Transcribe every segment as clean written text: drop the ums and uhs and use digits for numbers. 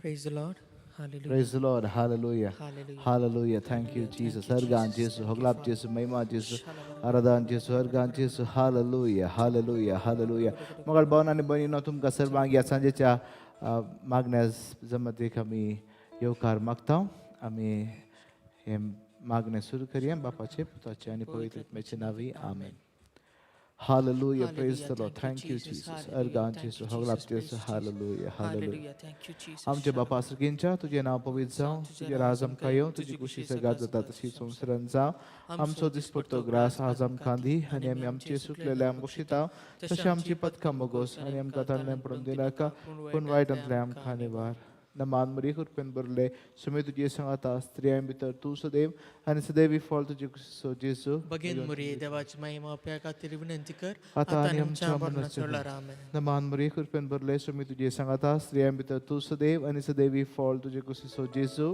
Praise the Lord. Hallelujah. Praise the Lord. Hallelujah. Hallelujah. Hallelujah. Thank you, Jesus. हरगान जेसू, होगलाप जेसू, महिमा जेसू, आराधन जेसू, हरगान जेसू. Hallelujah. Hallelujah. Hallelujah. मोगाळ भावन आनी भयणीनो, तुमकां सर्वांक ह्या सांजेच्या मागण्या जमतीक आमी येवकार मागता. आमी हें मागणें सुरू करया बापाचे, पुताचे आनी पवित्र आत्म्याचे नांवी. आमेन. Hallelujah. Praise the Lord. Thank you, Jesus. अर्गान जेसू, होगलाप जेसू. Hallelujah. Hallelujah. Hallelujah. Thank you, Jesus. आमच्या बापा सर्गींच्या, तुजें नांव पवित्र जावं, तुजें राज आमकां येवं, तुजी कुशी सर्गात जाता तशी संवसारांत जावं. आमचो दिसपट्टो ग्रास आज आमकां दी आनी आमी आमचे सुकलेले बक्षिता तशें आमची पथकां मोगोस आनी आमकां ताणें पडून दिनाका, पूण वायटांतलें आमकां निवार. नमान मरी, कृपेन भरले, सुमे तुजे सांगाता, स्त्रियां भितर तूं सदैव आनी सदैवी फळ तुजे कुशीचो जेजू. बगेन मुरी, देवाची महिमा आपल्या खातीर विनंती कर, आता आता आनी आणि आमच्या आमच्या मरणाच्या मरणाच्या वेळार. आमेन. नमान मरी, कृपेन भरले, सुमी तुजे सांगाता, स्त्रियां भितर तूं सदैव आनी सदैवी फळ तुजे कुशीचो जेजू.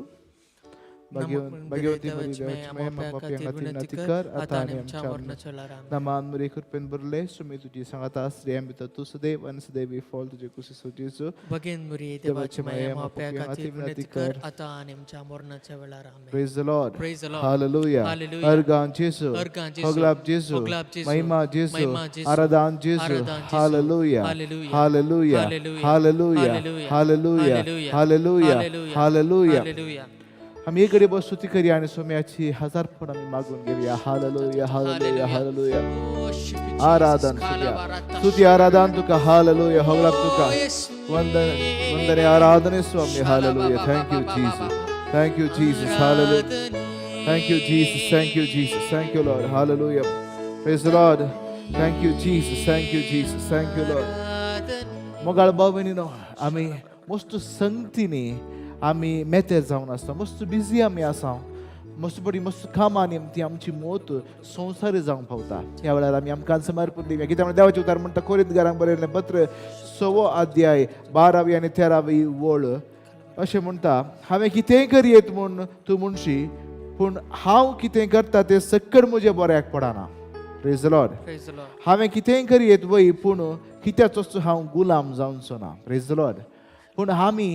भाग्यवती मरी, देवाची महिमा पापयां खातीर विनंती कर, आता आनी आमच्या मरणाच्या. नमान मरी, कृपेन भरले, सुमी तुजी सांगाता, स्त्रियां भितर तूं सदैव आनी सदैवी फळ तुजे कुशीचो जेजू. बगेन मुरी, देवाची महिमा आपल्या खातीर विनंती कर, आता आणि आमच्या मरणाच्या वेळार. आमेन. Praise the Lord. Praise the Lord. Hallelujah. Hallelujah. अर्गान जेसू. अर्गान जेसू. होगलाप जेसू. होगलाप जेसू. महिमा जेसू. महिमा जेसू. आराधन जेसू. आराधन जेसू. Hallelujah. Hallelujah. Hallelujah. Hallelujah. Hallelujah. Hallelujah. Hallelujah. Hallelujah. Hallelujah. Hallelujah. Hallelujah. Hallelujah. आम्ही एक घडी बस स्तुती करूया आणि सोम्याची हजार पण आम्ही मागून घेऊया. Hallelujah. Hallelujah. Hallelujah. Worship you, Jesus. आराधन कालाबाराता. स्तुती आराधन तुका. हालेलुया. होगलाप तुका. वंदन वंदने आराधने स्वामी. Hallelujah. Thank you, Jesus. Thank you, Jesus. Hallelujah. Thank you, Jesus. Thank you, Jesus. Thank you, Lord. Hallelujah. Praise the Lord. Thank you, Jesus. Thank you, Jesus. Thank you, Lord. मोगाळ भाव भयणीनो, आमी मस्त संगतीनी आमी मेतेर जावन आसता. मस्त बिजी आमी आसा. मस्त बरी मस्त कामांनी ती आमची मोत संवसारी जावंक पावता. ह्या वेळार आमी आमकां समर्पण दिवया, कित्याक म्हणल्यार देवाचें उतार म्हणटा, कोरिंतकारांक बरयल्लें पत्र 6वो अध्याय 12वी आनी 13वी वळ अशें म्हणटा, हांवें कितेंय करयेत म्हूण तूं म्हणशी, पूण हांव कितें करता तें सक्कड म्हज्या बऱ्याक पडना. Praise the Lord. Praise the Lord. हांवें कितेंय करयेत वय, पूण कित्याचोच हांव गुलाम जावचो ना. Praise the Lord. पूण आमी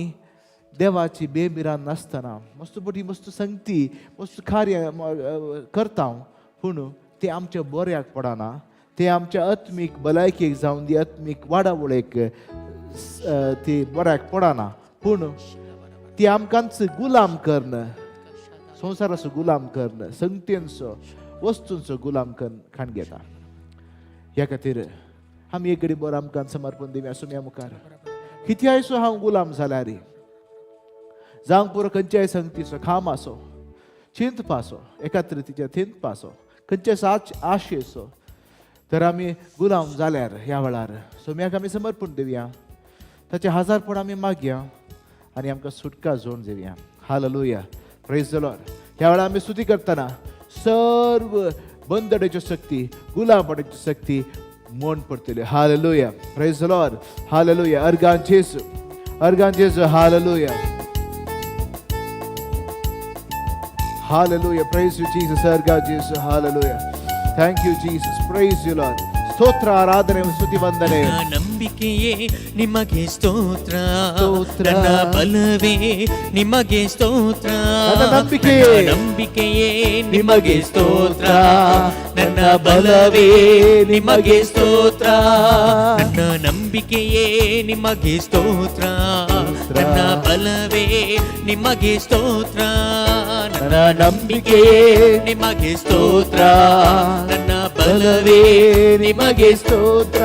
देवाची बेमिरान नासतना मस्त बरी मस्त संगती मस्त कार्य करता, पूण तें आमच्या बऱ्याक पडना. तें आमच्या आत्मीक भलायकेक जावन दी, आत्मीक वाडावळेक ती बऱ्याक पडना, पूण ती आमकांच गुलाम कर्ण, संवसाराचो गुलाम कर्ण, संगतेंचो वस्तूंचो गुलाम कन्न खाण घेता. ह्या खातीर आमी एक घडी बरो आमकां समर्पण दिवया सुम्या मुखार. कित्यायसो हांव गुलाम जाल्यार, जावंक पुरो खंयच्याय संगतीचो, कामाचो, चिंतपाचो, एकाच रितीच्या चिंतपाचो, खंयच्या साच आशेचो तर आमी गुलाम जाल्यार, ह्या वेळार सोम्याक आमी समर्पण दिवया, ताचे हजारपण आमी मागया आनी आमकां सुटका जोड दिवया. हालेलुया. Praise the Lord. ह्या वेळार आमी स्तुती करतना सर्व बंदडेच्यो शक्ती, गुलामपणाच्यो शक्ती मोड पडटल्यो. Hallelujah. Praise the Lord. Hallelujah. अर्गान जेसू, अर्गान जेसू. Hallelujah. Hallelujah. Praise you, Jesus. अर्गान जेसू. Hallelujah. Thank you, Jesus. Praise you, Lord. ಸ್ತೋತ್ರ, ಆರಾಧನೆ, ಸ್ತುತಿ, ವಂದನೆ. ನನ್ನ ನಂಬಿಕೆಯೇ ನಿಮಗೆ ಸ್ತೋತ್ರ. ಸ್ತೋತ್ರ. ನನ್ನ ಬಲವೇ ನಿಮಗೆ ಸ್ತೋತ್ರ. ನನ್ನ ನಂಬಿಕೆಯೇ. ನನ್ನ ನಂಬಿಕೆಯೇ ನಿಮಗೆ ಸ್ತೋತ್ರ. ನನ್ನ ಬಲವೇ ನಿಮಗೆ ಸ್ತೋತ್ರ. ನನ್ನ ನಂಬಿಕೆಯೇ ನಿಮಗೆ ಸ್ತೋತ್ರ. ನನ್ನ ಬಲವೇ ನಿಮಗೆ ಸ್ತೋತ್ರ. ನನ್ನ ನಂಬಿಕೆಯೇ ನಿಮಗೆ ಸ್ತೋತ್ರ. ನನ್ನ ಬಲವೇ ನಿಮಗೆ ಸ್ತೋತ್ರ.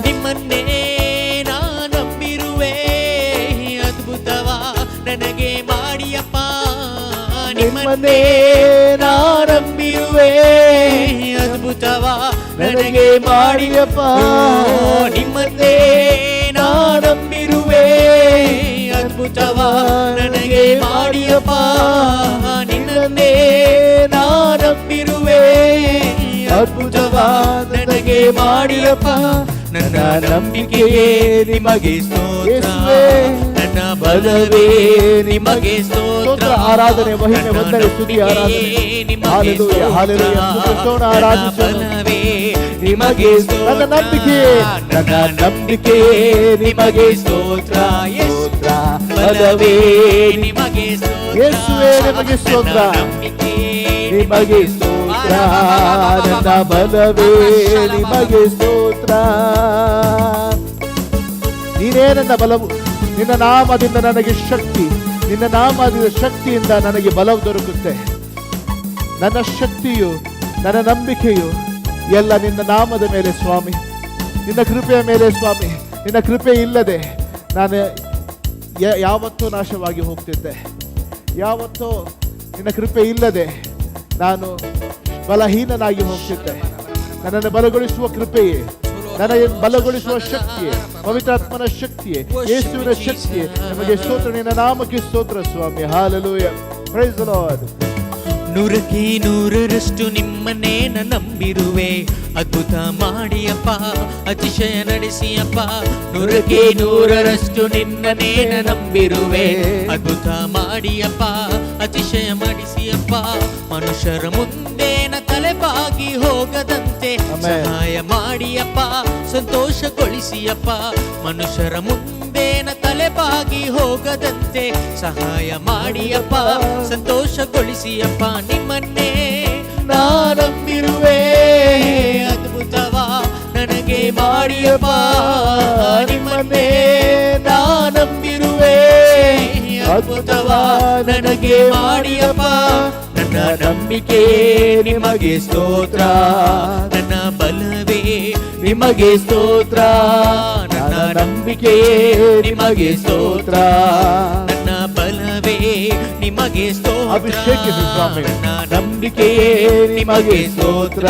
ನಿಮ್ಮನ್ನೇ ನಾ ನಂಬಿರುವೆ, ಅದ್ಭುತವ ನನಗೆ ಮಾಡಿಯಪ್ಪ. ನಿಮ್ಮನ್ನೇ ನಾ ನಂಬಿರುವೆ, ಅದ್ಭುತವ ನನಗೆ ಮಾಡಿಯಪ್ಪ. ನಿಮ್ಮನ್ನೇ ನಾ ನಂಬಿರುವೆ, ಅದ್ಭುತವ ನನಗೆ ಮಾಡಿಯಪ್ಪ. ನಿನ್ನನ್ನೇ ನಾ ನಂಬಿರುವೆ, ಅದ್ಭುತವ ನನಗೆ ಮಾಡಿಯಪ್ಪ. ನನ್ನ ನಂಬಿಕೆಯೇ ನಿಮಗೆ ಸ್ತೋತ್ರ. ಯೇಸುವೇ. ನನ್ನ ಬಲವೇ ನಿಮಗೆ ಸ್ತೋತ್ರ. ಸ್ತೋತ್ರ, ಆರಾಧನೆ, ಮಹಿಮೆ, ನನ್ನ ವಂದನೆ, ಸ್ತುತಿ, ಆರಾಧನೆ. ನಂಬಿಕೆಯೇ ನಿಮಗೆ ಹಾಲೆಲೂಯಾ, ಸ್ತೋತ್ರ. ಹಾಲೆಲೂಯಾ. ಸ್ತುತಿಸೋಣ, ನನ್ನ ಆರಾಧಿಸೋಣ. ಬಲವೇ ನಿಮಗೆ ಸ್ತೋತ್ರ. ನನ್ನ ನಂಬಿಕೆಯೇ, ನನ್ನ ನಂಬಿಕೆಯೇ ನಿಮಗೆ ಸ್ತೋತ್ರ. ಸ್ತೋತ್ರ. ಬಲವೇ. ಬಲವೇ ನಿಮಗೆ ಸ್ತೋತ್ರ. ಯೇಸುವೇ ನಿಮಗೆ ಸ್ತೋತ್ರ. ನನ್ನ ನಂಬಿಕೆ ನಿಮಗೆ ಸ್ತೋತ್ರ, ನನ್ನ ಬಲವೇ ನಿಮಗೆ ಸ್ತೋತ್ರ. ನೀನೇ ನನ್ನ ಬಲವು, ನಿನ್ನ ನಾಮದಿಂದ ನನಗೆ ಶಕ್ತಿ, ನಿನ್ನ ನಾಮದ ಶಕ್ತಿಯಿಂದ ನನಗೆ ಬಲವು ದೊರಕುತ್ತೆ. ನನ್ನ ಶಕ್ತಿಯು, ನನ್ನ ನಂಬಿಕೆಯು ಎಲ್ಲ ನಿನ್ನ ನಾಮದ ಮೇಲೆ ಸ್ವಾಮಿ, ನಿನ್ನ ಕೃಪೆಯ ಮೇಲೆ ಸ್ವಾಮಿ. ನಿನ್ನ ಕೃಪೆ ಇಲ್ಲದೆ ನಾನು ಯಾವತ್ತೂ ನಾಶವಾಗಿ ಹೋಗ್ತಿದ್ದೆ. ಯಾವತ್ತೂ ನಿನ್ನ ಕೃಪೆ ಇಲ್ಲದೆ ನಾನು ಬಲಹೀನನಾಗಿ ಹೋಗ್ತಿದ್ದೆ. ನನ್ನನ್ನು ಬಲಗೊಳಿಸುವ ಕೃಪೆಯೇ, ನನಗೆ ಬಲಗೊಳಿಸುವ ಶಕ್ತಿಯೇ, ಪವಿತ್ರಾತ್ಮನ ಶಕ್ತಿಯೇ, ಯೇಸುವಿನ ಶಕ್ತಿಯೇ ನಮಗೆ ಸ್ತೋತ್ರ. ನಿನ್ನ ನಾಮಕ್ಕೆ ಸ್ತೋತ್ರ ಸ್ವಾಮಿ. Hallelujah, price lord. ನೂರಕ್ಕೆ ನೂರರಷ್ಟು ನಿಮ್ಮನ್ನೇ ನಂಬಿರುವೆ, ಅದ್ಭುತ ಮಾಡಿಯಪ್ಪ, ಅತಿಶಯ ನಡೆಸಿಯಪ್ಪ. ನೂರಕ್ಕೆ ನೂರರಷ್ಟು ನಿನ್ನನ್ನೇ ನಂಬಿರುವೆ, ಅದ್ಭುತ ಮಾಡಿಯಪ್ಪ, ಅತಿಶಯ ಮಾಡಿಸಿಯಪ್ಪ. ಮನುಷ್ಯರ ಮುಂದೆ ನ ತಲೆಬಾಗಿ ಹೋಗದಂತೆ Amen. ಸಹಾಯ ಮಾಡಿಯಪ್ಪ, ಸಂತೋಷಗೊಳಿಸಿಯಪ್ಪ. ಮನುಷ್ಯರ ಮುಂದೆ ನ ತಲೆಬಾಗಿ ಹೋಗದಂತೆ ಸಹಾಯ ಮಾಡಿಯಪ್ಪ, ಸಂತೋಷಗೊಳಿಸಿಯಪ್ಪ. ನಿಮ್ಮನ್ನೇ ನಾ ನಂಬಿರುವೆ, ಅದ್ಭುತವ ನನಗೆ ಮಾಡಿಯಪ್ಪ. ನಿಮ್ಮನ್ನೇ ನಾ ನಂಬಿರುವೆ, ಅದ್ಭುತವ ನನಗೆ ಮಾಡಿಯಪ್ಪ. ನನ್ನ ನಂಬಿಕೆ ನಿಮಗೆ ಸ್ತೋತ್ರ, ನನ್ನ ಬಲವೇ ನಿಮಗೆ ಸ್ತೋತ್ರ, ನನ್ನ ನಂಬಿಕೆ ನಿಮಗೆ ಸ್ತೋತ್ರ, ನನ್ನ ಬಲವೇ ನಿಮಗೆ ಸ್ತೋತ್ರ. ಅಭಿಷೇಕಿಸು ಸ್ವಾಮಿ. ನನ್ನ ನಂಬಿಕೆ ನಿಮಗೆ ಸ್ತೋತ್ರ,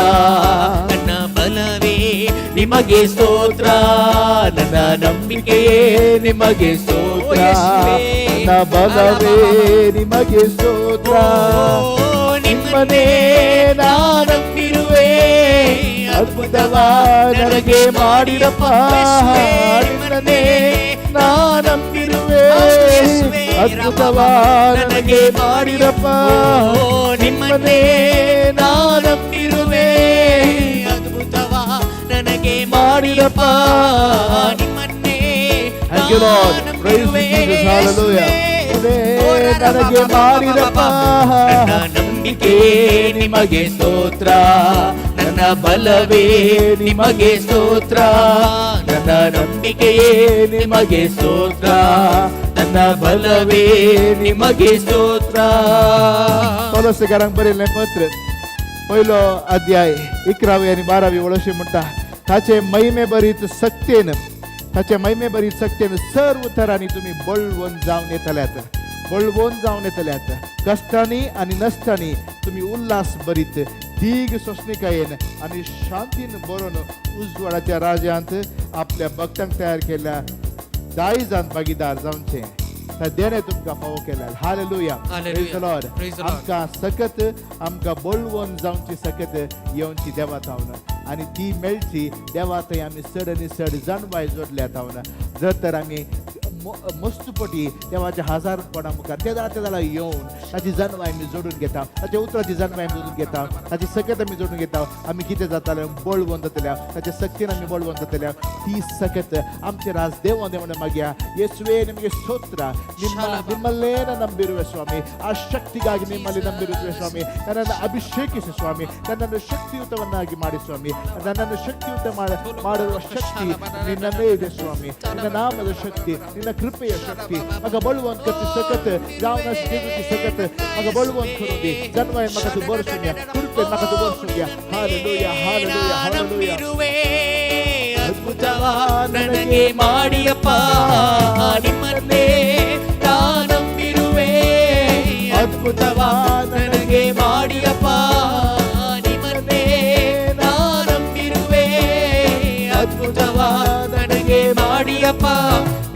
ನನ್ನ ಬಲವೇ ನಿಮಗೆ ಸ್ತೋತ್ರ, ನನ್ನ ನಂಬಿಕೆ ನಿಮಗೆ ಸ್ತೋತ್ರ, ನನ್ನ ಬಲವೇ ನಿಮಗೆ ಸ್ತೋತ್ರ. ನಿಮ್ಮನ್ನೇ ನಾ ನಂಬಿರುವೆ, ಅದ್ಭುತವ ನನಗೆ ಮಾಡಿರಪ್ಪ. ನಿಮ್ಮನ್ನೇ ನಾ ನಂಬಿರುವೆ, ಅದ್ಭುತವ ನನಗೆ ಮಾಡಿರಪ್ಪ. ನಿಮ್ಮನ್ನೇ ನಾ ನಂಬಿರುವೆ, ಅದ್ಭುತವ ನನಗೆ ಮಾಡಿರಪ್ಪ. ನಿಮ್ಮನ್ನೇ Thank you, Lord. Praise you, Jesus. Hallelujah. ನನಗೆ ಮಾಡಿರಪ್ಪ. ನನ್ನ ನಂಬಿಕೆ ನಿಮಗೆ ಸ್ತೋತ್ರ, ನನ್ನ ಬಲವೇ ನಿಮಗೆ ಸ್ತೋತ್ರ, ನನ್ನ ನಂಬಿಕೆಯೇ ನಿಮಗೆ ಸ್ತೋತ್ರ, ನನ್ನ ಬಲವೇ ನಿಮಗೆ ಸ್ತೋತ್ರ. पौलुसकारांक बरयल्लें पत्र, पयलो अध्याय, 11वी आनी 12वी वळशी म्हणटा, ताचे महिमे भरीत सक्तेन, ताचे महिमे भरीत सक्तेन सर्व तरांनी तुमी बळवंत जावन येतल्यात, बळवंत जावन येतल्यात. कश्टांनी आनी नश्टांनी तुमी उल्हास भरीत दीग सोंसणिकायेन आनी शांतीन बरोवन उजवाडाच्या राज्यांत आपल्या भक्तांक तयार केल्ल्या दायजान भागीदार जावचें तर देणे तुमकां फावो केल्या. Hallelujah. Hallelujah. Praise the Lord. Praise the Lord. आमकां सकत, आमकां बळवंत जावची सकत येवची देवा थावन आनी ती मेळची देवा थंय आमी चड आनी चड जाणवाय जोडल्या थावन. जर तर आमी मस्तपटी देवाच्या हजार पणा मुखार त्या वेळा त्या वेळा येवन ताची जाणवाय आमी जोडून घेता, ताच्या उतराची जाणवाय आमी जोडून घेता, ताची सकत आमी जोडून घेता, आमी कितें जाताले बळवंत जातले, ताच्या सक्तीन आमी बळवंत जातले. ती सकत आमचे राज ದೇವ ದೇವನ ಮಗಿಯ ಯೇಸುವೇ ನಿಮಗೆ ಸ್ತೋತ್ರ. ನಿಮ್ಮ ನಿಮ್ಮಲ್ಲೇ ನಂಬಿರುವೆ ಸ್ವಾಮಿ, ಆ ಶಕ್ತಿಗಾಗಿ ನಿಮ್ಮಲ್ಲಿ ನಂಬಿರುವೆ ಸ್ವಾಮಿ. ನನ್ನನ್ನು ಅಭಿಷೇಕಿಸು ಸ್ವಾಮಿ, ನನ್ನನ್ನು ಶಕ್ತಿಯುತವನ್ನಾಗಿ ಮಾಡಿ ಸ್ವಾಮಿ. ನನ್ನನ್ನು ಶಕ್ತಿಯುತ ಮಾಡುವ ಶಕ್ತಿ ನಿನ್ನಲ್ಲೇ ಇದೆ ಸ್ವಾಮಿ. ನಿನ್ನ ನಾಮದ ಶಕ್ತಿ, ನಿನ್ನ ಕೃಪೆಯ ಶಕ್ತಿ ಮಗ ಬಳುವಂತ ಕತ್ತಿ ಸಕತ್ ಜಾವನ ಜೀವಿತಿ ಸಕತ್ ಮಗ ಬಳುವಂತ ಕರುದಿ ಜನ್ಮಯ ಮಗದು ಬೋರ್ಸುನ್ಯ ಕೃಪೆ ಮಗದು ಬೋರ್ಸುನ್ಯ. Hallelujah, hallelujah, hallelujah. ನಂಬಿರುವೆ, ಅದ್ಭುತವ ನನಗೆ ಮಾಡಿಯಪ್ಪ. ನಿಮ್ಮನ್ನೇ ನಾ ನಂಬಿರುವೆ, ಅದ್ಭುತವ ನನಗೆ ಮಾಡಿಯಪ್ಪ. ನಿಮ್ಮನ್ನೇ ನಾ ನಂಬಿರುವೆ, ಅದ್ಭುತವ ನನಗೆ ಮಾಡಿಯಪ್ಪ.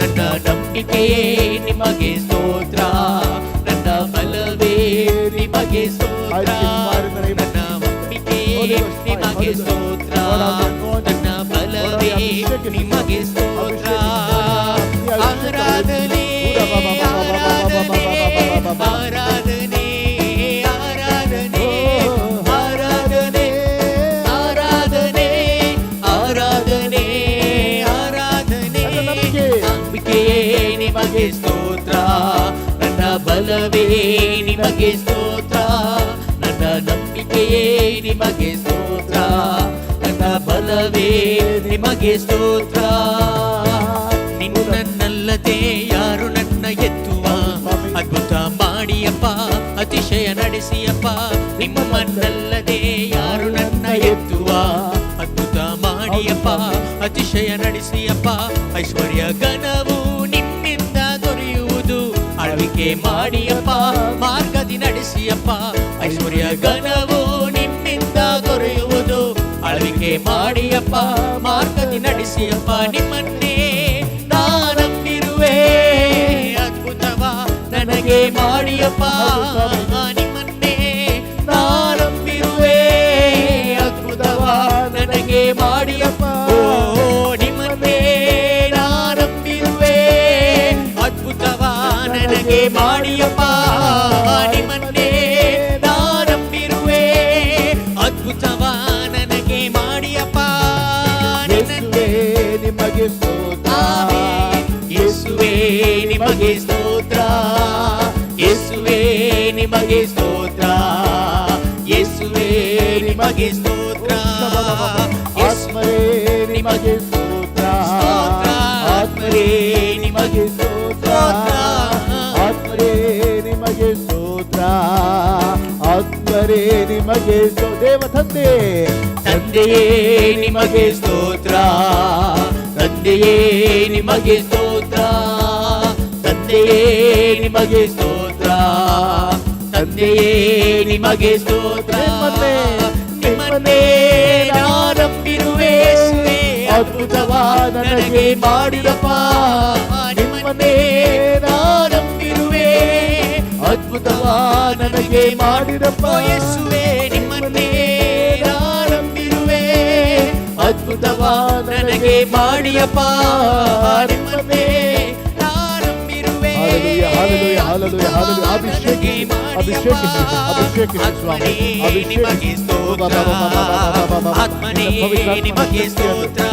ನನ್ನ ನಂಬಿಕೆಯೇ ನಿಮಗೆ ಸ್ತೋತ್ರ, ನನ್ನ ಬಲವೇ ನಿಮಗೆ ಸ್ತೋತ್ರ, ನನ್ನ ನಂಬಿಕೆಯೇ ನಿಮಗೆ ಸ್ತೋತ್ರ, ನನ್ನ ಬಲವೇ ನಿಮಗೆ ಸ್ತೋತ್ರ. ಆರಾಧನೆ, ಆರಾಧನೆ, ಆರಾಧನೆ, ಆರಾಧನೆ, ಆರಾಧನೆ, ಆರಾಧನೆ, ಆರಾಧನೆ, ಆರಾಧನೆ. ನನ್ನ ನಂಬಿಕೆ. ನಂಬಿಕೆಯೇ ನಿಮಗೆ ಸ್ತೋತ್ರ, ನಿಮಗೆ ಸ್ತೋತ್ರ, ನನ್ನ ನಂಬಿಕೆಯೇ ನಿಮಗೆ ಸ್ತೋತ್ರ, ನನ್ನ ಬಲವೇ ನಿಮಗೆ ಸ್ತೋತ್ರ. ನಿನ್ನನ್ನಲ್ಲದೆ ಯಾರು ನನ್ನ ಎತ್ತುವ? ಅದ್ಭುತ ಮಾಡಿಯಪ್ಪ, ಅತಿಶಯ ನಡೆಸಿಯಪ್ಪ. ನಿಮ್ಮನ್ನಲ್ಲದೆ ಯಾರು ನನ್ನ ಎತ್ತುವ? ಅದ್ಭುತ ಮಾಡಿಯಪ್ಪ, ಅತಿಶಯ ನಡೆಸಿಯಪ್ಪ. ಐಶ್ವರ್ಯ ಘನವು ನಿಮ್ಮಿಂದ ದೊರೆಯುವುದು. ಆಳ್ವಿಕೆ ಮಾಡಿಯಪ್ಪ, ಮಾರ್ಗದಿ ನಡೆಸಿಯಪ್ಪ. ಐಶ್ವರ್ಯ ಘನವು ನಿಮ್ಮಿಂದ ದೊರೆಯುವುದು. ಆಳ್ವಿಕೆ ಮಾಡಿಯಪ್ಪ, ಮಾರ್ಗದಿ ನಡೆಸಿಯಪ್ಪ. ನಿಮ್ಮನ್ನೇ ನಾನಂಬಿರುವೆ, ಅದ್ಭುತವ ನನಗೆ ಮಾಡಿಯಪ್ಪ. ನಿಮ್ಮನ್ನೇ ನಾನಂಬಿರುವೆ, ಅದ್ಭುತವ ನನಗೆ ಮಾಡಿಯಪ್ಪ. ಓ, ನಿಮ್ಮನ್ನೇ ನಾನಂಬಿರುವೆ, ಅದ್ಭುತವ ನನಗೆ ಮಾಡಿಯಪ್ಪ. ನಿಮ್ಮನ್ನೇ ನಾನಂಬಿರುವೆ, ಅದ್ಭುತವ ನನಗೆ ಮಾಡಿಯಪ್ಪ. ಯೇಸುವೇ ನಿಮಗೆ ಸ್ತೋತ್ರ. ಯೇಸುವೇ ನಿಮಗೆ ಸ್ತೋತ್ರ, ಯೇಸುವೇ ನಿಮಗೆ ಸ್ತೋತ್ರ, ಯೇಸುವೇ ನಿಮಗೆ ಸ್ತೋತ್ರ. ಆತ್ಮರೇ ನಿಮಗೆ ಸ್ತೋತ್ರ. ಸ್ತೋತ್ರ. ಆತ್ಮರೇ ನಿಮಗೆ ಸ್ತೋತ್ರ. ಆತ್ಮರೇ ನಿಮಗೆ ಸ್ತೋತ್ರ. ಆತ್ಮರೇ ನಿಮಗೆ ದೇವ ತಂದೆ. ತಂದೆಯೇ ನಿಮಗೆ ಸ್ತೋತ್ರ, ತಂದೆಯೇ ನಿಮಗೆ ಸ್ತೋತ್ರ, ತಂದೆಯೇ ನಿಮಗೆ ಸ್ತೋತ್ರ, ತಂದೆಯೇ ನಿಮಗೆ ಸ್ತೋತ್ರ. ನಿಮ್ಮನ್ನೇ, ನಿಮ್ಮನ್ನೇ ನಾನಂಬಿರುವೆ, ಅದ್ಭುತವ ನನಗೆ ಮಾಡಿದಪ್ಪ. ನಿಮ್ಮನ್ನೇ ನಾನಂಬಿರುವೆ, ಅದ್ಭುತವ ನನಗೆ ಮಾಡಿದಪ್ಪ. ಯೇಸುವೆ, ನಿಮ್ಮನ್ನೇ ನಾನಂಬಿರುವೆ, ಅದ್ಭುತವ ನನಗೆ ಮಾಡಿಯಪ್ಪ. ನಿಮ್ಮನ್ನೇ ನಾನಂಬಿರುವೆ. Hallelujah, hallelujah, hallelujah, hallelujah. ಅಭಿಷೇಕಿಸಿ, ಅಭಿಷೇಕಿಸಿ, ಅಭಿಷೇಕಿಸಿ ಸ್ವಾಮಿ, ನಿಮಗೆ ಅಭಿಷೇಕಿಸಿ. ಸ್ತೋತ್ರ, ಆತ್ಮನೇ ನಿಮಗೆ ಸ್ತೋತ್ರ,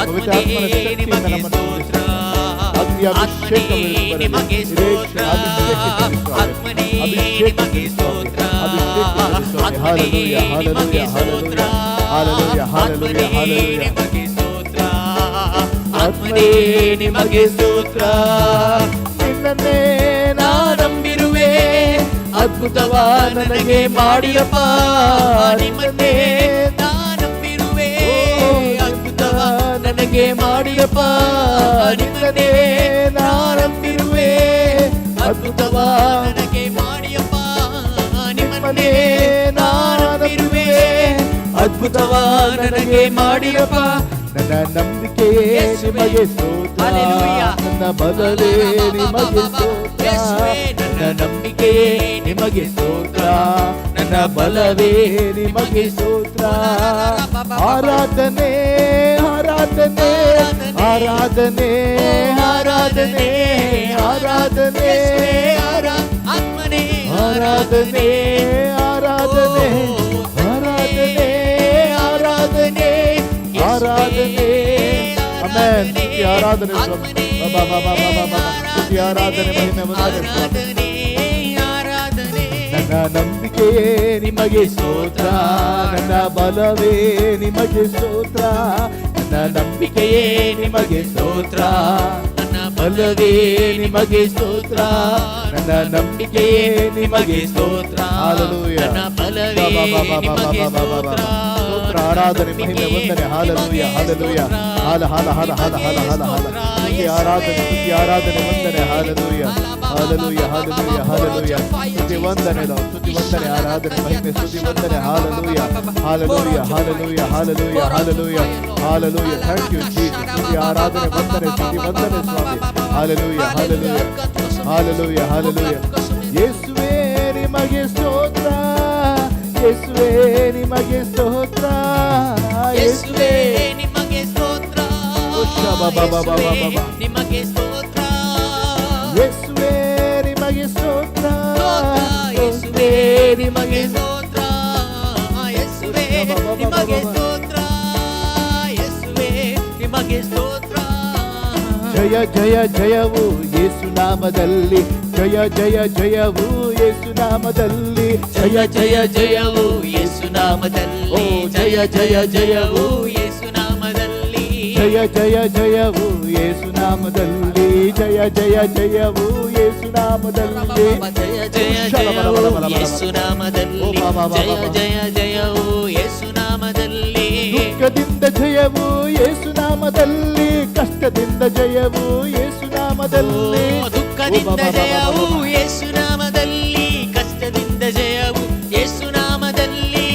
ಆತ್ಮನೇ ನಿಮಗೆ ಸ್ತೋತ್ರ, ಆತ್ಮನೇ ನಿಮಗೆ ಸ್ತೋತ್ರ, ಆತ್ಮನೇ ನಿಮಗೆ ಸ್ತೋತ್ರ, ಆತ್ಮನೇ ನಿಮಗೆ ಸ್ತೋತ್ರ, ಆತ್ಮನೇ ನಿಮಗೆ ಸ್ತೋತ್ರ, ಆತ್ಮನೇ ನಿಮಗೆ ಸ್ತೋತ್ರ. ನಿನ್ನನ್ನೇ ನಾನಂಬಿರುವೆ, ಅದ್ಭುತವ ನನಗೆ ಮಾಡಿಯಪ್ಪ. ನಿಮ್ಮನ್ನೇ ನಾನಂಬಿರುವೆ, ಅದ್ಭುತವ ನನಗೆ ಮಾಡಿಯಪ್ಪ. ನಿಮ್ಮನ್ನೇ ನಾನಂಬಿರುವೆ, ಅದ್ಭುತವ ನನಗೆ ಮಾಡಿಯಪ್ಪ. ನಿಮ್ಮನ್ನೇ ನಾನಂಬಿರುವೆ, ಅದ್ಭುತವ ನನಗೆ ಮಾಡಿಯಪ್ಪ. ನನ್ನ ನಂಬಿಕೆಯೇ ನಿಮಗೆ ಸ್ತೋತ್ರ. ಹಲ್ಲೆಲೂಯಾ. ನನ್ನ ಬಲವೇ ನಿಮಗೆ ಸ್ತೋತ್ರ. ಯೇಸುವೇ, ನನ್ನ ನಂಬಿಕೆಯೇ ನಿಮಗೆ ಸ್ತೋತ್ರ, ನನ್ನ ಬಲವೇ ನಿಮಗೆ ಸ್ತೋತ್ರ. ಆರಾಧನೆ, ಆರಾಧನೆ, ಆರಾಧನೆ, ಆರಾಧನೆ, ಆರಾಧನೆ, ಆತ್ಮನೇ ಆರಾಧನೆ, ಆರಾಧನೆ, ಆರಾಧನೆ, ಆರಾಧನೆ, ಆರಾಧನೆ. ಆಮೆನ್. ಸ್ತುತಿ, ಆರಾಧನೆ ಸ್ವಾಮಿ. ಬಾ ಬಾ ಬಾ ಬಾ ಬಾ ಬಾ. ಸ್ತುತಿ, ಆರಾಧನೆ, ಮಹಿಮೆ, ವಂದನೆ ಸ್ವಾಮಿ. ಆರಾಧನೆ, ಆರಾಧನೆ. ನನ್ನ ನಂಬಿಕೆಯೇ ನಿಮಗೆ ಸ್ತೋತ್ರ, ನನ್ನ ಬಲವೇ ನಿಮಗೆ ಸ್ತೋತ್ರ, ನನ್ನ ನಂಬಿಕೆಯೇ ನಿಮಗೆ ಸ್ತೋತ್ರ, ನನ್ನ ಬಲವೇ ನಿಮಗೆ ಸ್ತೋತ್ರ, ನನ್ನ ನಂಬಿಕೆಯೇ ನಿಮಗೆ ಸ್ತೋತ್ರ. ಹಾಲೆಲೂಯಾ. ನನ್ನ ಬಲವೇ ಬಾ ಬಾ ಬಾ ಬಾ ಬಾ ನಿಮಗೆ ಬಾ ಬಾ ಬಾ. ಸ್ತೋತ್ರ. ಸ್ತೋತ್ರ, ಆರಾಧನೆ, ಮಹಿಮೆ, ವಂದನೆ. Hallelujah, hallelujah. ಹಾಲ ಹಾಲ ಹಾಲ ಹಾಲ ಹಾಲ ಹಾಲ ಹಾಲ. ಸ್ತುತಿ, ಆರಾಧನೆ, ಸ್ತುತಿ, ಆರಾಧನೆ, ವಂದನೆ. Hallelujah, hallelujah, hallelujah, hallelujah. ಸ್ತುತಿ, ವಂದನೆ ಲಾರ್ಡ್. ಸ್ತುತಿ, ವಂದನೆ, ಆರಾಧನೆ, ಮಹಿಮೆ, ಸ್ತುತಿ, ವಂದನೆ. Hallelujah, hallelujah, hallelujah, hallelujah, hallelujah, hallelujah. Thank you Jesus. ಸ್ತುತಿ, ಆರಾಧನೆ, ವಂದನೆ, ಸ್ತುತಿ, ವಂದನೆ ಸ್ವಾಮಿ. Hallelujah, hallelujah, hallelujah, hallelujah. ಯೇಸುವೇ ನಿಮಗೆ ಸ್ತೋತ್ರ, ಯೇಸುವೇ ನಿಮಗೆ ಸ್ತೋತ್ರ, ಯೇಸುವೇ ನಿಮಗೆ ಸ್ತೋತ್ರ, ಬಾ ಬಾ ಬಾ ಬಾ ಬಾ ಬಾ. ನಿಮಗೆ ಸ್ತೋತ್ರ, ಯೇಸುವೇ ನಿಮಗೆ ಸ್ತೋತ್ರ, ಯೇಸುವೇ ನಿಮಗೆ ಸ್ತೋತ್ರ, ಯೇಸುವೇ ನಿಮಗೆ ಸ್ತೋತ್ರ, ಯೇಸುವೇ ನಿಮಗೆ ಸ್ತೋತ್ರ. ಜಯ ಜಯ ಜಯವು ಯೇಸು ನಾಮದಲ್ಲಿ, ಜಯ ಜಯ ಜಯವು ಯೇಸು ನಾಮದಲ್ಲಿ. ಜಯ ಜಯ ಜಯವು ಯೇಸು ನಾಮದಲ್ಲಿ. ಓ, ಜಯ ಜಯ ಜಯವು ಯೇಸು ನಾಮದಲ್ಲಿ. ಜಯ ಜಯ ಜಯವು ಯೇಸು ನಾಮದಲ್ಲಿ. ಜಯ ಜಯ ಜಯವು ಯೇಸು ನಾಮದಲ್ಲಿ. ಜಯ ಜಯ ಜಯವು ಯೇಸು ನಾಮದಲ್ಲಿ. ಜಯ ಜಯ ಜಯವು ಯೇಸು ನಾಮದಲ್ಲಿ. ದುಃಖದಿಂದ ಜಯವು ಯೇಸು ನಾಮದಲ್ಲಿ. ಕಷ್ಟದಿಂದ ಜಯವು ಯೇಸು ನಾಮದಲ್ಲಿ. ಓ, ದುಃಖದಿಂದ ಜಯವು ಯೇಸು ನಾಮದಲ್ಲಿ. ಕಷ್ಟದಿಂದ ಜಯವು ಯೇಸು ನಾಮದಲ್ಲಿ.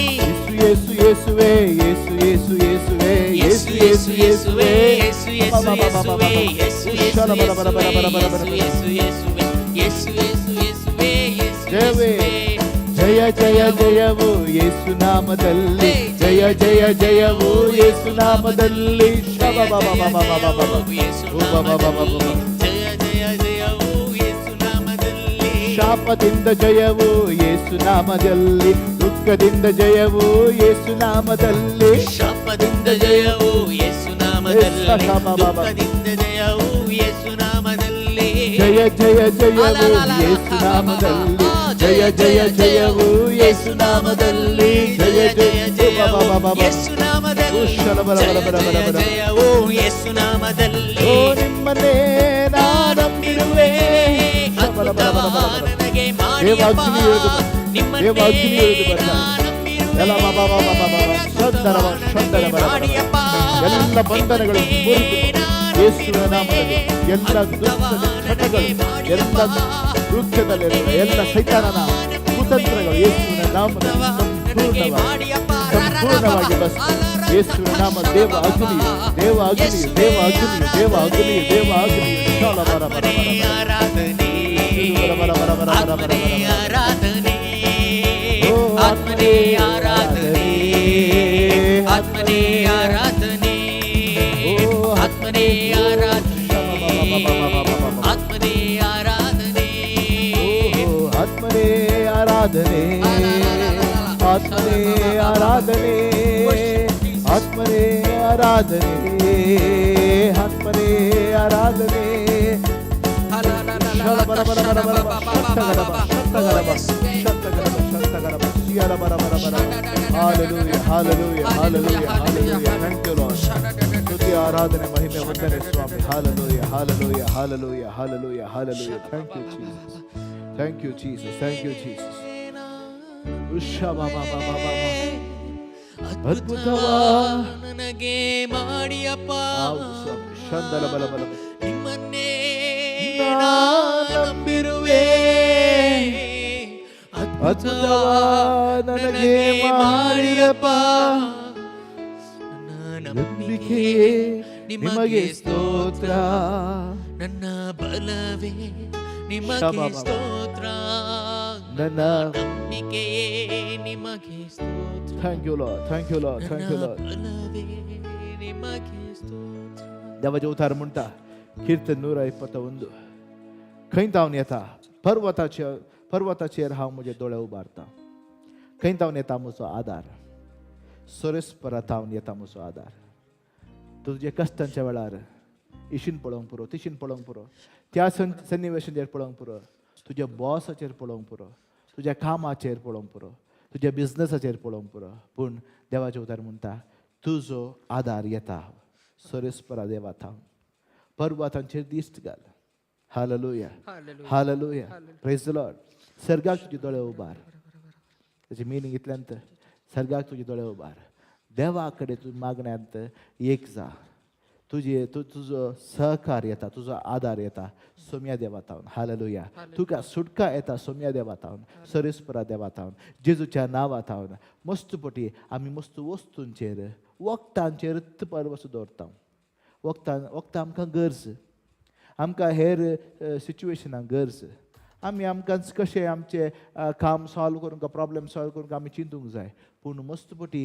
ಯೇಸು ಯೇಸು ಯೇಸುವೆ, ಯೇಸು ಯೇಸು ಯೇಸುವೆ. ಯೇಸು ಯೇಸು ಯೇಸುವೆ, ಯೇಸು ಯೇಸು ಯೇಸುವೆ, ಯೇಸು ಯೇಸು ಯೇಸುವೆ, ಯೇಸು ಯೇಸು ಯೇಸುವೆ, ಯೇಸು ಯೇಸು ಯೇಸುವೆ, ಯೇಸು ಜಯವೇ. ಯೇಸುವೆ. ಜಯ ಜಯ ಜಯವು ಯೇಸು ನಾಮದಲ್ಲಿ. ಜಯ ಜಯ ಜಯವು ಯೇಸು ನಾಮದಲ್ಲಿ. ಜಯ ಜಯ ಜಯವು ಯೇಸು ನಾಮದಲ್ಲಿ. ಜಯ ಜಯ ಜಯವು ಯೇಸು ನಾಮದಲ್ಲಿ. ಶಾಪದಿಂದ ಜಯವು ಯೇಸು ನಾಮದಲ್ಲಿ. ದುಃಖದಿಂದ ಜಯವು ಯೇಸು ನಾಮದಲ್ಲಿ. ಶಾಪದಿಂದ ಜಯವು ಯೇಸು ನಾಮದಲ್ಲಿ. ದುಃಖದಿಂದ ಜಯವು ಯೇಸು ನಾಮದಲ್ಲಿ. ಜಯ ಜಯ ಜಯವು ಯೇಸು ನಾಮದಲ್ಲಿ. ಜಯ ಜಯ ಜಯವು ಯೇಸು ನಾಮದಲ್ಲಿ. ಜಯ ಜಯ ಜಯವು ಜಯ ಯೇಸು ನಾಮದಲ್ಲಿ. ಜಯ ಜಯ ಜಯವು ಯೇಸು ನಾಮದಲ್ಲಿ. ಓ, ನಿಮ್ಮನ್ನೇ ನಾ ನಂಬಿರುವೆ. ಅದ್ಭುತವ ನನಗೆ ಮಾಡಿಯಪ್ಪ. ದೇವಾಗ್ನಿ ಇಳಿದು ಬಾ. ನಿಮ್ಮನ್ನೇ ದೇವಾಗ್ನಿ ಇಳಿದು ಬರ್ತಾನೆ. ನಾ ನಂಬಿರುವೆ. ಎಲ್ಲ ಬಾ ಬಾ ಬಾ ಬಾ ಬಾ ಬಾ. ಶಂದರ ಬಾ, ಶಂದರ ಬಾ ಬಾ ಬಾ. ಮಾಡಿಯಪ್ಪ. ಎಲ್ಲ ಬಂಧನಗಳು ಮುರಿದು ನಿಮ್ಮನ್ನೇ ನಾ ಯೇಸುವಿನ ನಾಮದಲ್ಲಿ. ಎಲ್ಲ ಅದ್ಭುತವ ದುಷ್ಟದ ನನಗೆ ಚಟಗಳು, ಎಲ್ಲ ಮಾಡಿಯಪ್ಪ. ದುಃಖದಲ್ಲಿರುವ ಎಲ್ಲ ಸೈತಾನನ ಕುತಂತ್ರಗಳು ಯೇಸುವಿನ ನಾಮದಲ್ಲಿ ಸಂಪೂರ್ಣವಾಗಿ, ಸಂಪೂರ್ಣವಾಗಿ ಬಸ್ ಯೇಸುವಿನ ನಾಮ. ದೇವ ಅಗ್ನಿಯು, ದೇವ ಅಗ್ನಿಯು, ದೇವ ಅಗ್ನಿಯು, ದೇವ ಅಗ್ನಿಯು, ದೇವ ಅಗ್ನಿಯು. ಶಾಲ ಬರ ಬರ ಬರ ಬರ. ಆರಾಧನೆ. ಬರ ಬರ ಬರ ಬರ ಬರ ಬರ. ಆತ್ಮನೇ ಆರಾಧನೆ. ಓ, ಆತ್ಮನೇ ಆರಾಧನೆ. ಆತ್ಮನೇ ಆರಾಧನೆ. ಓ, ಆತ್ಮನೇ ಆರಾಧನೆ. ಆತ್ಮನೇ ಆರಾಧನೆ. ಓ, ಆತ್ಮನೇ ಆರಾಧನೆ. ಆತ್ಮನೇ ಆರಾಧನೆ. ಆತ್ಮನೇ ಆರಾಧನೆ. ಆತ್ಮನೇ ಆರಾಧನೆ. ಶಲ ಬರ ಬರ ಬರ ಬರ ಬರ. ಶಕ್ತಗರಬ, ಶಕ್ತಗರಬ, ಶಕ್ತಗರಬ, ಶಕ್ತಗರಬ. ಸಿಯರ ಬರ ಬರ ಬರ. Hallelujah, hallelujah, hallelujah, hallelujah. Thank you Lord. ಸ್ತುತಿ, ಆರಾಧನೆ, ಮಹಿಮೆ, ವಂದನೆ ಸ್ವಾಮಿ. Hallelujah, hallelujah, hallelujah, hallelujah, hallelujah. Thank you Jesus. Thank you Jesus. Thank you Jesus. Usha ಬಾ ಬಾ ಬಾ ಬಾ ಬಾ. ಅದ್ಭುತವ ನನಗೆ ಮಾಡಿಯಪ್ಪ. ಹೌದು ಸ್ವಾಮಿ. ಶಂದಲ ಬಲ ಬಲ ಬಲ. ನಿಮ್ಮನ್ನೇ ನಾ ನಾ ನಂಬಿರುವೆ. ಅದ್ಭುತವ ನನಗೆ ಮಾಡಿಯಪ್ಪ. ನನ್ನ ನಂಬಿಕೆಯೇ ನಿಮಗೆ ಸ್ತೋತ್ರ. ನನ್ನ ಬಲವೇ ನಿಮಗೆ ಶಬಾಬಾ. ಸ್ತೋತ್ರ. ನನ್ನ ನಂಬಿಕೆಯೇ ನಿಮಗೆ ಸ್ತೋತ್ರ. Thank you Lord. Thank you Lord. Thank you ನನ್ನ ಲಾರ್ಡ್. ಬಲವೇ ನಿಮಗೆ ಸ್ತೋತ್ರ. देवाचे उतार म्हणटा, कीर्तन 121, खंय तावन येता? पर्वताचेर, पर्वताचेर हांव म्हजे दोळे उबारता. खंय तावन येता म्हजो आदार? सोरेस्परा तावन येता म्हजो आदार. तुजे कश्टांच्या वेळार इशीन पळोवंक पुरो, तिशीन पळोवंक पुरो, त्या सन्निवेशाचेर पळोवंक पुरो, तुज्या बॉसाचेर पळोवंक पुरो, तुज्या कामाचेर पळोवंक पुरो, तुज्या बिजनसाचेर पळोवंक पुरो, पूण देवाचे उतार म्हणटा, तुजो आदार येता सोरेस्परा देवा थावन. पर्वतांचेर दिश्ट घाल. Hallelujah, hallelujah. प्रेज the Lord. सर्गाक तुजे दोळे उबार. ताचें मिनींग इतल्यान, सर्गाक तुजे दोळे उबार. देवा कडेन तूं मागण्यांत एक जा. तुजे तूं तुजो सहकार येता, तुजो आदार येता सोम्या देवा थावन. हालेलुया. तुका सुटका येता सोम्या देवा थावन, सरेस्परा देवा थावन, जेजूच्या नांवा थावन. मस्त पटी आमी मस्त वस्तूंचेर, वखदांचेर परवस दवरता. वखदां, वखदां आमकां गरज, आमकां हेर सिच्युएशनाक गरज. आमी आमकां कशें आमचें काम सॉल्व करूंक, प्रॉब्लम सॉल्व करूंक आमी चिंतूंक जाय. पूण मस्त पटी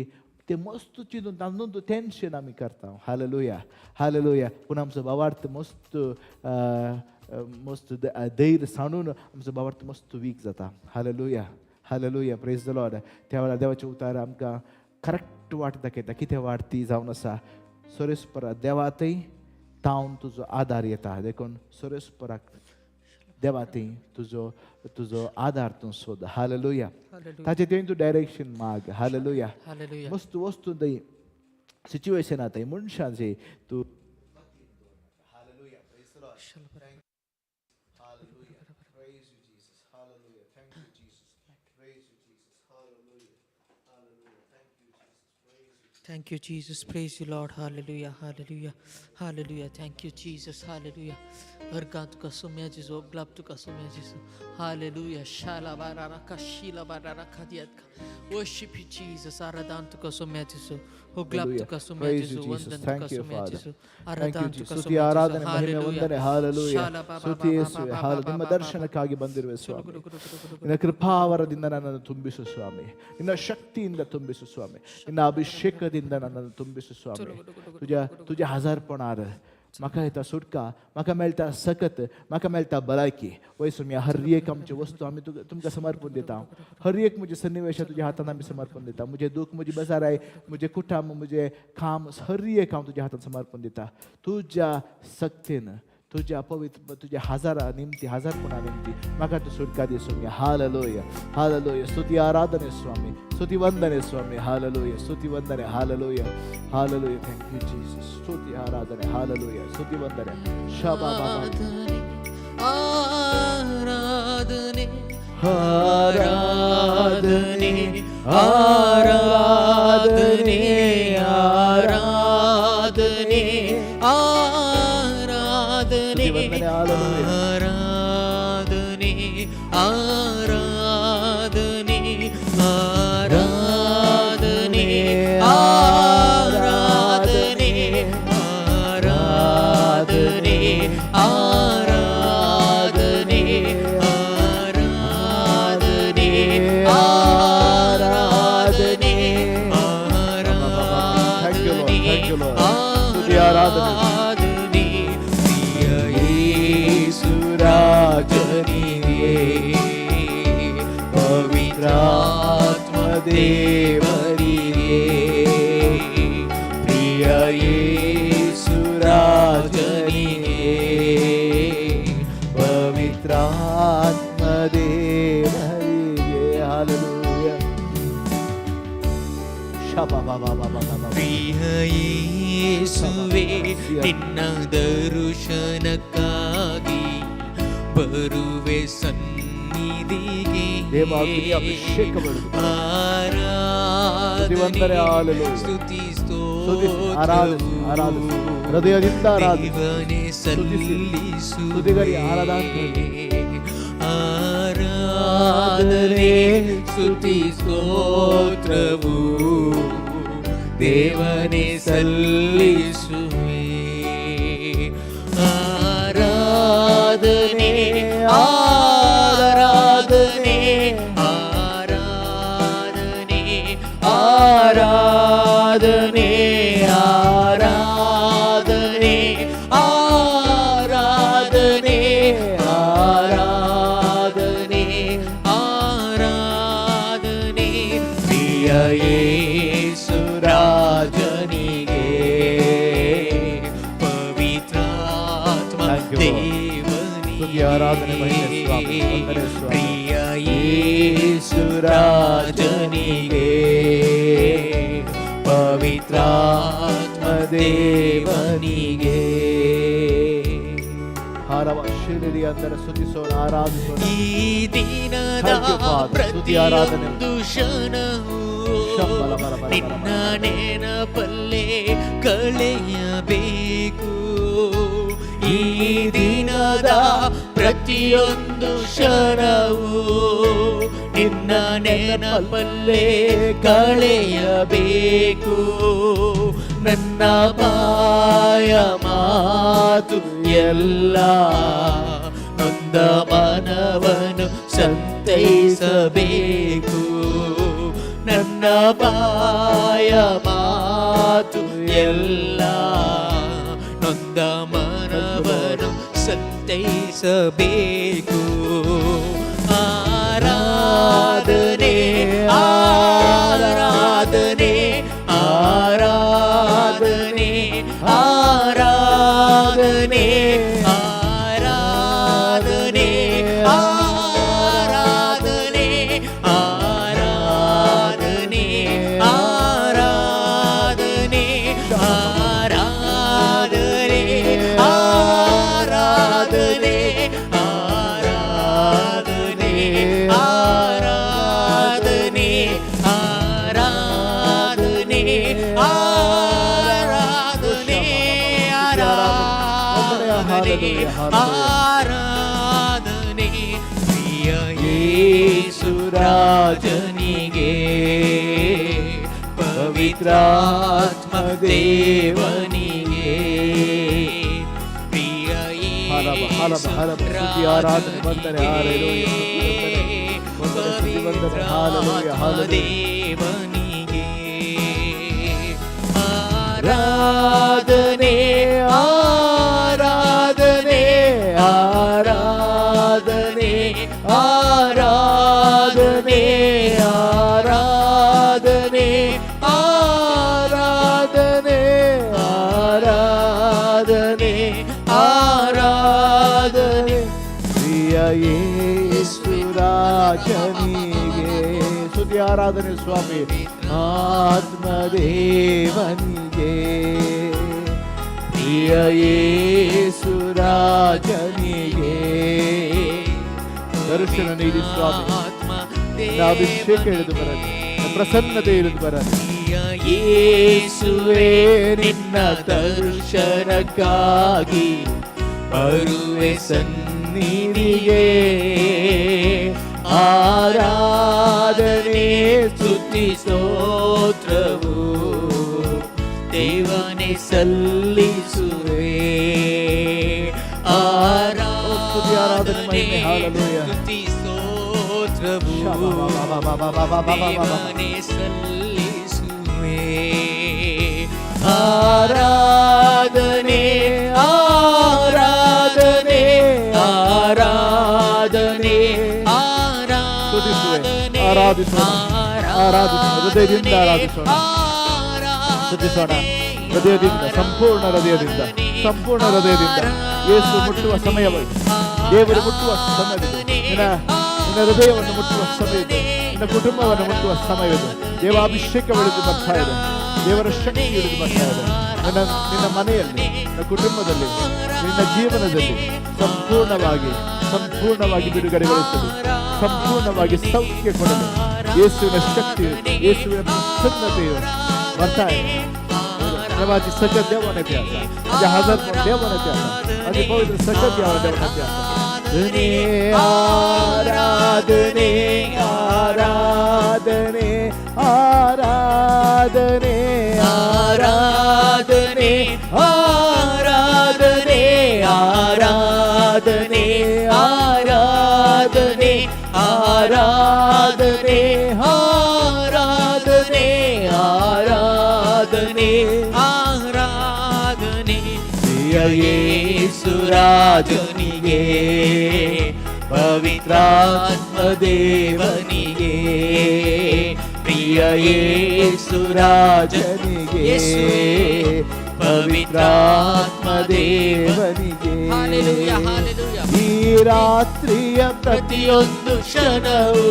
ते मस्त चिंतून तातूंत टेंशन आमी करता. Hallelujah, hallelujah. पूण आमचो भावार्थ मस्त मस्त धैर्य सांडून आमचो भावार्थ मस्त वीक जाता. Hallelujah, hallelujah. Praise the Lord. त्या वेळार देवाचे उतार आमकां करेक्ट वाट दाखयता. कितें वाट ती जावन आसा? सोरेस्परा देवातय तावन तुजो आदार येता. देखून सोरेस्पराक देवा थंय तुजो तुजो आदार तूं सोद. हालेलुया. ताचे थंय तूं डायरेक्शन माग. हालेलुया. हालेलुया. मस्त वस्तू थंय, सिच्युएशना थंय, मनशांचे तूं. Praise you, Jesus. Hallelujah. Thank you, Jesus. Praise you, Jesus. Hallelujah. Hallelujah. Thank you, Jesus. Praise you. Thank you, Jesus. Praise you, Lord. Hallelujah. Hallelujah. Hallelujah. Thank you, Jesus. Hallelujah. अर्गां तुका सोम्या जेजू, ग्लाब तुका सोम्या जेजू. Hallelujah. Shala barara kashila barara kadiatka. Worship you, Jesus. आराधन तुका सोम्या जेजू. ग्लाब Hallelujah. तुका Saumya Praise you, जेजू. Jesus. वंदन Thank तुका you, सोम्या Father. जेजू. Thank you, Aradhana Jesus. ತುಕ ಸ್ತುತಿ, ಸೊಮ್ಯ ಆರಾಧನೆ, ಜೇಸು. ಮಹಿಮೆ, Hallelujah. ವಂದನೆ. ಹಾಲೆಲೂಯ. ಶಾಲ ಬಾ ಬಾ ಸ್ತುತಿ ಬಾ ಬಾ ಯೇಸುವೆ. ಬಾ ಹಾಲು ಬಾ ನಿಮ್ಮ ಬಾ ಬಾ. ದರ್ಶನಕ್ಕಾಗಿ ಬಂದಿರುವೆ ಸ್ವಾಮಿ. ನಿನ್ನ ಕೃಪಾವರದಿಂದ ನನ್ನನ್ನು ತುಂಬಿಸು ಸ್ವಾಮಿ. ನಿನ್ನ ಶಕ್ತಿಯಿಂದ ತುಂಬಿಸು ಸ್ವಾಮಿ. ನಿನ್ನ ಅಭಿಷೇಕದಿಂದ ನನ್ನನ್ನು ತುಂಬಿಸು ಸ್ವಾಮಿ. तुज्या तुज्या हजारपणार म्हाका येता सुटका, म्हाका मेळटा सकत, म्हाका मेळटा भलायकी. वय स्वामी, हर एक आमची वस्तू आमी तुका तुमकां समर्पण दिता. हर एक म्हजे सन्निवेश तुज्या हातान आमी समर्पण दिता. म्हजें दुःख, म्हजी बेजाराय, म्हजें कुटुंब, म्हजें काम, हर एक हांव तुज्या हातान समर्पण दिता. तुज्या शक्तीन, तुज्या पवित्र, तुज्या हजारा निमती, हजारपणा निमती म्हाका तूं सुटका दी स्वामी. Hallelujah, hallelujah. स्तुती, आराधने स्वामी. स्तुती, वंदने स्वामी. हालेलुया. स्तुती, ವಂದನೆ. Hallelujah, hallelujah. Thank you Jesus. ಸ್ತುತಿ, ಆರಾಧನೆ. ಹಾಲೆಲೂಯ. ಸ್ತುತಿ, ವಂದನೆ. ಶಬಾ ಆರಾಧನೆ, ಆರಾಧನೆ, ಆರಾಧನೆ, ಆರಾಧನೆ, ಆರಾಧನೆ, ಸ್ತುತಿ, ವಂದನೆ, ಹಾಲೆಲೂಯ. ಆರಾಧನೆ, ಆರಾಧನೆ, ಆರಾಧನೆ, ಆರಾಧನೆ, ಆರಾಧನೆ, ಆರಾಧನೆ, ಆರಾಧನೆ, ಆರಾಧನೆ. Thank you, Lord. Thank you, Lord. ಸ್ತುತಿ, ಆರಾಧನೆ. ಆರಾಧನೆ ಪ್ರಿಯ ಯೇಸು ರಾಜನಿಗೆ, ಪವಿತ್ರಾತ್ಮ ದೇವರಿಗೆ, ಪ್ರಿಯ ಯೇಸು ರಾಜನಿಗೆ, ಪವಿತ್ರಾತ್ಮ ದೇವರಿಗೆ. ಹಾಲೆಲೂಯ. ಶಬಾ ಬಾ ಬಾ ಬಾ ಬಾ ಬಾ. ಪ್ರಿಯ ಯೇಸುವೆ, ನಿನ್ನ ದರ್ಶನಕ್ಕಾಗಿ ಬರುವೆ ಸನ್ನಿಧಿಗೆ. ದೇವಾಗ್ನಿ ಅಭಿಷೇಕ ಬರುವುದು. ಆರಾಧನೆ, ವಂದನೆ, ಹಾಲೆಲೂಯ. ಸ್ತುತಿ, ಸ್ತುತಿಸಿ, ಆರಾಧಿಸಿ, ಆರಾಧಿಸಿ. ಸ್ತೋತ್ರವು ಹೃದಯದಿಂದ ಆರಾಧಿಸಿ. ದೇವನೇ ಸ್ತುತಿಸಿ. ಸಲ್ಲಿಸುವೆ. ಸ್ತುತಿಗರಿ ಆರಾಧನೆ. ಆರಾಧನೆ, ಸ್ತುತಿ, ಸ್ತೋತ್ರವು ದೇವನೇ ಸಲ್ಲಿಸುವೆ. ಆರಾಧನೆ, ಆರಾಧನೆ, ಆರಾಧನೆ, ಆರಾಧನೆ, ಆರಾಧನೆ, ಆರಾಧನೆ, ಆರಾಧನೆ, ಆರಾಧನೆ ಪ್ರಿಯ ಯೇಸು ರಾಜನಿಗೆ, ಪವಿತ್ರಾತ್ಮ Thank you, Lord. ಸ್ತುತಿ, ಆರಾಧನೆ, ಮಹಿಮೆ ಸ್ವಾಮಿ. ವಂದನೆ ಸ್ವಾಮಿ. ಪ್ರಿಯ ಯೇಸು ರಾಜನಿಗೆ, ಪವಿತ್ರಾತ್ಮ ದೇವನಿಗೆ. ಹಾರವ ಶಿರಡಿ ಅಂದರೆ ಸ್ತುತಿಸೋಣ, ಆರಾಧಿಸೋಣ. ಈ ದಿನದ Thank you, Father. ಸ್ತುತಿ, ಆರಾಧನೆ. ಪ್ರತಿಯೊಂದು ಕ್ಷಣವೂ ಶಂಬಲ ಬರ ಬರ ಬರ ನಿನ್ನ ಬರ. ನೆನಪಲ್ಲೇ ಕಳೆಯಬೇಕು. ಈ ದಿನದ ಪ್ರತಿಯೊಂದು ಕ್ಷಣವೂ ನಿನ್ನ ನೆನಪಲ್ಲೇ ಕಳೆಯಬೇಕು. ನನ್ನ ಬಾಯ ಮಾತು ಎಲ್ಲ ನೊಂದ ಮನವನ್ನು ಸಂತೈಸಬೇಕು. ನನ್ನ ಬಾಯ ಮಾತು ಎಲ್ಲ ನೊಂದ ಮನವನ್ನು ಸಂತೈಸಬೇಕು. ಆರಾಧನೆ, ಆರಾಧನೆ, ಆರಾಧನೆ, ಆರಾಧನೆ, ಆರಾಧನೆ. Hallelujah, hallelujah. ಆರಾಧನೆ ಪ್ರಿಯ ಯೇಸು ರಾಜನಿಗೆ, ಪವಿತ್ರಾತ್ಮ ದೇವನಿಗೆ, ಪ್ರಿಯ ಹರಬ, ಹರಬ, ಹರಬ. ಸ್ತುತಿ, ಆರಾಧನೆ, ವಂದನೆ, ಹಾಲೆಲೂಯಾ. ಸ್ತುತಿ, ವಂದನೆ, ಸ್ತುತಿ, ವಂದನೆ, ಹಾಲೆಲೂಯಾ, ಹಾಲೆಲೂಯಾ. ದೇವನಿಗೆ ಆರಾಧನೆ, ಆರಾಧನೆ, ಆರಾಧನೆ, ಆರಾಧನೆ, ಆರಾಧನೆ, ಆರಾಧನೆ, ಆರಾಧನೆ, ಆರಾಧನೆ ಪ್ರಿಯ ಯೇಸು ರಾಜನಿಗೆ. ಸ್ತುತಿ, ಆರಾಧನೆ ಸ್ವಾಮಿ. ಆತ್ಮದೇವನಿಗೆ, ಪ್ರಿಯ ಯೇಸು ರಾಜನಿಗೆ. ದರ್ಶನ ನೀಡಿ ಸ್ವಾಮಿ. ಆತ್ಮ ನಿನ್ನ ಅಭಿಷೇಕ ಇಳಿದು ಬರಲಿ, ನಿನ್ನ ಪ್ರಸನ್ನತೆ ಇಳಿದು ಬರಲಿ. ಯೇಸುವೆ, ನಿನ್ನ ದರ್ಶನಕ್ಕಾಗಿ ಬರುವೆ ಸನ್ನಿಧಿಗೆ. ಆರಾಧನೆ, ಸ್ತುತಿ, ಸ್ತೋತ್ರವು ದೇವನೇ ಸಲ್ಲಿಸುವೆ. ಸ್ತುತಿ, ಆರಾಧನೆ, ಮಹಿಮೆ, ಹಾಲೆಲೂಯಾ. ಸ್ತುತಿ, ಸ್ತೋತ್ರವು ದೇವನೇ ಸಲ್ಲಿಸುವೆ. ಆರಾಧನೆ, ಆರಾಧನೆ, ಆರಾಧನೆ, ಸ್ತುತಿಸುವೆ, ಆರಾಧನೆ, ಆರಾಧಿಸೋಣ, ಆರಾಧಿಸೋಣ, ಹೃದಯದಿಂದ ಆರಾಧಿಸೋಣ. ಸ್ತುತಿಸೋಣ ಹೃದಯದಿಂದ, ಸಂಪೂರ್ಣ ಹೃದಯದಿಂದ, ಸಂಪೂರ್ಣ ಹೃದಯದಿಂದ. ಯೇಸು ಮುಟ್ಟುವ ಸಮಯವಾಗಿದೆ. ದೇವರು ಮುಟ್ಟುವ ಸಮಯವಿದೆ. ನಿನ್ನ ನಿನ್ನ ಹೃದಯವನ್ನು ಮುಟ್ಟುವ ಸಮಯವಿದೆ. ನಿನ್ನ ಕುಟುಂಬವನ್ನು ಮುಟ್ಟುವ ಸಮಯವಿದೆ. ದೇವಾಭಿಷೇಕ ಇಳಿದು ಬರ್ತಾ ಇದೆ. ದೇವರ ಶಕ್ತಿ ಇಳಿದು ಬರ್ತಾ ಇದೆ. ನಿನ್ನ ನಿನ್ನ ಮನೆಯಲ್ಲಿ, ನಿನ್ನ ಕುಟುಂಬದಲ್ಲಿ, ನಿನ್ನ ಜೀವನದಲ್ಲಿ ಸಂಪೂರ್ಣವಾಗಿ, ಸಂಪೂರ್ಣವಾಗಿ ಬಿಡುಗಡೆಗೊಳಿಸಲು, ಸಂಪೂರ್ಣವಾಗಿ ಸೌಖ್ಯ ಕೊಡಲು ಯೇಸುವಿನ ಶಕ್ತಿ, ಯೇಸುವಿನ ಪ್ರಸನ್ನತೆಯು ಬರ್ತಾ ಇದೆ. देवाची सकत देवाने ते आसा, म्हणजे हजर देवाने ते आसा, म्हणजे पवित्र सकत देवाने ते आसा. आराधने, आराधने, आराधने, ಆರಾಧನೆ, ಆರಾಧನೆ, ಆರಾಧನೆ, ಆರಾಧನೆ, ಆರಾಧನೆ, ಆರಾಧನೆ, ಆರಾಧನೆ, ಆರಾಧನೆ ಪ್ರಿಯ ಯೇಸು ರಾಜನಿಗೆ, ಪವಿತ್ರಾತ್ಮ ದೇವನಿಗೆ, ಪ್ರಿಯ ಯೇಸು ರಾಜನಿಗೆ, ಪವಿತ್ರಾತ್ಮ ದೇವನಿಗೆ. ದೇವನಿಗೆ. ಈ ರಾತ್ರಿಯ ಪ್ರತಿಯೊಂದು ಕ್ಷಣವೂ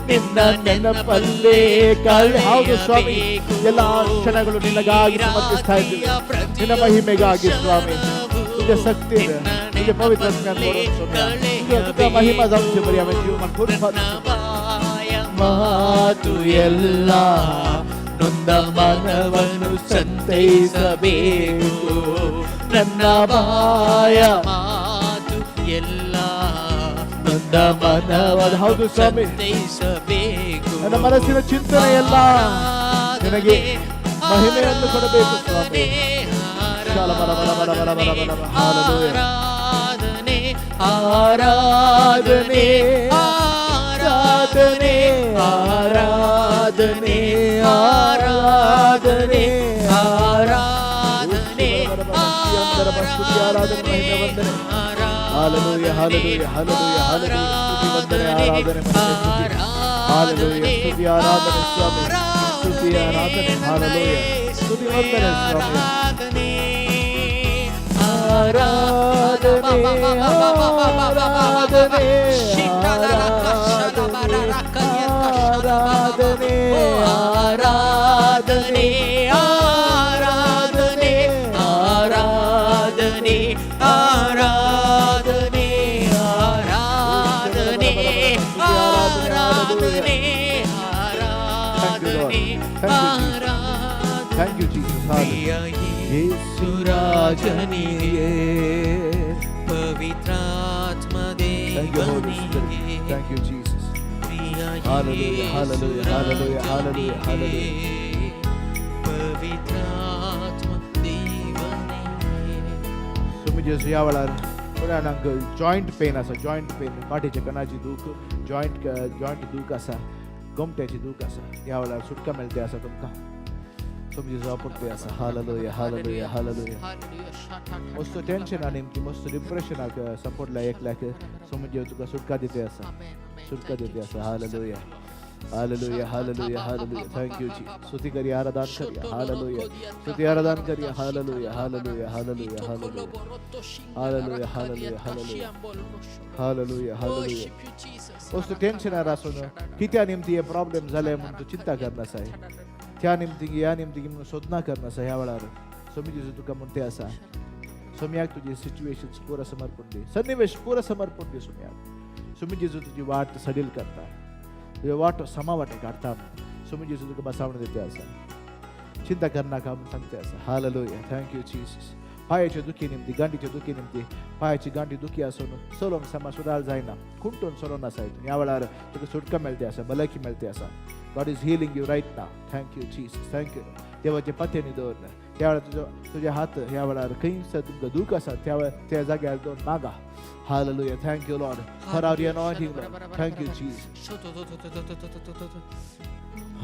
ನಿನ್ನ ನೆನಪಲ್ಲೇ. ಕಳೆ. ಹೌದು ಸ್ವಾಮಿ, ಎಲ್ಲ ಕ್ಷಣಗಳು ನಿನಗಾಗಿ ಸಮರ್ಪಿಸ್ತಾ ಇದ್ದೀವಿ, ನಿನ್ನ ಮಹಿಮೆಗಾಗಿ ಸ್ವಾಮಿ. तुझे शक्ती ಇದೆ, तुझे पवित्र आत्म्यान भरून स्ವಾಮಿ. तुझ्या महिमा जाऊची बरी आम्ही जीवनात खूप ಮಾತು ಎಲ್ಲ ನೊಂದ ಮನವನ್ನು ಸಂತೈಸಬೇಕು. ನನ್ನ ಬಾಯ ಮಾತು ಎಲ್ಲ ನೊಂದ ಮನವನ್ನು ಹೌದು ಸ್ವಾಮಿ. ಸಂತೈಸಬೇಕು. ನನ್ನ ಮನಸ್ಸಿನ ಚಿಂತನೆ ಎಲ್ಲ ನಿನಗೆ ಮಹಿಮೆಯನ್ನು ಕೊಡಬೇಕು ಸ್ವಾಮಿ. ಶಾಲ ಬಲ ಬಲ ಬಲ ಬಲ ಬಲ ಬಲ ಬಲ. ಹಾಲೆಲೂಯಾ. ಆರಾಧನೆ, ಆರಾಧನೆ, ಆರಾಧನೆ, ಆರಾಧನೆ, ಆರಾಧನೆ, ಆರಾಧನೆ. ಆರಾಧನೆ, ಮಹಿಮೆ, ವಂದನೆ. Hallelujah, hallelujah, hallelujah, hallelujah. ಸ್ತುತಿ, ವಂದನೆ, ಆರಾಧನೆ, ಮಹಿಮೆ, ಸ್ತುತಿ. ಹಾಲೆಲೂಯಾ. ಸ್ತುತಿ, ಆರಾಧನೆ ಸ್ವಾಮಿ. ಸ್ತುತಿ, ಆರಾಧನೆ. ಹಾಲೆಲೂಯಾ. ಸ್ತುತಿ, ವಂದನೆ ಸ್ವಾಮಿ. ಆರಾಧನೆ, ಆರಾಧನೆ, ಆರಾಧನೆ, ಆರಾಧನೆ, ಆರಾಧನೆ, ಆರಾಧನೆ, ಆರಾಧನೆ, ಆರಾಧನೆ, ಆರಾಧನೆ, ಆರಾಧನೆ, ಆರಾಧನೆ. Thank you Jesus. ಪ್ರಿಯ ಯೇಸು ರಾಜನಿಗೆ, ಪವಿತ್ರಾತ್ಮ Thank you, Holy Spirit. ದೇವನಿಗೆ Thank you, Jesus. Priya Hallelujah, hallelujah, hallelujah, hallelujah, hallelujah. ಪವಿತ್ರಾತ್ಮ ದೇವನಿಗೆ. स्वामी जेजू, ह्या वेळार थोड्या जाणांक जॉयंट पेन आसा, जॉयंट पेन, फाटीच्या कणाची दूख, जॉयंट जॉयंट दूख आसा, गोमट्याची दूख आसा. ह्या वेळार सुटका मेळटे आसा तुमकां. स्वामी जेजू आपुरते आसा. Hallelujah, hallelujah, hallelujah. मस्त टेन्शना निमती, मस्त डिप्रेशनाक सपोर्टला एकल्याक स्वामी जेजू तुका सुटका दिते आसा, सुटका दिते आसा. Hallelujah, hallelujah, hallelujah, hallelujah. Thank you जी. स्तुती करिया, आराधन करिया. हालेलुया. स्तुती आराधन करिया. Hallelujah, hallelujah, hallelujah, hallelujah, hallelujah, hallelujah, hallelujah, hallelujah, hallelujah. वस्तू टेन्शनार आसून कित्या निमती हे प्रॉब्लेम जाले म्हूण तूं चिंता करनासाय, त्या निमती ह्या निमती म्हणून सोदना करनासा. ह्या वेळार स्वामी जेजू तुका म्हणते आसा, सोम्याक तुजी सिच्युएशन पुरा समर्पण दी, सन्निवेश पुरा समर्पण दी सोम्याक. स्वामी जेजू तुजी वाट सडील करता, तुजे वाट समा वाटे काडटा. स्वामी जेजू तुका बसावण दिते आसा, चिंता करनाका म्हूण सांगते आसा. हालेलुया. Thank you Jesus. पांयाचे दुखी निमती, गांठीचे दुखी निमती, पांयाची गांठी दुखी आसून चलोवंक समा सुदार जायना, खुंटून चलोवन आसा हितून. ह्या वेळार तुका सुटका मेळटे आसा, भलायकी मेळटे आसा. God is healing you right now. Thank you, Jesus. Thank you. देवाचे पातयेनी दवरले त्या वेळार तुजो तुजे हात ह्या वेळार खंयसर तुमकां दूख आसा त्या वेळार त्या जाग्यार दवरून मागा. Hallelujah. Thank you, Lord, for our anointing, Lord. Thank you, Jesus.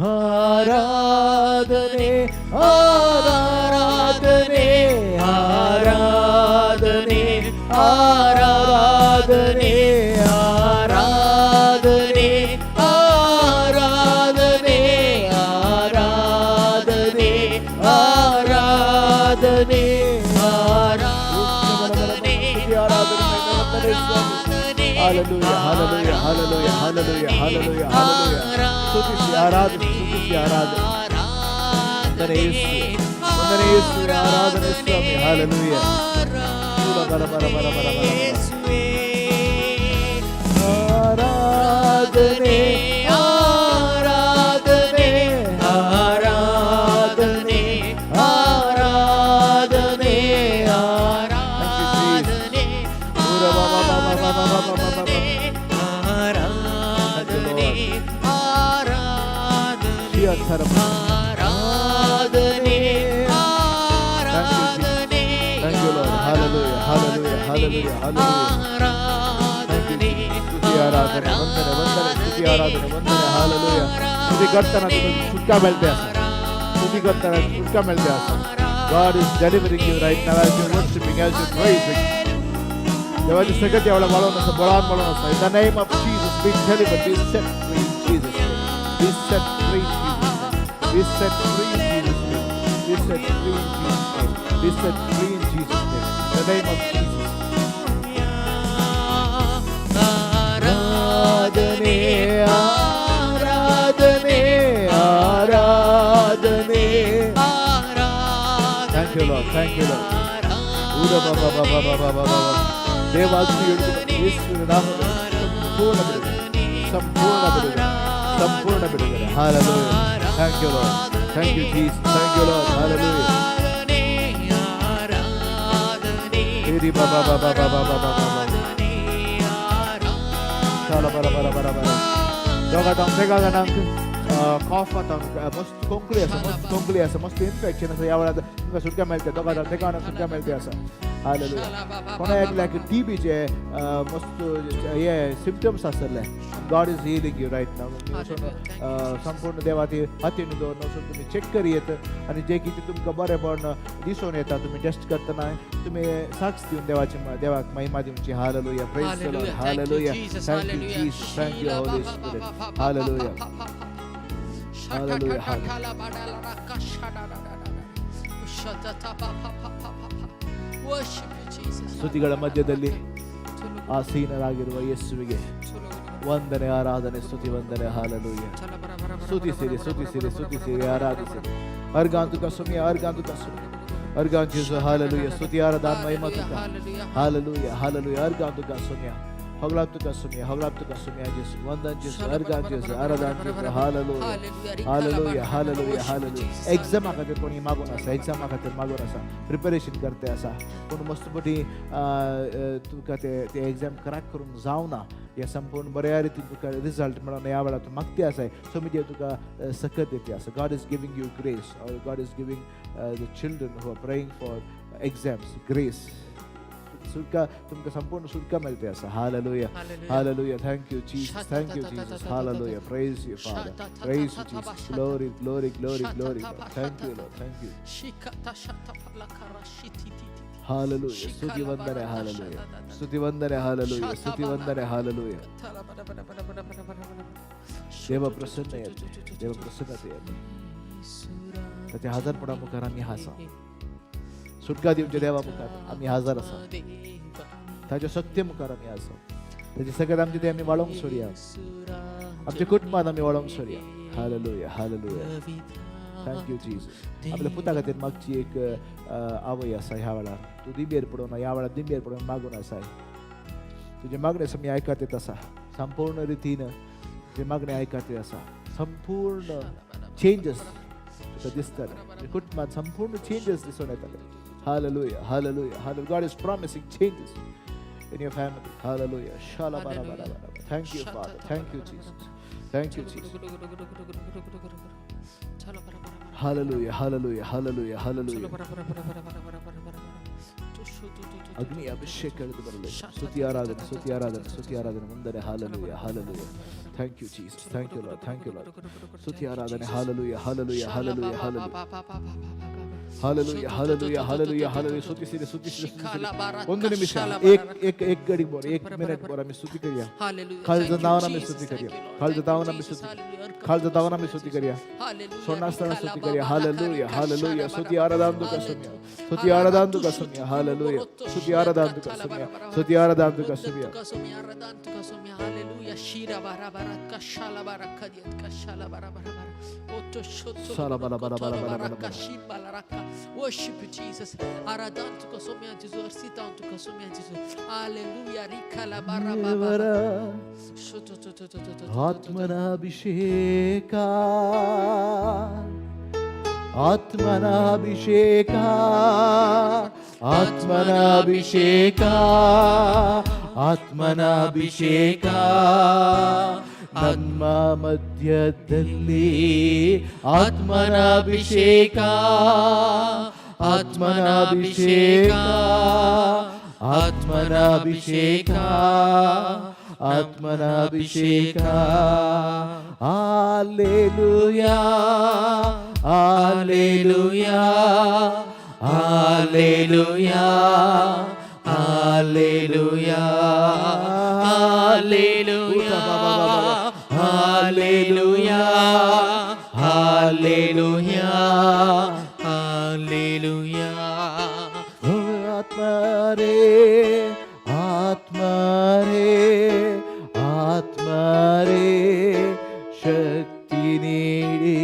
ಆರಾಧನೆ, ಆರಾಧನೆ, ಆರಾಧನೆ, ಆರಾಧನೆ, ಆರಾಧನೆ, ಆರಾಧನೆ, ಆರಾಧನೆ, ಆರಾಧನೆ, ಆರಾಧನೆ. Hallelujah, hallelujah, hallelujah, hallelujah, hallelujah, hallelujah. ಸ್ತುತಿಸಿ ಆರಾಧನೆ, ಸ್ತುತಿಸಿ ಆರಾಧನೆ. ವಂದನೆ ಯೇಸು, ವಂದನೆ ಯೇಸು, ಆರಾಧನೆ ಸ್ವಾಮಿ. Hallelujah. ಬರ ಬರ ಬರ ಬರ ಬರ ಬರ. ಆರಾಧನೆ, ಆರಾಧನೆ, ಆರಾಧನೆ, ಆರಾಧನೆ, ಆರಾಧನೆ, ಆರಾಧನೆ, ಆರಾಧನೆ, ಆರಾಧನೆ, ಆರಾಧನೆ, ಆರಾಧನೆ. Thank you, Lord. Hallelujah, hallelujah, hallelujah, hallelujah. Thank you, ಆರಾಧನೆ. ಸ್ತುತಿ ಆರಾಧನೆ, ವಂದನೆ, ವಂದನೆ, ಸ್ತುತಿ ಆರಾಧನೆ, ವಂದನೆ. ಹಾಲೆಲೂಯಾ. ಸ್ತುತಿ करताना तुका सुटका मेळते आसा, स्तुती करताना सुटका मेळते आसा. God is delivering you right now as you're worshiping, as you're praising. देवाची सगळं एवढा वाळून आसा, बळान बळान आसा. In the name of Jesus, be delivered, be set free in Jesus' name. Be set free in Jesus' name. Be set free in Jesus' name. Be set free in Jesus' name. Be set free in Jesus' name. In the name of Jesus. ಆರಾಧನೆ, ಆರಾಧನೆ, ಆರಾಧನೆ. Thank you, Lord. Thank you, Lord. ಊರ ಬಾಬಾ ಬಾಬಾ ಬಾಬಾ ಬಾಬಾ. ದೇವಾಗ್ನಿ ಯೇಸುವಿನ ನಾಮದಲ್ಲಿ ಸಂಪೂರ್ಣ ಬಿಡುಗಡೆ, ಸಂಪೂರ್ಣ ಬಿಡುಗಡೆ, ಸಂಪೂರ್ಣ ಬಿಡುಗಡೆ. Hallelujah. Thank you, Lord. Thank you, Jesus. Thank you, Lord. Hallelujah. ಹೇರಿ ಬಾಬಾ ಬಾಬಾ ಬಾಬಾ ಬಾಬಾ ಬಾಬಾ. ಶಾಲ ಬರ ಬರ ಬರ ಬರ. दोगा तेगा जाणांक कॉफ जाता, मस्त खोंकली आसा, मस्त खोंकली आसा, मस्त इन्फेक्शन आसा. ह्या वेळार तुमकां सुटका मेळटा. दोगा जाण तेगा सुटका मेळटा आसा. हालेलुया. कोणा एकल्याक टीबीचे मस्त हे सिमटम्स आसतले, God is healing you right now. संपूर्ण देवा ती हातीन दवरून वचून तुमी चॅक करयेत आनी जे कितें तुमकां बरेंपण दिसून येता तुमी टेस्ट करतना, तुमी साक्ष दिवन देवाची देवाक महिमा दिवची. Hallelujah. Praise the Lord. Hallelujah. Thank you, hallelujah. Jesus. Thank you, Hallelujah. Jesus. Thank you, Holy Spirit. Hallelujah. Hallelujah. Worship you, Jesus. ಸ್ತುತಿಗಳ ಮಧ್ಯದಲ್ಲಿ ಆಸೀನರಾಗಿರುವ ಯೇಸುವಿಗೆ ವಂದನೆ, ಆರಾಧನೆ, ಸ್ತುತಿ, ವಂದನೆ. ಹಾಲೆಲೂಯ. ಸ್ತುತಿಸಿರಿ, ಸ್ತುತಿಸಿರಿ, ಸ್ತುತಿಸಿರಿ, ಆರಾಧಿಸಿರಿ. अर्गान तुका सुमी, अर्गान तुका सुमी, अर्गान जेजू. हालेलुया. स्तुती, आराधन, महिमा तुका. Hallelujah, hallelujah. अर्गान तुका सुम्या. होगलाप तुका सुमया, होगलाप तुका सुमया जेसू, वंदन जेसू, अर्गान जेसू, आराधन जेसू. Hallelujah, hallelujah, hallelujah, hallelujah. एग्जामा खातीर कोणी मागून आसा, एग्जामा खातीर मागून आसा, प्रिपरेशन करते आसा, पूण मस्त पटी तुका ते ते एग्जाम क्रॅक करूंक जावना, हे संपूर्ण बऱ्या रितीन तुका रिजल्ट मेळोन ह्या वेळार तूं मागती आसाय. सो देव तुका सकत दिती आसा. God is giving you grace, or God is giving the children who are praying for exams grace. सुटका, तुमकां संपूर्ण सुटका मेळते आसा. Hallelujah, hallelujah. Thank you, Jesus. Thank you, Jesus. Hallelujah. Praise you, Father. Praise you, Jesus. Glory, glory, glory, glory. Thank you, Lord. Thank you. Hallelujah. ಸ್ತುತಿ ವಂದನೆ, hallelujah. ಸ್ತುತಿ ವಂದನೆ, hallelujah. ಸ್ತುತಿ ವಂದನೆ, ಹಾಲೆಲೂಯ. देव प्रसन्न येते, देव प्रसन्नते येते. ताच्या हजरपणा मुखार आमी आसा. सुटका दिवच्या देवा मुखार आमी हजर आसा. ताच्या सत्य मुखार आमी आसा. ताचे सगळ्यात आमचे ते आमी वाळोवंक सोडया, आमच्या कुटुंबात आमी वाळोवंक सोडया. Hallelujah, hallelujah. Thank you, Jesus. आपल्या पुता खातीर मागची एक आवय आसा. ह्या वेळार तूं दिंबेर पडून, ह्या वेळार दिंबेर पडून मागून आसाय. तुजें मागणें आमी आयकत येत आसा. संपूर्ण रितीन तुजें मागणें आयकत येत आसा. संपूर्ण चेंजीस तुका दिसतले. तुज्या कुटुंबात संपूर्ण चेंजीस दिसून येतले. Hallelujah, hallelujah, hallelujah. God is promising changes in your family. Hallelujah. Shalabarabarabara. Thank you, Father. Thank you, Jesus. Thank you, Jesus. Hallelujah, hallelujah, hallelujah, hallelujah. ಅಗ್ನಿ ಅಭಿಷೇಕ ಇಳಿದು ಬರಲಿ. ಸ್ತುತಿ ಆರಾಧನೆ, ಸ್ತುತಿ ಆರಾಧನೆ, ಸ್ತುತಿ ಆರಾಧನೆ ಮುಂದರೆ. Hallelujah, hallelujah. Thank you, Jesus. Thank you, Lord. Thank you, Lord. ಸ್ತುತಿ ಆರಾಧನೆ. Hallelujah, hallelujah, hallelujah, hallelujah, hallelujah, hallelujah, hallelujah, hallelujah. ಸ್ತುತಿಸಿರಿ, ಸ್ತುತಿಸಿರಿ, ಸ್ತುತಿಸಿರಿ. ಒಂದು ನಿಮಿಷ, एक एक एक घडी बोर, एक मिनिट बोर आम्ही स्तुती करूया. खालचं दावून आम्ही स्तुती करूया. खालचं दावून आम्ही स्तुती, खालचं दावून आम्ही स्तुती करूया. सोडनासतना स्तुती करूया. Hallelujah, hallelujah. स्तुती आराधन तुका सुमया, स्तुती आराधन तुका सुमया. हालेलुया. स्तुती आराधन तुका सुमया, स्तुती आराधन तुका Somaiya. Hallelujah. Shira bara bara kashala bara kadiat kashala bara bara bara. Otto shotto Sala bara bara bara bara bara bara. Shimbalaraka. Worship you, Jesus. Aradan tuka somya Jesus. Arsitan tuka somya Jesus. Hallelujah. Rikala bara ದೇವರ baba. Shotto to to to to to. ಆತ್ಮನ ಅಭಿಷೇಕ, ಆತ್ಮನ ಅಭಿಷೇಕ, ಆತ್ಮನ ಅಭಿಷೇಕ, ಆತ್ಮನ ಅಭಿಷೇಕ ನಮ್ಮ ಮಧ್ಯದಲ್ಲಿ. ಆತ್ಮನ ಅಭಿಷೇಕ, ಆತ್ಮನ ಅಭಿಷೇಕ, ಆತ್ಮನ ಅಭಿಷೇಕ, ಆತ್ಮನ ಅಭಿಷೇಕ. Alleluia, alleluia, alleluia, alleluia, Hallelujah. Hallelujah. Hallelujah. Hallelujah. ಆತ್ಮರೇ, ಆತ್ಮರೇ, ಆತ್ಮರೇ, ಶಕ್ತಿ ನೀಡಿ.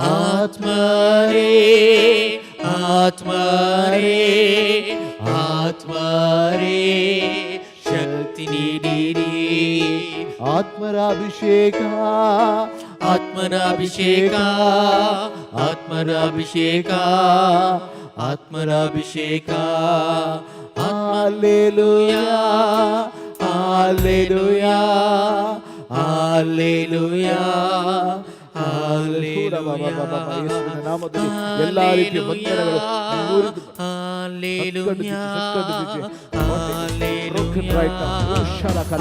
ಆತ್ಮರೇ, ಆತ್ಮರೇ, ಆತ್ಮರೇ, ಶಕ್ತಿ ನೀಡಿರಿ. ಆತ್ಮರ ಅಭಿಷೇಕ. ಆತ್ಮನ ಅಭಿಷೇಕ, ಆತ್ಮನ ಅಭಿಷೇಕ, ಆತ್ಮನ ಅಭಿಷೇಕ. Alleluia, alleluia, alleluia. ಯೇಸುವಿನ ನಾಮದಲ್ಲಿ ಎಲ್ಲಾ ರೀತಿಯ ಬಂಧನಗಳು ಮುರಿದು Hallelujah. Broken right now.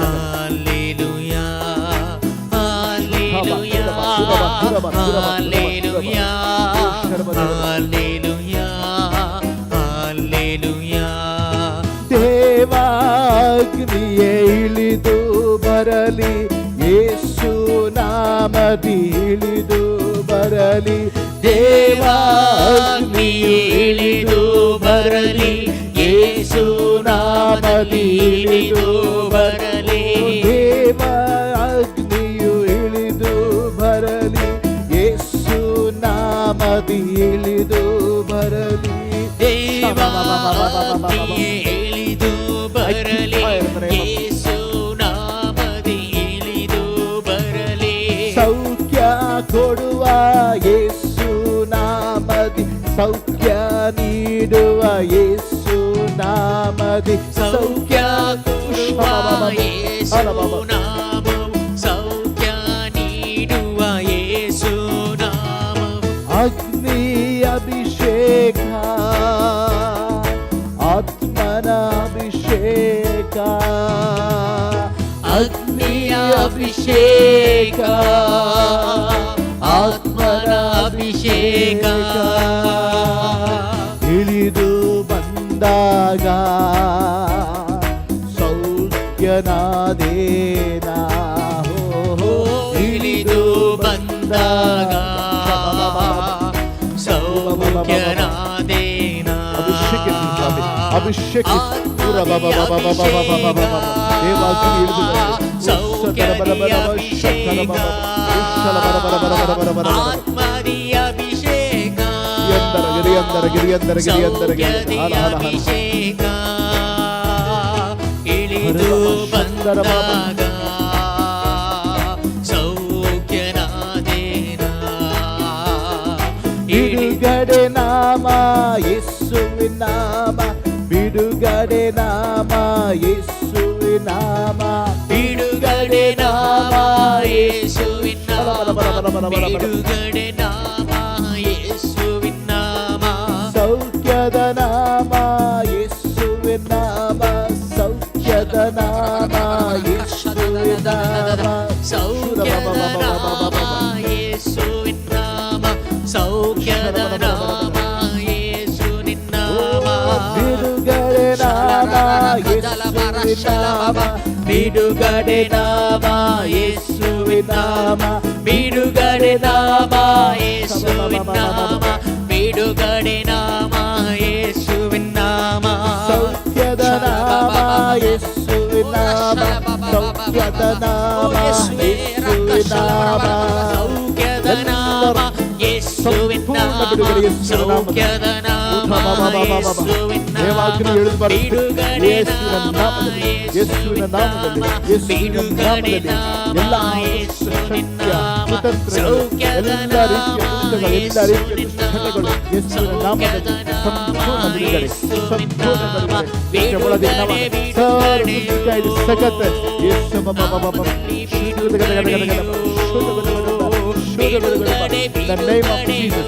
Hallelujah. Hallelujah. Hallelujah. Hallelujah. Hallelujah. ದೇವಾಗ್ನಿಯೇ ಇಳಿದು ಬರಲಿ, ಯೇಸು ನಾಮದಿ ಇಳಿದು ಬರಲಿ. ದೇವಾಗ್ನಿಯೇ ಇಳಿದು ಬರಲಿ, ಯೇಸು ನಾಮದಿ ಇಳಿದು ಬರಲಿ. ದೇವ ಅಗ್ನಿಯು ಇಳಿದು ಬರಲಿ, ಯೇಸು ನಾಮದಿ ಇಳಿದು ಬರಲಿ. ದೇವಾಗ್ನಿಯೇ ಇಳಿದು ಬರಲಿ, ಯೇಸು ನೀಡುವ ಯೇಸು ನಾಮದಿ, ಸೌಖ್ಯ ಕೊಡುವ ಯೇಸು ನಾಮವು, ಸೌಖ್ಯ ನೀಡುವ ಯೇಸು ನಾಮವು. ಅಗ್ನಿ ಅಭಿಷೇಕ, ಆತ್ಮನ ಅಭಿಷೇಕ, ಅಗ್ನಿಯ ಅಭಿಷೇಕ, ಆತ್ಮನ ಅಭಿಷೇಕ. ಇಳಿದು ಬಂದಾಗ ಸೌಖ್ಯನಾದೇನ, ಹೋ. ಇಳಿದು ಬಂದಾಗ ಸೌಖ್ಯನಾದೇನ. ಅಭಿಷೇಕಿಸು ಸ್ವಾಮಿ, ಅಭಿಷೇಕಿಸು. ಪೂರ ಬಾಬಾ ಬಾಬಾ ಬಾಬಾ ಬಾಬಾ ಬಾಬಾ ಬಾಬಾ. ದೇವಾಗ್ನಿ ಇಳಿದು ಬರಲಿ. ಸೌಖ್ಯದಿ ಅಭಿಷೇಕ, ಆತ್ಮದಿ ಅಭಿಷೇಕ, ಗಿರಿಯಂದರ ಗಿರಿಯಂದರ ಗಿರಿಯಂದರ ಗಿರಿಯಂದರ ಗಿರಿಯಂದರ. ಸೌಖ್ಯದಿ ಹಲ ಹಲ ಹಲ. ಅಭಿಷೇಕ, ಇಳಿದು ಬಂದಾಗ ಸೌಖ್ಯನಾದೇನ. ಬಿಡುಗಡೆ ನಾಮ ಯೇಸುವಿನ ನಾಮ, ಬಿಡುಗಡೆ ನಾಮ ಯೇಸುವಿನ ನಾಮ, ಬಿಡುಗಡೆ ನಾಮ ಯೇಸುವಿನ ನಾಮ, ಬಿಡುಗಡೆ ನಾಮ ಯೇಸುವಿನ ನಾಮ, ಸೌಖ್ಯದ ನಾಮ ಯೇಸುವಿನ ನಾಮ, ಸೌಖ್ಯದ ನಾಮ ಯೇಸುವಿನ ನಾಮ, ಸೌಖ್ಯದ ನಾಮ ಯೇಸುವಿನ ನಾಮ, ಸೌಖ್ಯದ ನಾಮ ಯೇಸುವಿನ ನಾಮ, ಬಿಡುಗಡೆ ನಾಮ ಯೇಸುವಿನ ನಾಮ, ಬಿಡುಗಡೆ ನಾಮ ಯೇಸುವಿನ ನಾಮ, ಬಿಡುಗಡೆ ನಾಮ ಯೇಸುವಿನ ನಾಮ, ಬಿಡುಗಡೆ ನಾಮ ಯೇಸುವಿನ ನಾಮ, ಸೌಖ್ಯದ ನಾಮ ಯೇಸುವಿನ ನಾಮ, ಸೌಖ್ಯದ ನಾಮ ಯೇಸುವಿನ ನಾಮ, ಸೌಖ್ಯದ ನಾಮ ಯೇಸುವಿನ ನಾಮ, ಸೌಖ್ಯದ ನಾಮ ಯೇಸುವಿನ ನಾಮ, ಬಿಡುಗಡೆ ನಾಮ ಯೇಸುವಿನ ನಾಮದಲ್ಲಿ, ಯೇಸುವಿನ ಬಿಡುಗಡೆ ನಾಮದಲ್ಲಿ ನಾಮ ಎಲ್ಲ ಯೇಸುವಿನ ಶಕ್ತಿಯ ನಾಮ, ಕುತಂತ್ರಗಳು, ಸೌಖ್ಯದ ಎಲ್ಲ ರೀತಿಯ ನಾಮ ಕುತಂತ್ರಗಳು, ಎಲ್ಲ ರೀತಿಯ ಯೇಸುವಿನ ದುಶ್ಚಟಗಳು ನಾಮ, ಯೇಸುವಿನ ಸೌಖ್ಯದ ನಾಮದಲ್ಲಿ ನಾಮ ಸಂಪೂರ್ಣ ಬಿಡುಗಡೆ, ಯೇಸುವಿನ ಸಂಪೂರ್ಣ ನಾಮ, ಬಿಡುಗಡೆ. ಒಳಗೆ ನಾಮ ಬಿಡುಗಡೆ ಸರ್ವ ಬಿಡುಗಡೆಯು ಸಖತ್ ಯೇಸು ಬಾಬಾ ಬಾಬಾ ಬಾಬಾ. In the name of Jesus,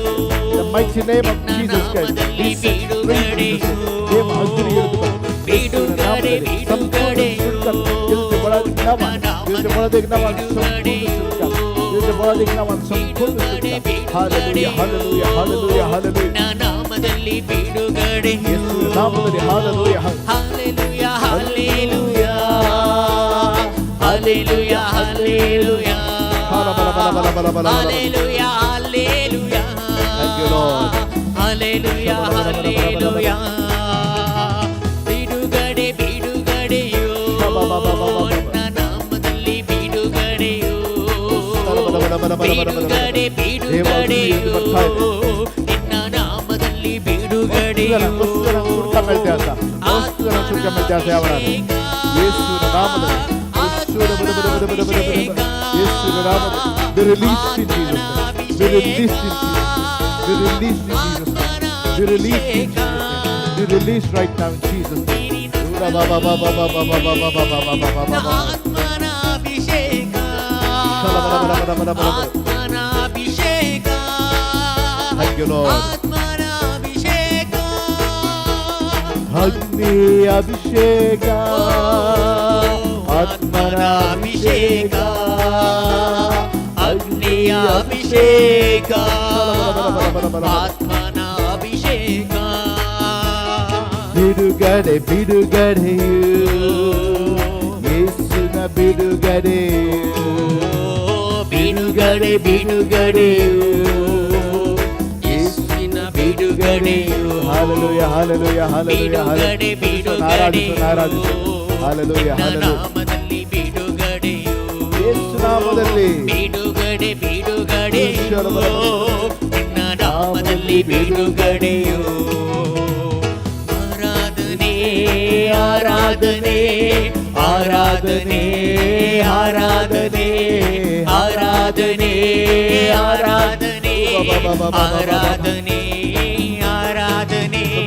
the mighty name of Jesus Christ, be set free in Jesus' name. ದೇವ ಅಗ್ನಿ ಇಳಿದು ಬರಲಿ. ಯೇಸುವಿನ ನಾಮದಲ್ಲಿ ಸಂಪೂರ್ಣ ಶುದ್ಧ. ಯೇಸು ಒಳಗೆ ನಾಮ, ಯೇಸು ಒಳಗೆ ನಾಮ, ಸಂಪೂರ್ಣ ಶುದ್ಧ. ಯೇಸು ಒಳಗೆ ನಾಮ, ಸಂಪೂರ್ಣ ಶುದ್ಧ. Hallelujah, hallelujah, hallelujah, hallelujah. ನಾಮದಲ್ಲಿ ಬಿಡುಗಡೆ, ಯೇಸುವಿನ ನಾಮದಲ್ಲಿ hallelujah. Hallelujah, hallelujah, hallelujah, hallelujah, ಬಲ, ಬಲ, ಬಲ, ಬಲ, ಬಲ, ಬಲ, ಬಲ. Hallelujah, hallelujah. Thank you, Lord. Hallelujah, hallelujah. ಬಿಡುಗಡೆ ಬಿಡುಗಡೆಯೋ, ನನ್ನ ನಾಮದಲ್ಲಿ ಬಿಡುಗಡೆಯೋ, ಬಲ, ಬಲ, ಬಲ, ಬಲ, ಬಲ, ಬಲ, ಬಲ. ಬಿಡುಗಡೆ ಬಿಡುಗಡೆಯೋ, ನಿನ್ನ ನಾಮದಲ್ಲಿ ಬಿಡುಗಡೆಯೋ. ಯೇಸುವಿನ ನಾಮದಲ್ಲಿ, ಯೇಸುವಿನ ಬಲ, ಬಲ, ಬಲ, ಬಲ, ಬಲ, ಬಲ, ಬಲ. ಯೇಸುವಿನ ನಾಮದಲ್ಲಿ be released in Jesus' name. Be released in Jesus' name. Be released in Jesus' name. Be released in Jesus' name. Be released right now in Jesus' name. ba ba ba ba ba ba ba ba ba ba ba ba ba ba ba. ಆತ್ಮನಾಭಿಷೇಕ, ಆತ್ಮನಾಭಿಷೇಕ, Thank you, Lord. ಆತ್ಮನಾಭಿಷೇಕ, ಅಗ್ನಿ ಅಭಿಷೇಕ, ಆತ್ಮನ ಅಭಿಷೇಕ, ಅಗ್ನಿಯ ಅಭಿಷೇಕ, ಆತ್ಮನ ಅಭಿಷೇಕ, ಬಿಡುಗಡೆ ಬಿಡುಗಡೆಯು, ಯೇಸುನ ಬಿಡುಗಡೆಯು, ಬಿಡುಗಡೆ ಬಿಡುಗಡೆಯು, ಯೇಸುವಿನ ಬಿಡುಗಡೆಯು. Hallelujah, hallelujah, hallelujah. ಬಿಡುಗಡೆ ಆರಾಧಿಸು, ಆರಾಧಿಸು. ಹಾಲೆಲೂಯ, ನಿನ್ನ ಹಾಲೆಲೂಯ. ನಾಮದಲ್ಲಿ ಬಿಡುಗಡೆಯು, ಯೇಸು ನಾಮದಲ್ಲಿ ಬಿಡುಗಡೆ ಬಿಡುಗಡೆಯು, ನಿನ್ನ ನಾಮದಲ್ಲಿ ಬಿಡುಗಡೆಯು. ಆರಾಧನೆ ಆರಾಧನೆ ಆರಾಧನೆ ಆರಾಧನೆ ಆರಾಧನೆ ಆರಾಧನೆ ಆರಾಧನೆ ಆರಾಧನೆ.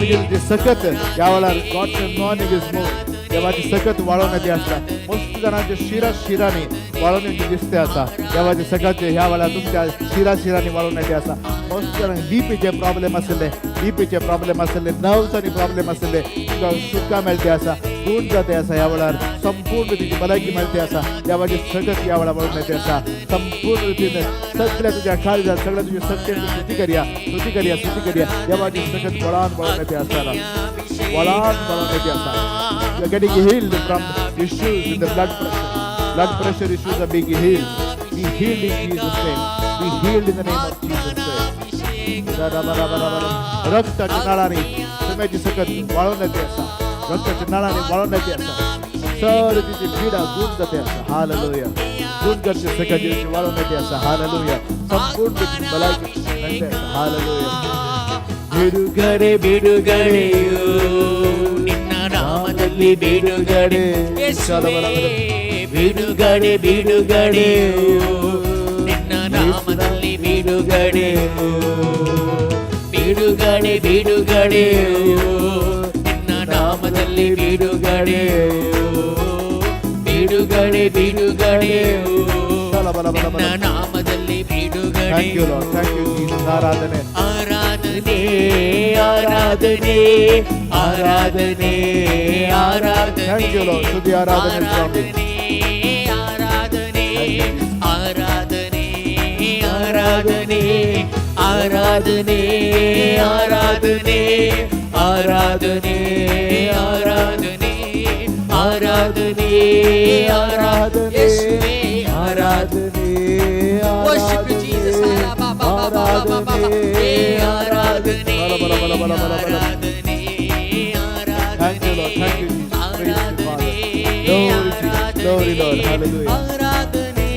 स्वामी सकत ह्या वेळार God's anointing is moving. देवाची सकत वाळोवन येते आसा. मस्त जाणांच्या शिरा शिरांनी वाळोवन येवचे दिसते आसा. देवाचे सकत ह्या वेळार तुमच्या शिरा शिरांनी वाळोवन येते आसा. मस्त जाणांक बीपीचे प्रॉब्लेम आशिल्ले, बीपीचे प्रॉब्लेम आशिल्ले, नर्व्सांनी प्रॉब्लेम आशिल्ले, तुमकां सुटका मेळटे आसा, गुण जाते आसा. ह्या वेळार संपूर्ण रितीची भलायकी मेळटे आसा. देवाची सकत ह्या वेळार वाळोवन येते आसा. संपूर्ण रितीन सगळ्या तुज्या काळजात सगळ्या तुज्या सत्यान स्तुती करया, स्तुती करया, स्तुती करया. देवाची सकत बळान बळान येते आसतना, बळान बळान येते आसा. You are getting healed from issues in the blood pressure. Blood pressure issues are being healed. Be healed in Jesus' name. Be healed in the name of Jesus Christ. रक्ताच्या नाळांनी सुम्याची सकत वाळून येते आसा. रक्ताच्या नाळांनी वाळून येते आसा. सर तिची पिडा गुण जाते आसा. हालेलुया. गुण करचे सकत वाळून येते आसा. हालेलुया. संपूर्ण तिची भलायकी मेळते आसा. हालेलुया. ಬಿಡುಗಡೆ ಬಿಡುಗಡೆಯು ನಿನ್ನ ನಾಮದಲ್ಲಿ ಬಿಡುಗಡೆ, ಯೇಸುವೇ, ಬಿಡುಗಡೆ ಬಿಡುಗಡೆಯು ನಿನ್ನ ನಾಮದಲ್ಲಿ ಬಿಡುಗಡೆಯು, ಬಿಡುಗಡೆ ಬಿಡುಗಡೆಯು ನಿನ್ನ ನಾಮದಲ್ಲಿ ಬಿಡುಗಡೆಯು, ಬಿಡುಗಡೆ ಬಿಡುಗಡೆಯು ನಿನ್ನ ನಾಮದಲ್ಲಿ ಬಿಡುಗಡೆ. Thank you Lord. Thank you Jesus. ಆರಾಧನೆ. ಆರಾಧನೆ ಆರಾಧನೆ ಆರಾಧನೆ ಆರಾಧನೆ. Thank you, Lord. ಸ್ತುತಿ ಆರಾಧನೆ ಸ್ವಾಮಿ. ಆರಾಧನೆ ಆರಾಧನೆ ಆರಾಧನೆ ಆರಾಧನೆ ಆರಾಧನೆ ಆರಾಧನೆ ಆರಾಧನೆ ಆರಾಧನೆ ಆರಾಧನೆ ಯೇಸುವೇ ಆರಾಧನೆ. Worship you, Jesus. ಆರಾಧನೆ ಆರಾಧನೆ. Thank you, Lord. Thank you, Jesus. Praise you, Father. Glory, Jesus. Glory, Lord. Hallelujah. ಆರಾಧನೆ.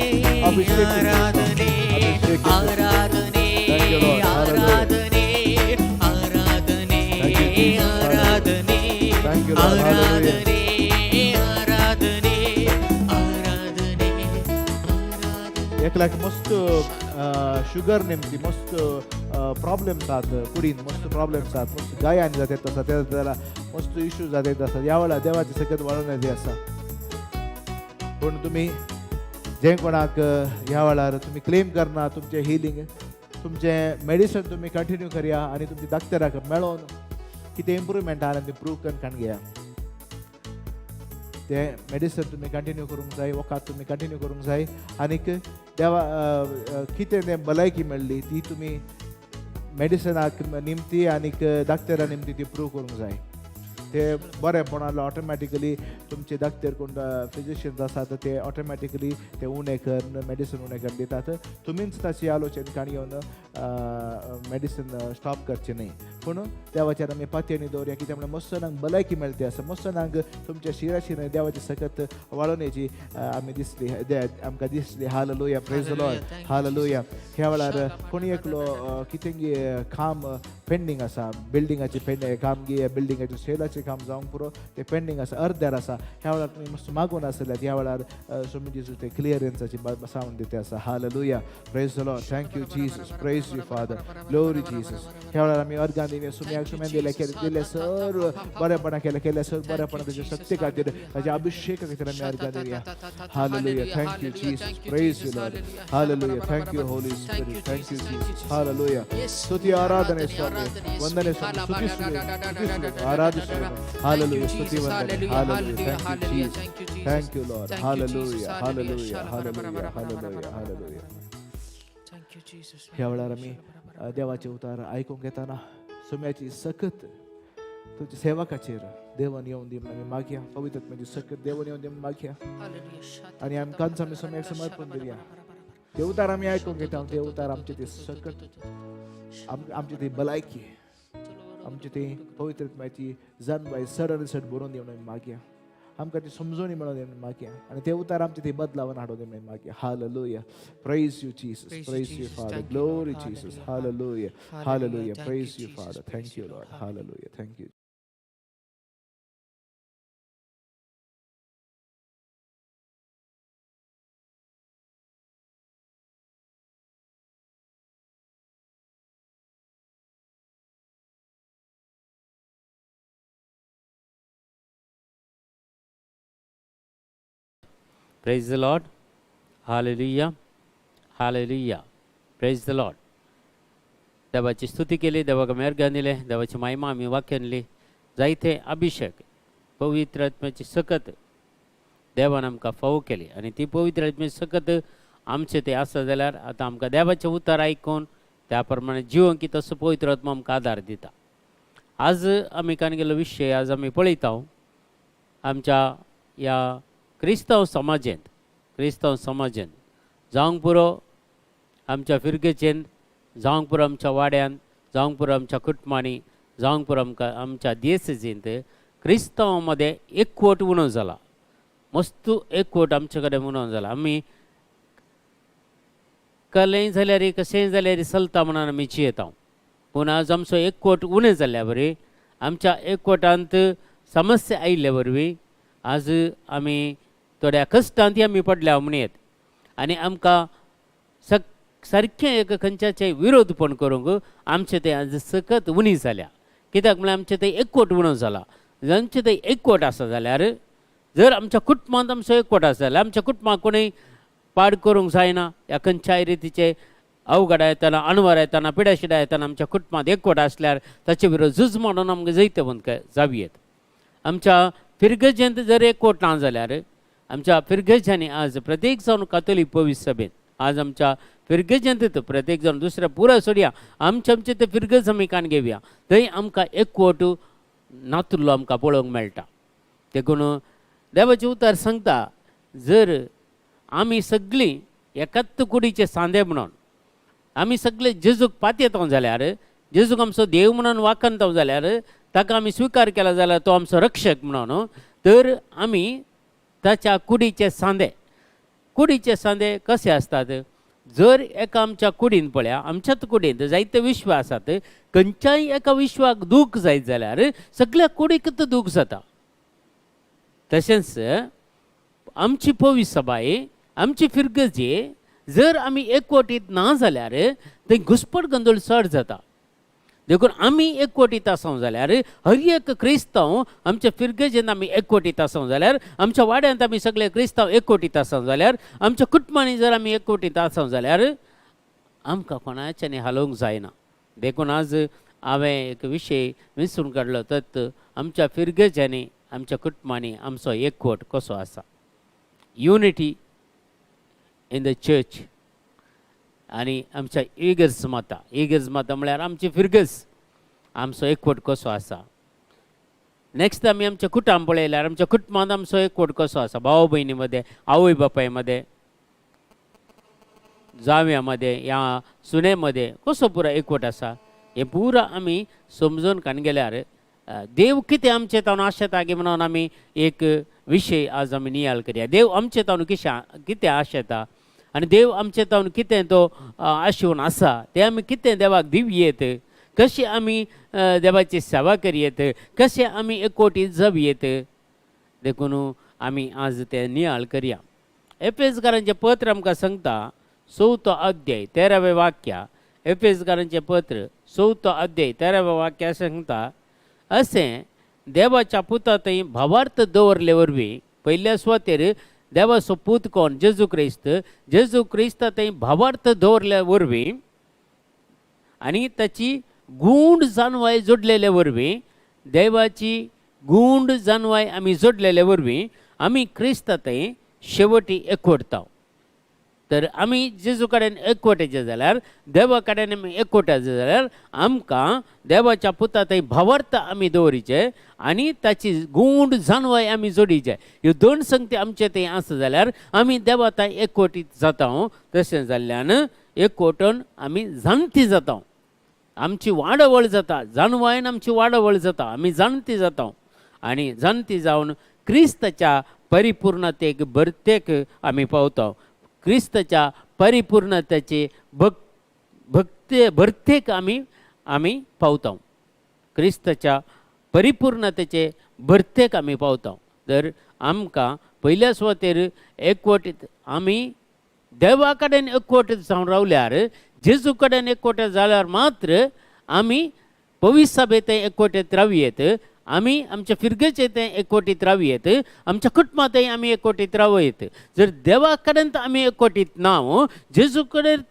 ಅಭಿಷೇಕ. ಆರಾಧನೆ. ಅಭಿಷೇಕ. ಆರಾಧನೆ. Thank you, Lord. Hallelujah. ಆರಾಧನೆ ಆರಾಧನೆ. Thank you, Jesus. ಆರಾಧನೆ. Thank you, Lord. Hallelujah. ಆರಾಧನೆ ಆರಾಧನೆ ಆರಾಧನೆ. एकल्याक मस्त शुगर नेमकी मस्त प्रॉब्लेम्स आहात, कुडीन मस्त प्रॉब्लेम्स आहात, मस्त गायान जात येत आसा, त्या जाल्यार मस्त इश्यू जात येत आसा. ह्या वेळार देवाची सकत वाडोवन येते आसा. पूण तुमी जे कोणाक ह्या वेळार तुमी क्लेम करना तुमचें हिलींग, तुमचें मेडिसन तुमी कंटिन्यू करया आनी तुमच्या डॉक्टराक मेळोन कितें इम्प्रुवमेंट आहा आनी प्रूव करून काण घेया. तें मेडिसन तुमी कंटिन्यू करूंक जाय, वखद तुमी कंटिन्यू करूंक जाय आनीक देवा कितें तें भलायकी मेळ्ळी ती तुमी मेडिसनाक निमती आनीक डॉक्टरा निमती ती प्रूव करूंक जाय. ते बरेपणान ऑटोमॅटिकली तुमचे डॉक्टर कोण फिजिशियन्स आसात ते ऑटोमॅटिकली ते उणें करून मेडिसन उणें करून दितात. तुमीच ताची आलोचन काणी येवन मेडिसन स्टॉप करचें न्हय. पूण देवाचेर आमी पातयेनी दवरया, कित्याक म्हणल्यार मस्त जाणांक भलायकी मेळटा आसा. मस्त जाणांक तुमच्या शिरा शिरांनी देवाची सकत वाळोवण्याची आमी दिसली, आमकां दिसली. Hallelujah. Praise the Lord. Hallelujah. ह्या वेळार कोणी एकलो कितें काम पेंडींग आसा, बिल्डिंगाचें पेंडींग काम गे, बिल्डिंगाचें सेलाचें काम जावंक पुरो, तें पेंडींग आसा, अर्द्यार आसा. ह्या वेळार तुमी मस्त मागून आसल्यात. ह्या वेळार स्वामी जेजू ते क्लियरन्साची सावंड दिता आसा. Hallelujah. Praise the Lord. Thank you Jesus. Praise you Father. Glory Jesus. ह्या वेळार आमी अर्गां दिवया सुम्याक. सुम्यान दिले केले सर्व बरेपणा केले केले सर्व बरेपणा ताच्या शक्ती खातीर, ताच्या अभिषेका खातीर आमी अर्गां दिवया. Hallelujah. Thank you Jesus. Praise you Lord. Hallelujah. Thank you Holy Spirit. Thank you Jesus. Hallelujah. ಸ್ತುತಿ ಆರಾಧನೆ ಸ್ವಾಮಿ, ವಂದನೆ ಸ್ವಾಮಿ. ಸ್ತುತಿಸುವೆ, ಸ್ತುತಿಸುವೆ, ಆರಾಧಿಸುವೆ. ಹಾಲೆಲೂಯಾ. ಸ್ತುತಿ ವಂದನೆ. Hallelujah. Thank you Jesus. Thank you Lord. Hallelujah. Hallelujah. Hallelujah. Hallelujah. Hallelujah. Thank you, Jesus. ह्या वेळार आमी देवाचे उतार आयकूंक येताना सुम्याची सकत तुमच्या सेवकाचेर देवान येवन दी म्हणून आमी मागया. पवित्र सकत देवान येवन दी म्हणून मागया आनी आमकांच आमी सुम्याक समर्पण दिवया. ते उतार आमी आयकूंक घेता, ते उतार आमचे ती सकत, आमची ती भलायकी, आमची ती पवित्रत्वाची जाणवाय सड आनी सड बरोवन दी म्हणून मागया. आमकां ती समजवणी मेळोवन दी म्हणून मागया आनी ते उतार आमचे ती बदलावन हाडून दी म्हणून मागया. Hallelujah. Praise you Jesus. Praise you, Praise you Jesus. Father. Thank you, Lord. Glory Jesus. Hallelujah. Hallelujah. Hallelujah. Hallelujah. Thank you, Praise you Jesus. Father. Praise Thank you, you Lord. Lord. Hallelujah. Thank you. Praise the Lord. Hallelujah. Hallelujah. Praise the Lord. देवाची स्तुती केली, देवाक मेहरगान दिलें, देवाची महिमा आमी वाक्यानली. जायते अभिशेक, पवित्र आत्म्याची सकत देवान आमकां फावो केली आनी ती पवित्र आत्म्याची सकत आमचे ते आसा जाल्यार आतां आमकां देवाचें उतर आयकून त्या प्रमाणे जिवंक की तसो पवित्र आत्मा आमकां आदार दिता. आज आमी कान गेल्लो विशय आज आमी पळयता आमच्या ह्या क्रिस्तांव समाजेंत, क्रिस्तांव समाजेंत जावंक पुरो आमच्या फिरगेचेंत, जावंक पुरो आमच्या वाड्यांत, जावंक पुरो आमच्या कुटुंबांनी, जावंक पुरो आमकां आमच्या देसेजींत क्रिस्तांव मदें एकवट उणो जाला. मस्त एकवट आमचे कडेन उणो जाला. आमी कलेंय जाल्यार कशेंय जाल्यार चलता म्हणून आमी चिंतता, पूण आज आमचो एकवट उणें जाल्ल्या वरवीं, आमच्या एकवटांत समस्या आयिल्ले वरवीं आज आमी थोड्या कश्टांत आमी पडल्या म्हणयेत आनी आमकां सारकें एक खंयच्याचें विरोध पण करूंक आमचें तें आज सकत उणी जाल्या. कित्याक म्हळ्यार आमचें तें एकवट उणो जाला. आमचें तें एकवट आसा जाल्यार, जर आमच्या कुटुंबांत आमचो एकवट आसा जाल्यार आमच्या कुटुंबाक कोणूय पाड करूंक जायना. ह्या खंयच्याय रितीचे अवघड येतना, अणवर येतना, पिड्याशिड्या येतना आमच्या कुटुंबांत एकवट आसल्यार ताचे विरोध झूज म्हणून आमकां जैतवंत जावयेत. आमच्या फिरगजेंत जर एकवट ना जाल्यार आमच्या फिरगज्यांनी आज प्रत्येक जावन कातोलीक पवित्र सभेंत आज आमच्या फिरगजेंत प्रत्येक जावन दुसऱ्या पुरा सोडया, आमचे आमचे ते फिरगज आमी कान घेवया, थंय आमकां एकवट नातुल्लो आमकां पळोवंक मेळटा. देखून देवाचें उतर सांगता, जर आमी सगळीं एकाच कुडीचे सांदे म्हणून आमी सगळे जेजूक पातयेता जाल्यार, जेजूक आमचो देव म्हणून वाखणता जाल्यार, ताका आमी स्विकार केला जाल्यार तो आमचो रक्षक म्हणून, तर आमी ताच्या कुडीचे सांदे. कुडीचे सांदे कशे आसतात? जर एका आमच्या कुडीन पळया, आमच्याच कुडींत जायते विश्व आसात, खंयच्याय एका विश्वाक दूख जायत जाल्यार सगळ्या कुडीकच दूख जाता. तशेंच आमची पवी सभाय, आमची फिरगजी जर आमी एकवटीत ना जाल्यार थंय घुसपट गोंदळ चड जाता. देखून आमी एकवटीत आसो जाल्यार हर एक क्रिस्तांव आमच्या फिरगजेन आमी एकवटीत आसो जाल्यार, आमच्या वाड्यांत आमी सगळे क्रिस्तांव एकवटीत आसो जाल्यार, आमच्या कुटुंबांनी जर आमी एकवटीत आसो जाल्यार आमकां कोणाच्यानी हालोवंक जायना. देखून आज हांवें एक विशय विसरून काडलो, तत् आमच्या फिरगज्यांनी आमच्या कुटुंबांनी आमचो एकवट कसो आसा, युनिटी इन the church. आनी आमच्या इगर्ज माता, इगर्ज माता म्हळ्यार आमची फिरगज, आमचो एकवट कसो आसा. नेक्स्ट आमी आमच्या कुटुंब पळयल्यार आमच्या कुटुंबांत आमचो एकवट कसो आसा, भाव भयणी मदें, आवय बापाय मदें, जाव्या मदें, या सुने मदें कसो पुरो एकवट आसा, हें पुरा आमी समजून कान गेल्यार देव कितें आमचे तावन आशेता गी म्हणून आमी एक विशय आज आमी नियाळ करया. देव आमचे तावन कितें आशेता आनी देव आमचे तावन कितें तो आशेवन आसा, तें आमी कितें देवाक दिवयेत, कशें आमी देवाची सेवा करयेत, कशें आमी एकवटीत जावयेत. देखून आमी आज तें नियाळ करया. एफेजकारांचें पत्र आमकां सांगता, 4थो अध्याय 13वें वाक्य, एफेजकारांचें पत्र 4थो अध्याय 13वें वाक्य सांगता, अशें देवाच्या पुता थंय भावार्थ दवरले वरवीं, पयल्या सुवातेर देवाचो पूत कोण, जेजू क्रिस्त, जेजू क्रिस्त थंय भावार्थ दवरल्या वरवीं आनी ताची गूण जाणवाय जोडलेले वरवीं, देवाची गूण जाणवाय आमी जोडलेले वरवीं आमी क्रिस्त थंय शेवटी एकवटता. तर आमी जेजू कडेन एकवटेचे जाल्यार, देवा कडेन आमी एकवटाचे जाल्यार आमकां देवाच्या पुता थंय भावार्थ आमी दवरीचे आनी ताची गूण जाणवाय आमी जोडीचे. ह्यो दोन संगती आमचे थंय आसा जाल्यार आमी देवा थंय एकवटीत जाता. तशें जाल्ल्यान एकवटून आमी जाणटी जाता, आमची वाडवळ जाता, जाणवायन आमची वाडवळ जाता, आमी जाणटी जाता आनी जाणटी जावन क्रिस्ताच्या परिपूर्णतेक भरतेक आमी पावता. क्रिस्ताच्या परिपूर्णतेचे भक्ते भरतेक आमी आमी पावता. क्रिस्ताच्या परिपूर्णतेचे भरतेक आमी पावता. तर आमकां पयल्या सुवातेर एकवटीत आमी देवा कडेन एकवटीत जावन रावल्यार, जेजू कडेन एकवटीत जाल्यार मात्र आमी पवित्र सभेंत एकवटीत रावयेत. आमी आमच्या फिरगेचे तें एकवटीत रावयेत, आमच्या कुटुंबांतय आमी एकवटीत रावयत. जर देवा कडेन आमी एकवटीत ना, जेजू कडेन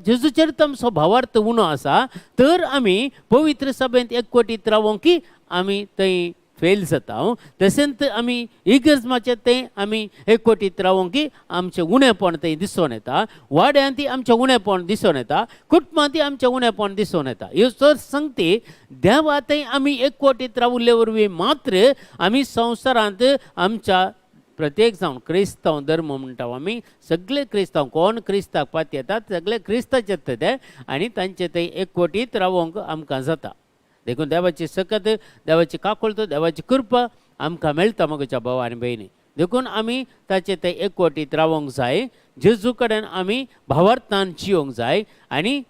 जेजूचेर आमचो भावार्थ उणो आसा, तर आमी पवित्र सभेंत एकवटीत रावोंक की आमी थंय फेल जाता. तशेंच आमी इगर्जमाचें थंय आमी एकवटीत रावोंक की आमचें उणेपण थंय दिसून येता, वाड्यांत आमचें उणेपण दिसून येता, कुटुंबांत आमचें उणेपण दिसून येता. ह्यो चड संगती देवा थंय आमी एकवटीत रावल्ले वरवीं मात्र आमी संवसारांत आमच्या प्रत्येक जावन क्रिस्तांव धर्म म्हणटा आमी, सगळे क्रिस्तांव कोण क्रिस्ताक पात येतात सगळे क्रिस्ताचे ते आनी तांचे थंय एकवटीत रावोंक आमकां जाता. देखून देवाची सकत, देवाची काकुळट, देवाची कृपा आमकां मेळटा म्हज्या भाव आनी भयणी. देखून आमी ताचे ते एकवटीत रावोंक जाय, जेजू कडेन आमी भावार्थान जियोंक जाय आनी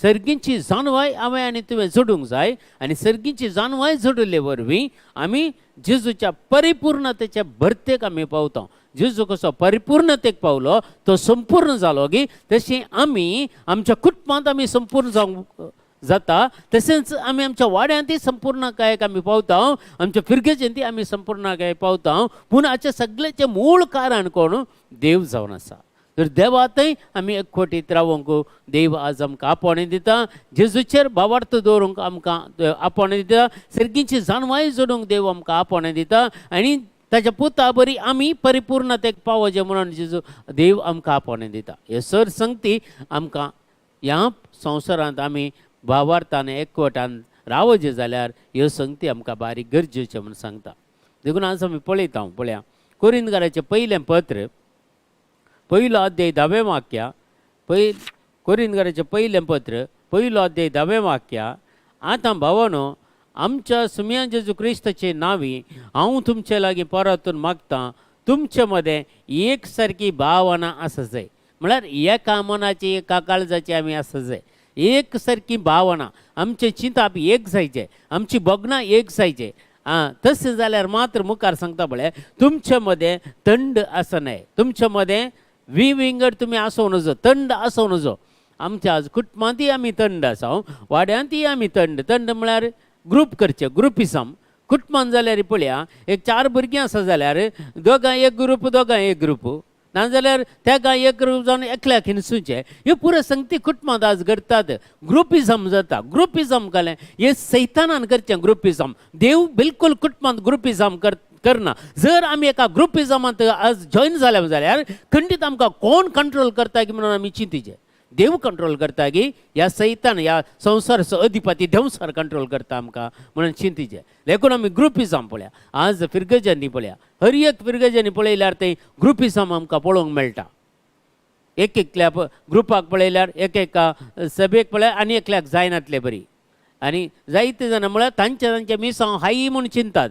सर्गींची जाणवाय हांवें आनी तुवें जोडूंक जाय. आनी सर्गींची जाणवाय जोडिल्ले वरवीं आमी जेजूच्या परिपूर्णतेच्या भरतेक आमी पावता. जेजू कसो परिपूर्णतेक पावलो, तो संपूर्ण जालो गी, तशें आमी आमच्या कुटुंबांत आमी संपूर्ण जावंक जाता. तशेंच आमी आमच्या वाड्यांतय संपूर्णकायेक आमी पावता, आमच्या फिरगेजेंतय आमी संपूर्णकायेक पावता. पूण हाचें सगळ्याचें मूळ कारण कोण? देव जावन आसा. तर देवातय आमी एकवटीत रावोंक देव आज आमकां आपोवणें दिता, जेजूचेर भावार्थ दवरूंक आमकां आपोवणें दिता, सर्गींची जाणवाय जोडूंक देव आमकां आपोवणें दिता आनी ताच्या पुता बरी आमी परिपूर्णतेक पावोचें म्हणून जेजू देव आमकां आपोवणें दिता. हे सर संगती आमकां ह्या संवसारांत आमी भावार्थान एकवटान रावचें जाल्यार ह्यो संगती आमकां बारीक गरजेच्यो म्हूण सांगता. देखून आज आमी पळयता, पळया कोरिंदकाराचें पयलें पत्र पयलो अध्याय 10वें वाक्य, कोरिंदकाराचें पयलें पत्र पयलो अध्याय 10वें वाक्य. आतां भावानो, आमच्या सुम्या जेजू क्रिस्ताचे नांवी हांव तुमचे लागीं परतून मागतां, तुमचे मदें एक सारकी भावना आसा जाय. म्हळ्यार एका मनाची एका काळजाची आमी आसा जाय, एक सारकी भावना, आमचें चिंताप एक जायचें, आमची भोगणां एक जायचें. आं, तशें जाल्यार मात्र मुखार सांगता पळय, तुमचे मदें थंड आसनाय, तुमचे मदें विंगड तुमी आसूं नजो, थंड आसूं नजो. आमच्या आज कुटुंबांतय आमी थंड आसा, वाड्यांतय आमी थंड. थंड म्हळ्यार ग्रूप करचें, ग्रुपिजम. कुटुंबान जाल्यार पळया, एक 4 भुरगीं आसा जाल्यार दोगां एक ग्रूप, दोगां एक ग्रूप, नाजाल्यार तेगां एक ग्रूप जावन एकल्याक हिणसूचें. ह्यो पुरो संगती कुटुंबांत आज घडटात. ग्रुपिजम जाता. ग्रुपिजम घालें हें सैतानान करचें ग्रुपिजम. देव बिलकुल कुटुंबांत ग्रुपिजम करना. जर आमी एका ग्रुपिजमांत आज जॉयन जाल्या जाल्यार खंडीत आमकां कोण कंट्रोल करता की म्हणून आमी चिंतीचें. देव कंट्रोल करता की ह्या सैतान, ह्या संवसाराचो अधिपती देवसार कंट्रोल करता आमकां म्हणून चिंतीचें. देखून आमी ग्रुपिजम पळया, आज फिरगजांनी पळया, हर एक फिरगजांनी पळयल्यार ते ग्रुपिजम आमकां पळोवंक मेळटा. एक एकल्या ग्रुपाक पळयल्यार, एक एका सभेक पळय आनी एकल्याक जायनातले बरी, आनी जायते जाणां म्हळ्यार तांचे तांचे मिसांव हाय म्हूण चिंतात.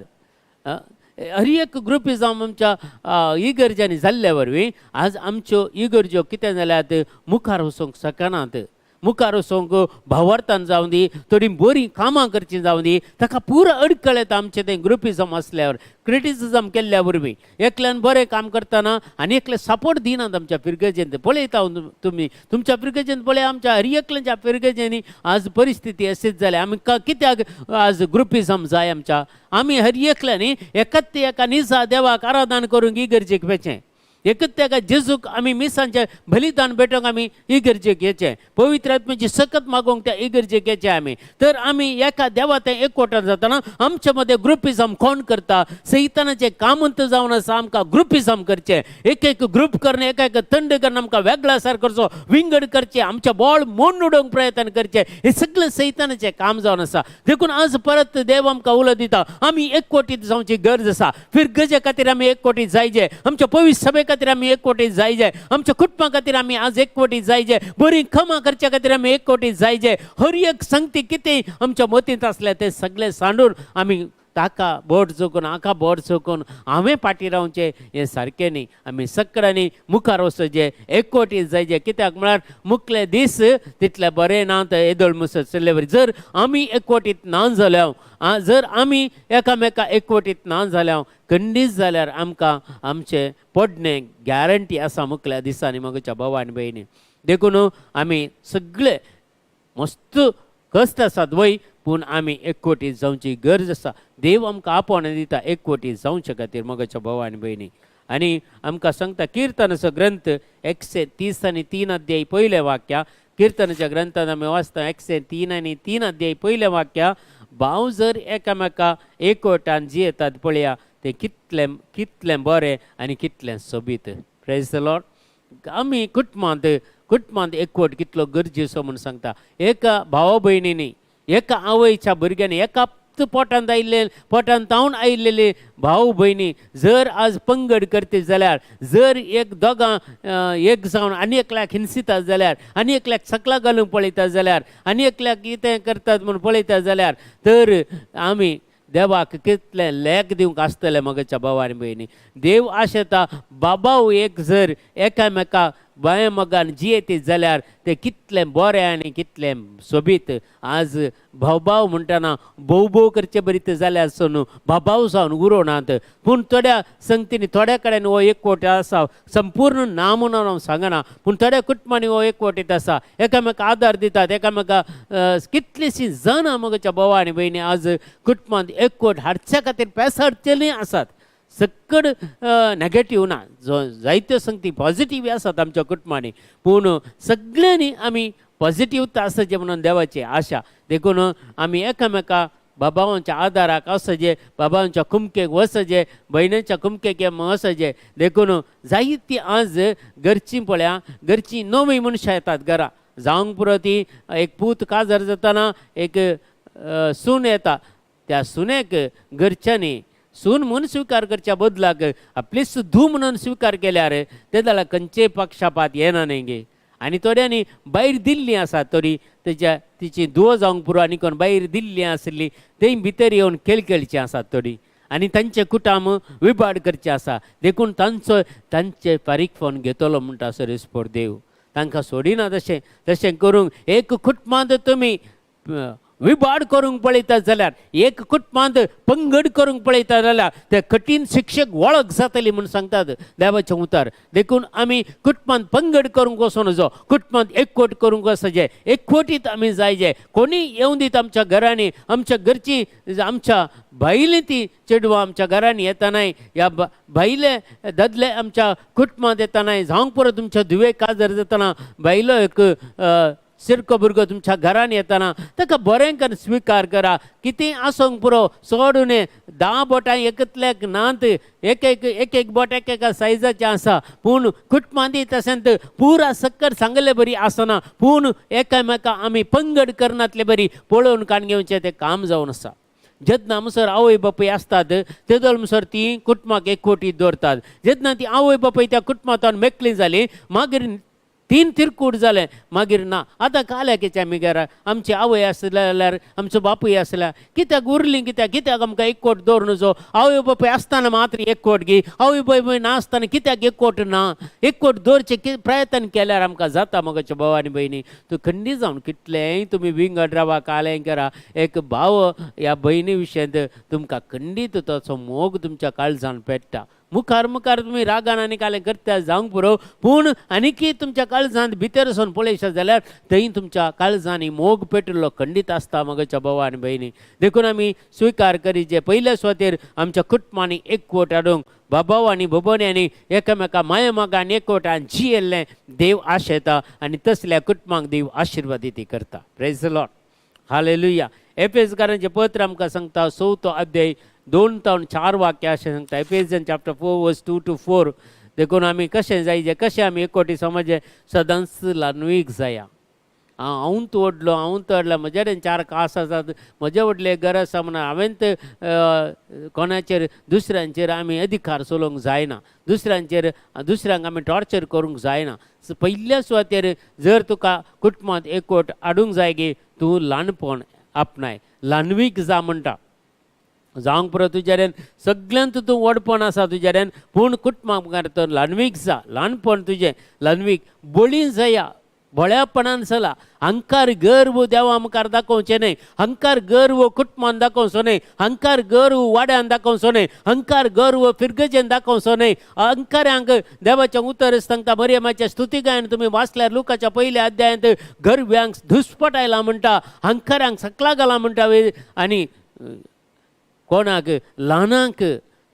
हर एक ग्रुपिजम आमच्या इगर्जांनी जाल्ल्या वरवीं आज आमच्यो इगर्ज्यो कितें जाल्यात, मुखार वचूंक शकनात. मुखार वचूंक भावार्थान जावं दी, थोडीं बरीं कामां करचीं जावं दी, ताका पुरो अडकळ येता आमचें तें ग्रुपिजम आसल्यावर, क्रिटिसिजम केल्ल्या वरवीं. एकल्यान बरें काम करतना आनी एकले सपोर्ट दिनात आमच्या फिरगजेंत. पळयता तुमी तुमच्या फिरगजेंत पळय, आमच्या हर एकल्याच्या फिरगजेंनी आज परिस्थिती अशीच जाल्या. आमी कित्याक आज ग्रुपिजम जाय आमच्या? आमी हर एकल्यांनी एकत एका निजा देवाक आराधन करूंक इगर्जेक वेचें, एकच तेका जेजूक आमी मिसांचें बलिदान भेटोवंक आमी इगर्जेक येचें, पवित्र आत्म्याची सकत मागोवंक त्या इगर्जेक येचें आमी. तर आमी एका देवा तें एकवटान जातना आमचे मदें ग्रुपिजम कोण करता? सैतानाचें कामंत जावन आसा आमकां ग्रुपिजम करचें, एक एक ग्रुप करून एक एक थंड करून आमकां वेगळा सार करचो, विंगड करचें, आमचें बोळ मोडून उडोवंक प्रयत्न करचें. हें सगळें सैतानाचें काम जावन आसा. देखून आज परत देव आमकां उलो दिता, आमी एकवटीत जावची गरज आसा. फिरगजे खातीर आमी एकवटीत जायचे, आमच्या पवित्र सभे खातीर आमी एकवटीत जायचे, आमच्या कुटुंबा खातीर आमी आज एकवटीत जायचे, बरी कामां करच्या खातीर आमी एकवटीत जायचे. हर एक संगती कितें आमच्या मतींत आसलें तें सगळें सांडून आमी ताका बोट चुकून हाका बोट चुकून हांवें फाटीं रावचें हें सारकें न्ही. आमी सगळ्यांनी मुखार वचचें, एकवटीत जायचें. कित्याक म्हळ्यार मुखले दीस तितले बरें ना ते येदोळ मुसत चल्ले वरी. जर आमी एकवटीत ना जाल्या, जर आमी एकामेका एकवटीत ना जाल्या खंडीत जाल्यार आमकां आमचें पडणें गॅरंटी आसा मुखल्या दिसांनी म्हज्या भाव आनी भयणी. देखून आमी सगळे मस्त कश्ट आसात वय, पूण आमी एकवटीत जावची गरज आसा. देव आमकां आपोवणें दिता एकवटीत जावचे खातीर मोगाच्या भाव आनी भयणी. आनी आमकां सांगता किर्तनाचो ग्रंथ 130 आणि 3 अध्याय पयलें वाक्य. किर्तनाच्या ग्रंथान आमी वाचता 103 आणि 3 अध्याय पयलें वाक्य, भाव जर एकामेका एकवटान जियेतात पळया, ते कितलें कितलें बरें आनी कितलें सोबीत. Praise the Lord. आमी कुटुंबांत कुटुंबांत एकवट कितलो गरजेचो म्हूण सांगता. एका भावा भयणींनी, एका आवयच्या भुरग्यांनी, एका पोटांत आयिल्ले, पोटांत तावन आयिल्लेले भाव भयणी जर आज पंगड करता जाल्यार, जर एक दोगां एक जावन आनी एकल्याक हिंसितात जाल्यार, आनी एकल्याक सकला घालूंक पळयता जाल्यार, आनी एकल्याक कितें करतात म्हूण पळयता जाल्यार, तर आमी देवाक कितलें लेख दिवंक आसतलें मगच्या भाव आनी भयणी. देव आशेता बाबाव एक जर एकामेका बाये मोगान जियेती जाल्यार ते कितलें बरें आनी कितलें सोबीत. आज भाव भाव म्हणटना भोव भोव करचे बरी ते जाल्यार आसून भाव जावन उरोनात. पूण थोड्या संगतींनी, थोड्या कडेन हो एकवट आसा. संपूर्ण ना म्हणून हांव सांगना, पूण थोड्या कुटुंबांनी हो एकवटीत आसा, एकामेका आदार दितात एकामेका. कितलींशीं जाणां मगच्या भाव आनी भयणी आज कुटुंबांत एकवट हाडच्या खातीर पेसाडचेलीं आसात. सक्कड नेगेटीव ना, जो जायत्यो संगती पॉझिटीव आसात आमच्या कुटुंबांनी, पूण सगळ्यांनी आमी पॉझिटीव आसचें म्हणून देवाची आशा. देखून आमी एकामेका बाबांच्या आदाराक वचचें, बाबांच्या कुमकेक वचचें, भयणीच्या कुमकेक वचचें. देखून जायतीं आज घरचीं पळया, घरचीं नवीं मनशां येतात घरा. जावंक पुरो ती एक पूत काजार जाताना एक सून येता, त्या सुनेक घरच्यांनी सून म्हूण स्विकार करच्या बदलाक आपलीच धूव म्हणून स्विकार केल्यार ते जाल्यार खंयचेय पक्षपात येना न्ही गे. आनी थोड्यांनी भायर दिल्ली आसा, तरी तेच्या तिची धुवो जावंक पुरो आनी कोण भायर दिल्ली आसली थंय भितर येवन खेळ खेळची आसात थोडी आनी तांचे कुटाम विबाड करचे आसा. देखून तांचो तांचे फारीकपण घेतलो म्हणटा सरेस्पोर देव तांकां सोडिना. तशें तशें करूंक एक कुटुंबांत तुमी विबाड करूंक पळयता जाल्यार, एक कुटुंबांत पंगड करूंक पळयता जाल्यार, ते कठीण शिक्षक वळख जातली म्हूण सांगतात देवाचें उतर. देखून आमी कुटुंबांत पंगड करूंक वचूं नजो, कुटुंबांत एकवट करूंक वचचें, एकवटीत आमी जायजे. कोणी येवन दीत आमच्या घरांनी, आमच्या घरची, आमच्या भायली ती चेडवां आमच्या घरांनी येतानाय, ह्या भायले दादले आमच्या कुटुंबांत येतानाय, जावंक पुरो तुमच्या धुवे काजार जातना भायलो एक सिरको भुरगो तुमच्या घरान येताना ताका बरें करून स्विकार करा. कितें आसूंक पुरो, सोडून 10 बोटां एकतल्याक नात, एक एक एक एक बोट एक एका सायजाचें आसा. पूण कुटुंबांत तशेंच पुरा सक्कर सांगले बरी आसना, पूण एकामेका आमी पंगड करनातले बरी पळोवन काण घेवचें तें काम जावन आसा. जेन्ना आमसर आवय बापूय आसतात तेदोळ म्हणसर ती कुटुंबाक एकवटीत दवरतात. जेन्ना ती आवय बापूय त्या कुटुंबांत मेकळी जाली, मागीर तीन तिरकूट जालें, मागीर ना. आतां काल्याकेचे आमी घरा आमची आवय आसल्या जाल्यार, आमचो बापूय आसल्यार कित्याक उरली, कित्याक कित्याक आमकां एकवट दवरून जो आवय बापूय आसतना मात्र एकवट गी, आवय बापूय नासतना कित्याक एकवट ना? एकवट दवरचें प्रयत्न केल्यार आमकां जाता. मगोच्या भाव आनी भयणी, तूं खंडी जावन कितलेंय तुमी विंगड रावा, कालें करा, एक भाव ह्या भयणी विशयांत तुमकां खंडीत ताचो मोग तुमच्या काळजान पेट्टा. मुखार मुखार तुमी रागान आनी कालें करता जावंक पुरो, पूण आनीकी तुमच्या काळजांत भितर वचून पळयशात जाल्यार थंय तुमच्या काळजांनी मोग पेटिल्लो खंडीत आसता. मगच्या भाव आनी भयणी, देखून आमी स्विकार करीचे पयल्या सुवातेर आमच्या कुटुंबांनी एकवट हाडूंक, बाबाव आनी भोबोन्यांनी एकामेका माया मोगान एकवटान जियेल्लें देव आशेता आनी तसल्या कुटुंबांक देव आशिर्वादीत करता. Praise Lord, hallelujah. एफेजकारांचें पत्र आमकां सांगता, चवथो अध्याय 2 तावन 4 वाक्य अशें सांगता, Ephesian chapter 4 verse 2 to 4. देखून आमी कशें जायजे, कशें आमी एकवटी समजचे? सदांच ल्हानवीक जाया. हांवूच व्हडलो, हांवूच व्हडलो, म्हजे कडेन चार कास आसात, म्हजें व्हडलें घर आसा म्हणून हांवें कोणाचेर दुसऱ्यांचेर आमी अधिकार चलोवंक जायना. दुसऱ्यांचेर, दुसऱ्यांक आमी टॉर्चर करूंक जायना. पयल्या सुवातेर जर तुका कुटुंबांत एकवट हाडूंक जाय गी, तूं ल्हानपण आपणाय, ल्हानवीक जा म्हणटा. जावंक पुरो तुज्या कडेन सगल्यांत तूं व्हडपण आसा तुज्या कडेन, पूण कुटुंबा मुखार तर ल्हानवीक जा, ल्हानपण तुजें, ल्हानवीक बळी जाया. भोळ्यापणान चला. हंकार गर्व देवा मुखार दाखोवचें न्हय, हंकार गर्व कुटुंबान दाखोवचो न्हय, हंकार गर्व वाड्यान दाखोवचो न्हय, हंकार गर्व फिरगजेन दाखोवचो न्हय. हंकारांक देवाचें उतर सांगता, मरियमाच्या स्तुती गायन तुमी वाचल्यार लुकाच्या पयल्या अध्यायांत गर्व्यांक दुस्पट आयला म्हणटा, हंकारांक सकला घाला म्हणटा. आनी कोणाक ल्हानांक,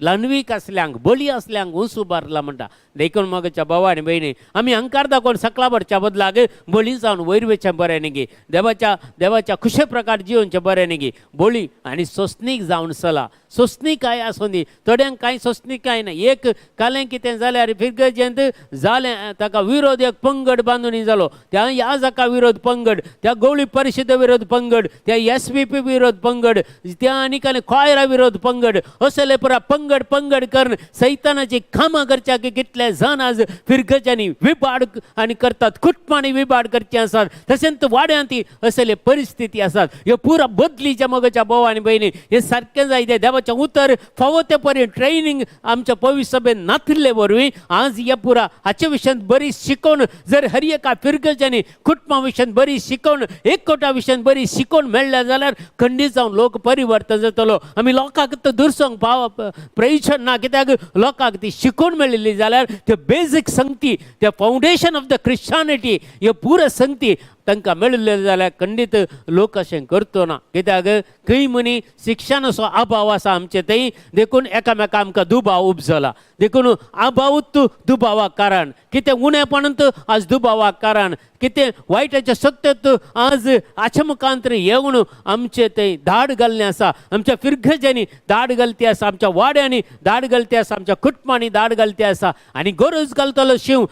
ल्हानवीक आसल्यांक, बळी आसल्यांक उंच उबारला म्हणटा. देखून मगच्या भावा आनी भयणी, आमी हंकार दाखोवन सकला भरच्या बदलाक बळी जावन वयर वचचें बरें न्ही गी? देवाच्या देवाच्या खुशे प्रकार जिवनचें बरें न्ही गी? बळी आनी सोंसणीक जावन चला. सोंसणीकाय आसूं दी. थोड्यांक कांय सोंसणीकाय ना. एक कालें कितें जाल्यार फिरगजेंत जालें, ताका विरोध एक पंगड बांदून जालो. त्या याजका विरोध पंगड, त्या गवळी परिशद विरोध पंगड, त्या एसवीपी विरोध पंगड, त्या आनी काले क्वायरा विरोध पंगड, असले पुरा पंगड पंगड करून सैतानाची कामां करच्याक कितले जाण आज फिरगजांनी विबाड आनी करतात, कुटुंबांनी विबाड करचे आसात, तशेंच वाड्यांत असले परिस्थिती आसात. ह्यो पुरा बदलीच्या मगच्या भाव आनी भयणी, हे सारकें जाय तें देवाचें उतर फावो ते परी ट्रेनिंग आमच्या पवित्र सभेन नातिल्ले वरवीं आज हे पुरा हाचे विशयांत बरी शिकोवन जर हर एका फिरगजांनी कुटुंबा विशयांत बरी शिकोवन, एकवटा विशयांत बरी शिकोवन मेळ्ळ्या जाल्यार खंडीत जावन लोक परिवर्तन जातलो. आमी लोकांक तो दुरसोंक पाव प्रयोजन ना, कित्याक लोकांक ती शिकोवन मेळिल्ली जाल्यार त्यो बेजीक संगती, त्या फावंडेशन ऑफ the Christianity ह्यो पुरा संगती तांकां मेळिल्ले जाल्यार खंडीत लोक अशें करतो ना. कित्याक खंय मनी शिक्षणाचो अभाव आसा आमचे थंय, देखून एकामेका आमकां दुबाव उपजला. देखून अभावूच दुबावाक कारण, कितें उणेपणांत आज दुबावाक कारण, कितें वायटाच्या सत्तेत आज हाच्या मुखांतर येवन आमचे थंय धाड घाल्लें आसा. आमच्या फिरगजांनी धाड घालती आसा, आमच्या वाड्यांनी धाड घालती आसा, आमच्या कुटुंबांनी धाड घालती आसा. आनी गरज घालतलो शींव.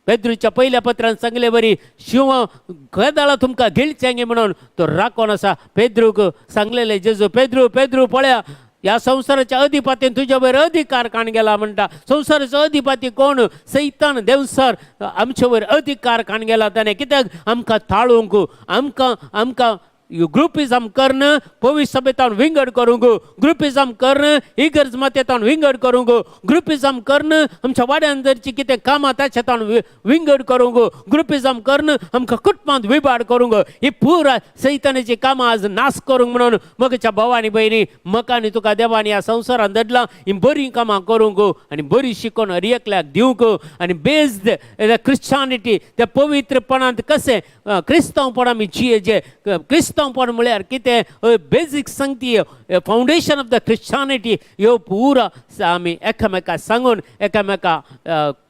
पेद्रूच्या पयल्या पत्रान सांगले बरी, शिंव केदाळा तुमकां गिळचें म्हणून तो राखोन आसा. पेद्रूक सांगलेले जेजू, पेद्रू पेद्रू पळया, ह्या संवसाराच्या अधिपतीन तुज्या वयर अधिकार काण गेला म्हणटा. संवसाराचो अधिपती कोण? सैतान देवसर आमचे वयर अधिकार काण गेला ताणें. कित्याक आमकां ताळूंक, आमकां आमकां ग्रुपिजम करून पवित्र सभेतान विंगड करूंक, ग्रुपिजम करून इगर्ज मातेतान विंगड करूंक, ग्रुपिजम करून आमच्या वाड्यान जरची कितें कामां ताच्या विंगड करूंक, ग्रुपिजम करून आमकां कुटुंबांत विबाड करूंक, ही पुरा सैतानाची कामां आज नाश करूंक म्हणून मगच्या भाव आनी भयणी, म्हाका आनी तुका देवान ह्या संवसारान धाडला ही बरीं कामां करूंक आनी बरी शिकोवन हर एकल्याक दिवंक आनी बेज्ड क्रिश्चानिटी, त्या पवित्रपणांत कशें क्रिस्तांवपण आमी जियेचें, क्रिस्तांवपण म्हळ्यार कितें, बेजीक संगती, फावंडेशन ऑफ the Christianity, ह्यो पुरा आमी एकामेका सांगून एकामेका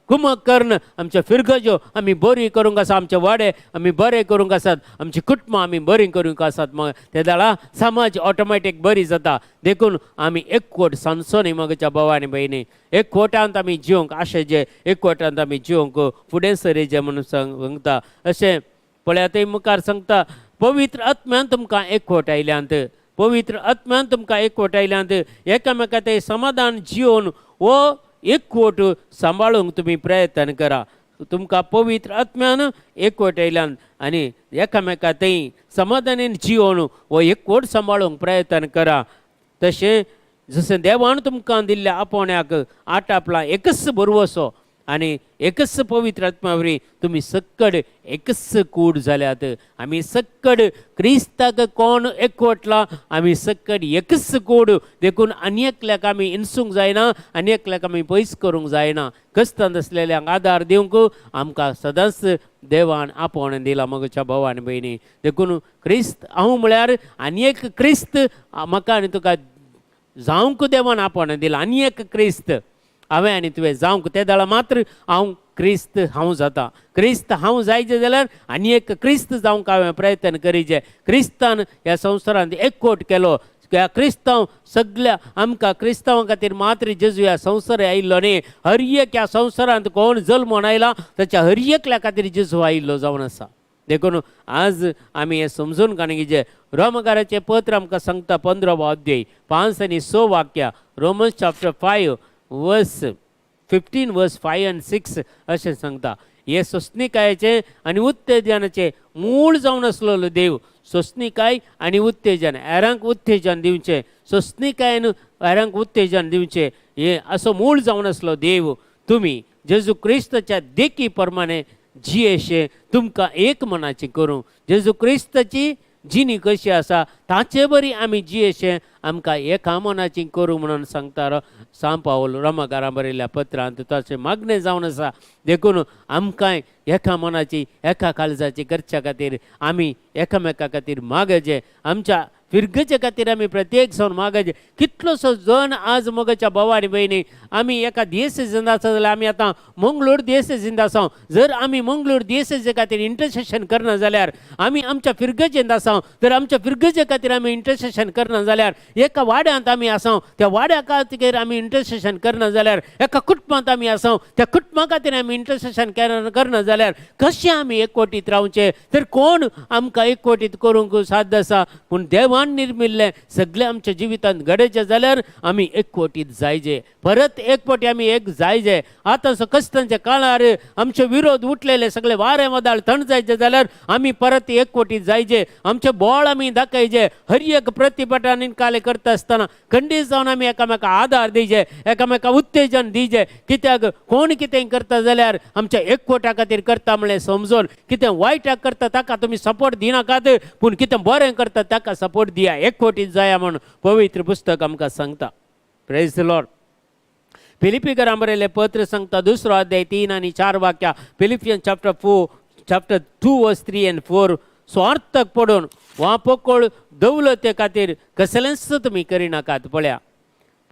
कुमक करून आमच्यो फिरगज्यो आमी बरी करूंक आसा, आमचे वाडे आमी बरे करूंक आसात, आमची कुटुंबां आमी बरीं करूंक आसात. मग ते दाळा समाज ऑटोमॅटीक बरी जाता. देखून आमी एकवट सांगचो न्ही मगच्या भाव आनी भयणी, एकवटांत आमी जिवंक आशेचे, एकवटांत आमी जिवंक फुडें सरीचे म्हणून सांगता. अशें पळयात, थंय मुखार सांगता, पवित्र आत्म्यान तुमकां एकवट आयल्यांत, पवित्र आत्म्यान तुमकां एकवट आयल्यांत, एकामेका ते समाधान जिवन हो एकवट सांबाळूंक तुमी प्रयत्न करा. तुमकां पवित्र आत्म्यान एकवट आयल्यान आनी एकामेका थंय समाधानेन जिवन हो एकवट सांबाळूंक प्रयत्न करा. तशें जशें देवान तुमकां दिल्ल्या आपोवण्याक आटापला एकच भरवसो आनी एकच पवित्र आत्म्या वरवीं तुमी सक्कड एकच कूड जाल्यात. आमी सक्कड क्रिस्ताक कोण एकवटला, आमी सक्कड एकच कूड. देखून आनी एकल्याक आमी इन्सूंक जायना, आनी एकल्याक आमी पयस करूंक जायना. कश्टांत आसलेल्यांक आदार दिवंक आमकां सदांच देवान आपोवणें दिलां मगच्या भाव आनी भयणी. देखून क्रिस्त हांव म्हळ्यार आनी एक क्रिस्त म्हाका आनी तुका जावंक देवान आपोवणें दिलां. आनी एक क्रिस्त हांवें आनी तुवें जावंक ते दाळा मात्र हांव क्रिस्त हांव जाता. क्रिस्त हांव जायचे जाल्यार आनी एक क्रिस्त जावंक हांवें प्रयत्न करीचे. क्रिस्तान ह्या संवसारांत एकवट केलो. ह्या क्रिस्तांव सगल्या आमकां क्रिस्तांवां खातीर मात्र जेजू ह्या संवसार आयिल्लो न्ही. हर एक ह्या संवसारांत कोण जल्मोन आयला ताच्या हर एकल्या खातीर जेजू आयिल्लो जावन आसा. देखून आज आमी हें समजून काडूंक. रोमकाराचें पत्र आमकां सांगता, 15वो अध्याय 5 आनी 6 वाक्या, Romans chapter 5 verse 15, verse 5 and 6 अशें सांगता. हे सोंसणिकायेचें आनी उत्तेजनाचें मूळ जावन आसलेलो देव, सोंसणिकाय आनी उत्तेजन, हेरांक उत्तेजन दिवचें, सोंसणिकायेन हेरांक उत्तेजन दिवचें, हे असो मूळ जावन आसलो देव तुमी जेजू क्रिस्ताच्या देखी प्रमाणे जियेशे तुमकां एक मनाची करूं. जेजू क्रिस्ताची जिणी कशी आसा ताचे बरी आमी जियेशे आमकां एका मनाची करूं म्हणून सांगता सांव पावल रोमाकारां बरयल्ल्या पत्रांत ताचें मागणें जावन आसा. देखून आमकांय एका मनाची एका काळजाची करच्या खातीर आमी एकामेका खातीर मागचें, आमच्या फिरगचे खातीर आमी प्रत्येक जावन मागचें. कितलोसो जण आज मोगाच्या भाव आनी भयणी आमी एका दियेसेजींत आसा जाल्यार आमी आतां मंगळूर दियेसेजींत आसा. जर आमी मंगळूर दियेसेजे खातीर इंटरसेशन करना जाल्यार आमी आमच्या फिरगजेंत आसा, तर आमच्या फिरगजे खातीर आमी इंटरसेशन करना जाल्यार एका वाड्यांत आमी आसा त्या वाड्या खातीर आमी इंटरसेशन करना जाल्यार एका कुटुंबांत आमी आसा त्या कुटुंबा खातीर आमी इंटरसेशन करना जाल्यार कशें आमी एकवटीत रावचें? तर कोण आमकां एकवटीत करूंक साध्य आसा? पूण देवान निर्मिल्लें सगळें आमच्या जिवितांत घडयचें जाल्यार आमी एकवटीत जायजे, परत एकवटी आमी एक जायजे. आतां कश्टांच्या काळार आमचे विरोध उठलेले सगळे वारें वादळ थंड जायचे जाल्यार आमी परत एकवटीत जायजे, आमचे बोळ आमी दाखयचे. हर एक प्रतिभटा निकाले करता आसतना खंडीत जावन आमी एकामेका आदार दिवचे, एकामेका उत्तेजन दिवचे. कित्याक कोण कितें करता जाल्यार आमच्या एकवटा खातीर करता म्हणलें समजून, कितें वायटाक करता ताका तुमी सपोर्ट दिनाकात, पूण कितें बरें करता ताका सपोर्ट दिया, एकवटीत जाया म्हूण पवित्र पुस्तक आमकां सांगता. Praise the Lord. फिलिपीकरां बरयलें पत्र सांगता 2 अध्याय 3 आनी 4 वाक्या, Philippian chapter 4 chapter 2 verse 3 and 4. स्वार्थक पडून वा पोकळ दौलते खातीर कसलेंच तुमी करिनाकात. पळया,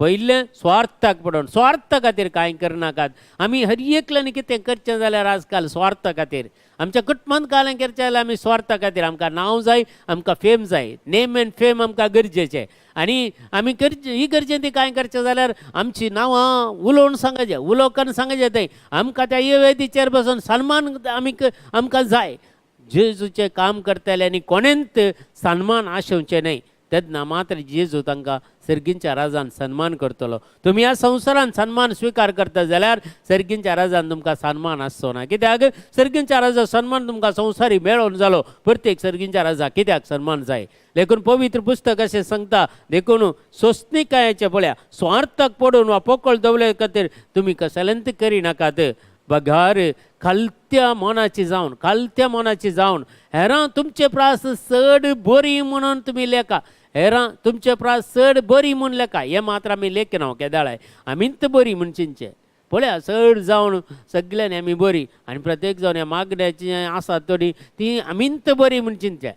पयलें स्वार्थाक पडून, स्वार्था खातीर कांय करनाकात. आमी हर एकल्यान कितें करचें जाल्यार आजकाल स्वार्था खातीर, आमच्या कुटुंबांत कालें करचें जाल्यार आमी स्वार्था खातीर, आमकां नांव जाय, आमकां फेम जाय, नेम एंड फेम आमकां गरजेचें. आनी आमी करचें ही गरजेन ती कांय करचें जाल्यार आमची नांवां उलोवन सांगचें, उलोवकान सांगचें थंय आमकां त्या वेदीचेर बसून सन्मान आमी आमकां जाय. जेजूचें काम करतले आनी कोणेंत सन्मान आशेवचें न्हय, तेन्ना मात्र जेजू तांकां सर्गींच्या राजान सन्मान करतलो. तुमी ह्या संवसारान सन्मान स्विकार करता जाल्यार सर्गींच्या राजान तुमकां सन्मान आसचो ना. कित्याक सर्गींच्या राजा सन्मान तुमकां संवसारी मेळोन जालो, प्रत्येक सर्गींच्या राजा कित्याक सन्मान जाय? देखून पवित्र पुस्तक अशें सांगता. देखून सोंसणिकायेचें पळया, स्वार्थाक पडून वा पोकळ दवले खातीर तुमी कसलेंच करिनाकात, बगार खालत्या मनाची जावन, खालत्या मनाची जावन हेरां तुमचे प्रास चड बरी म्हणून तुमी लेखा, हेरां तुमचे प्रास चड बरी म्हूण लेखा. हें मात्र आमी लेखना केदाळाय, आमीच बरी म्हूण चिंतचें. पळया, चड जावन सगल्यांनी आमी बरी आनी प्रत्येक जावन ह्या मागण्याची आसा थोडी ती आमीच बरी म्हूण चिंतचें.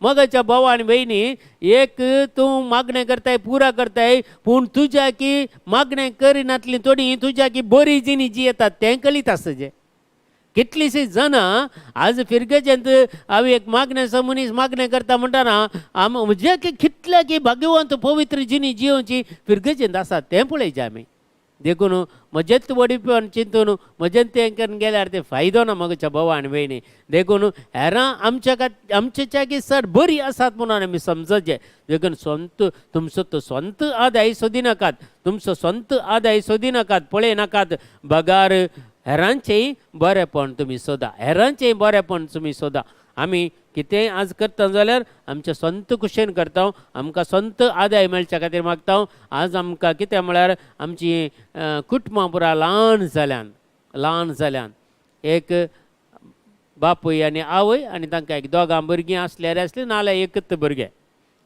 मगाच्या भाव आनी भयणी, एक तूं मागणें करताय, पुरा करताय, पूण तुज्या की मागणें करिनातली थोडी तुज्या की बरी जिणी जी येतात तें कळीत आसता. जें कितलींशीं जाणां आज फिरगेजेंत हांव एक मागण्याचो मनीस मागणें करता म्हणटना आम जे की कितल्या की भाग्यवंत पवित्र जिणी जियोवची फिरगेजेंत आसा तें पळयचें आमी. देखून म्हजेंच व्हडीपण चिंतून म्हजें तें करून गेल्यार तें फायदो ना म्हज्या भाव आनी भयणी. देखून हेरां आमच्या आमच्या की चड बरी आसात म्हणून आमी समजचें. देखून स्वंत तुमचो तो स्वंत आदाय सोदिनाकात, तुमचो स्वंत आदाय सोदिनाकात, पळयनाकात, बगार हेरांचेंय बरेंपण तुमी सोदा, हेरांचेंय बरेंपण तुमी सोदा. आमी कितेंय आज करता जाल्यार आमच्या संत कुशेन करता, आमकां संत आदाय मेळच्या खातीर मागता. आज आमकां कितें म्हळ्यार आमची कुटुंबां पुरा ल्हान जाल्यान, ल्हान जाल्यान एक बापूय आनी आवय आनी तांकां एक दोगां भुरगीं आसल्यार आसलीं, नाल्यार एकच भुरगें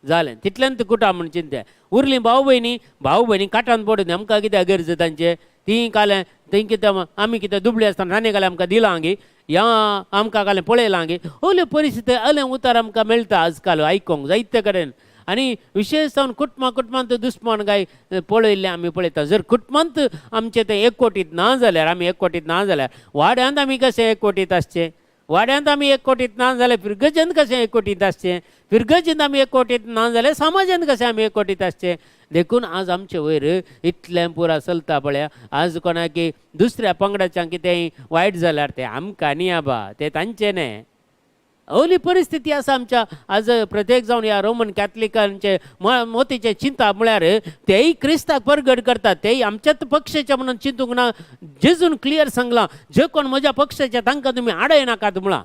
जालें, तितल्यान कुटां म्हूण चिंतें. उरलीं भाव भयणी, भाव भयणी काटान पडून आमकां कित्याक गरज तांचें? तीं कालें थंय कितें आमी कितें दुबळी आसतना तांणी कालें आमकां दिलां गे, या आमकां कालें पळयलां गे. अल्यो परिस्थिती अलें उतार आमकां मेळटा आजकाल आयकोंक जायते कडेन. आनी विशेश जावन कुटुंबा कुटुंबांत दुस्मान काय पळयल्लें आमी पळयता. जर कुटुंबांत आमचें तें एकवटीत ना जाल्यार, आमी एकवटीत ना जाल्यार वाड्यांत आमी कशें एकवटीत आसचें? वाड्यांत आमी एकवटीत ना जाल्यार फिरगजेंत कशें एकवटीत आसचें? फिरगजेंत आमी एकवटीत ना जाल्यार समाजांत कशें आमी एकवटीत आसचें? देखून आज आमचे वयर इतलें पुरा चलता पळया. आज कोणाक दुसऱ्या पंगडाच्यान कितेंय वायट जाल्यार तें आमकां न्ही आबा, तें तांचें न्ही. अवली परिस्थिती आसा आमच्या आज प्रत्येक जावन ह्या रोमन कॅथलिकांचे मोतीचें चिंता म्हळ्यार तेय क्रिस्ताक परगट करतात, तेय आमच्याच पक्षाचे म्हणून चिंतूंक ना. जेजून क्लियर सांगलां, जे कोण म्हज्या पक्षाचे तांकां तुमी आडय नाकात म्हळां.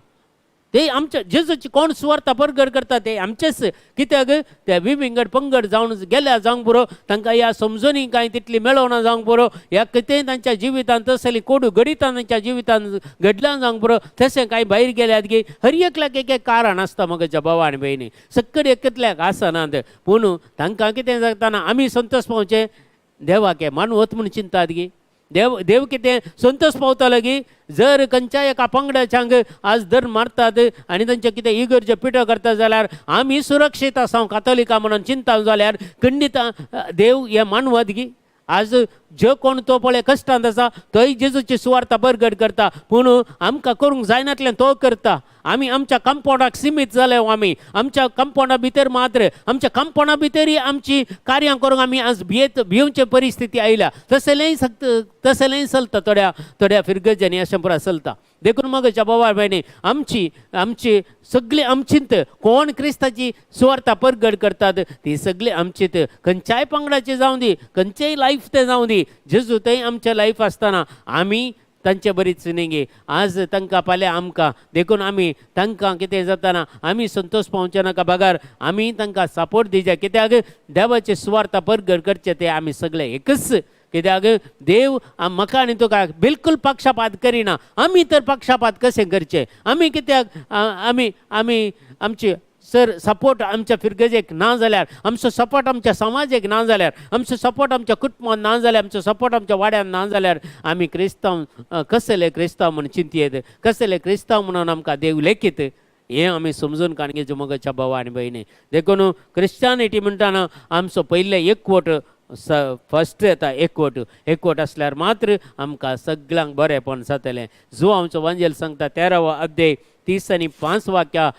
ते आमच्या जेजूची कोण सुवार्ता परगड करता ते आमचेच. कित्याक ते विविंगड पंगड जावन गेल्या जावंक पुरो, तांकां ह्या समजणी कांय तितली मेळोना जावंक पुरो, ह्या कितेंय तांच्या जिवितांत तसली कोडू घडितां तांच्या जिवितांत घडल्यां जावंक पुरो, तशें कांय भायर गेल्यात की हर एकल्याक एक एक कारण आसता म्हज्या भावा आनी भयणी. सक्कड एकल्याक आसनात, पूण तांकां कितें जाताना आमी संतोश पावचें देवाक मानवत म्हूण चिंतात की देव देव कितें संतोश पावतालो की जर खंयच्या एका पंगडाच्यांक आज दर मारतात आनी तांचे कितें इगर्जे पिठो करता जाल्यार आमी सुरक्षीत आसा कातोलिका म्हणून चिंता जाल्यार खंडीत देव हे मानवत की आज जो कोण तो पळय कश्टांत आसा तोय जेजूची सुवार्ता बरगड करता, पूण आमकां करूंक जायनातल्यान तो करता. आमी आमच्या कंपाउंडाक सिमीत जाले, आमी आमच्या कंपाउंडा भितर मात्र आमच्या कंपाउंडा भितरय आमची कार्यां करूंक आमी आज भियेत भिवचे परिस्थिती आयल्या. तसलेंय सक्त तसलेंय चलता थोड्या थोड्या फिरगजांनी अशें पुरा चलता. देखून म्हज्या भावा भयणी आमची आमची सगळी आमचींत कोण क्रिस्ताची सुवार्ता परगड करतात ती सगळी आमचीत, खंयच्याय पंगडाची जावं दी, खंयचेय लायफ तें जावं दी, जेजू थंय आमचें लायफ आसतना आमी तांचे बरीच न्ही गे. आज तांकां फाल्यां आमकां, देखून आमी तांकां कितें जाताना आमी संतोश पावचे नाका बगर आमी तांकां सपोर्ट दिवचे. कित्याक देवाचे सुवार्ता परगड करचे ते आमी सगळे एकच. कित्याक देव म्हाका आनी तुका बिलकुल पक्षपात करिना. आमी तर पक्षपात कशें करचें? आमी कित्याक आमी आमी आमची सर सपोर्ट आमच्या फिरगजेक ना जाल्यार, आमचो सपोर्ट आमच्या समाजेक ना जाल्यार, आमचो सपोर्ट आमच्या कुटुंबान ना जाल्यार, आमचो सपोर्ट आमच्या वाड्यान ना जाल्यार आमी क्रिस्तांव कसले क्रिस्तांव म्हूण चिंतयेत, कसले क्रिस्तांव म्हणून आमकां देव लेखीत हें आमी समजून काणगेचो मगच्या भाव आनी भयणी. देखून क्रिस्टियानिटी म्हणटाना आमचो पयलें एकवट फस्ट येता. एकवट एकवट आसल्यार मात्र आमकां सगळ्यांक बरेंपण जातलें. जो आमचो वांजेल सांगता 13वो अध्याय 30 आनी 5 वाक्या,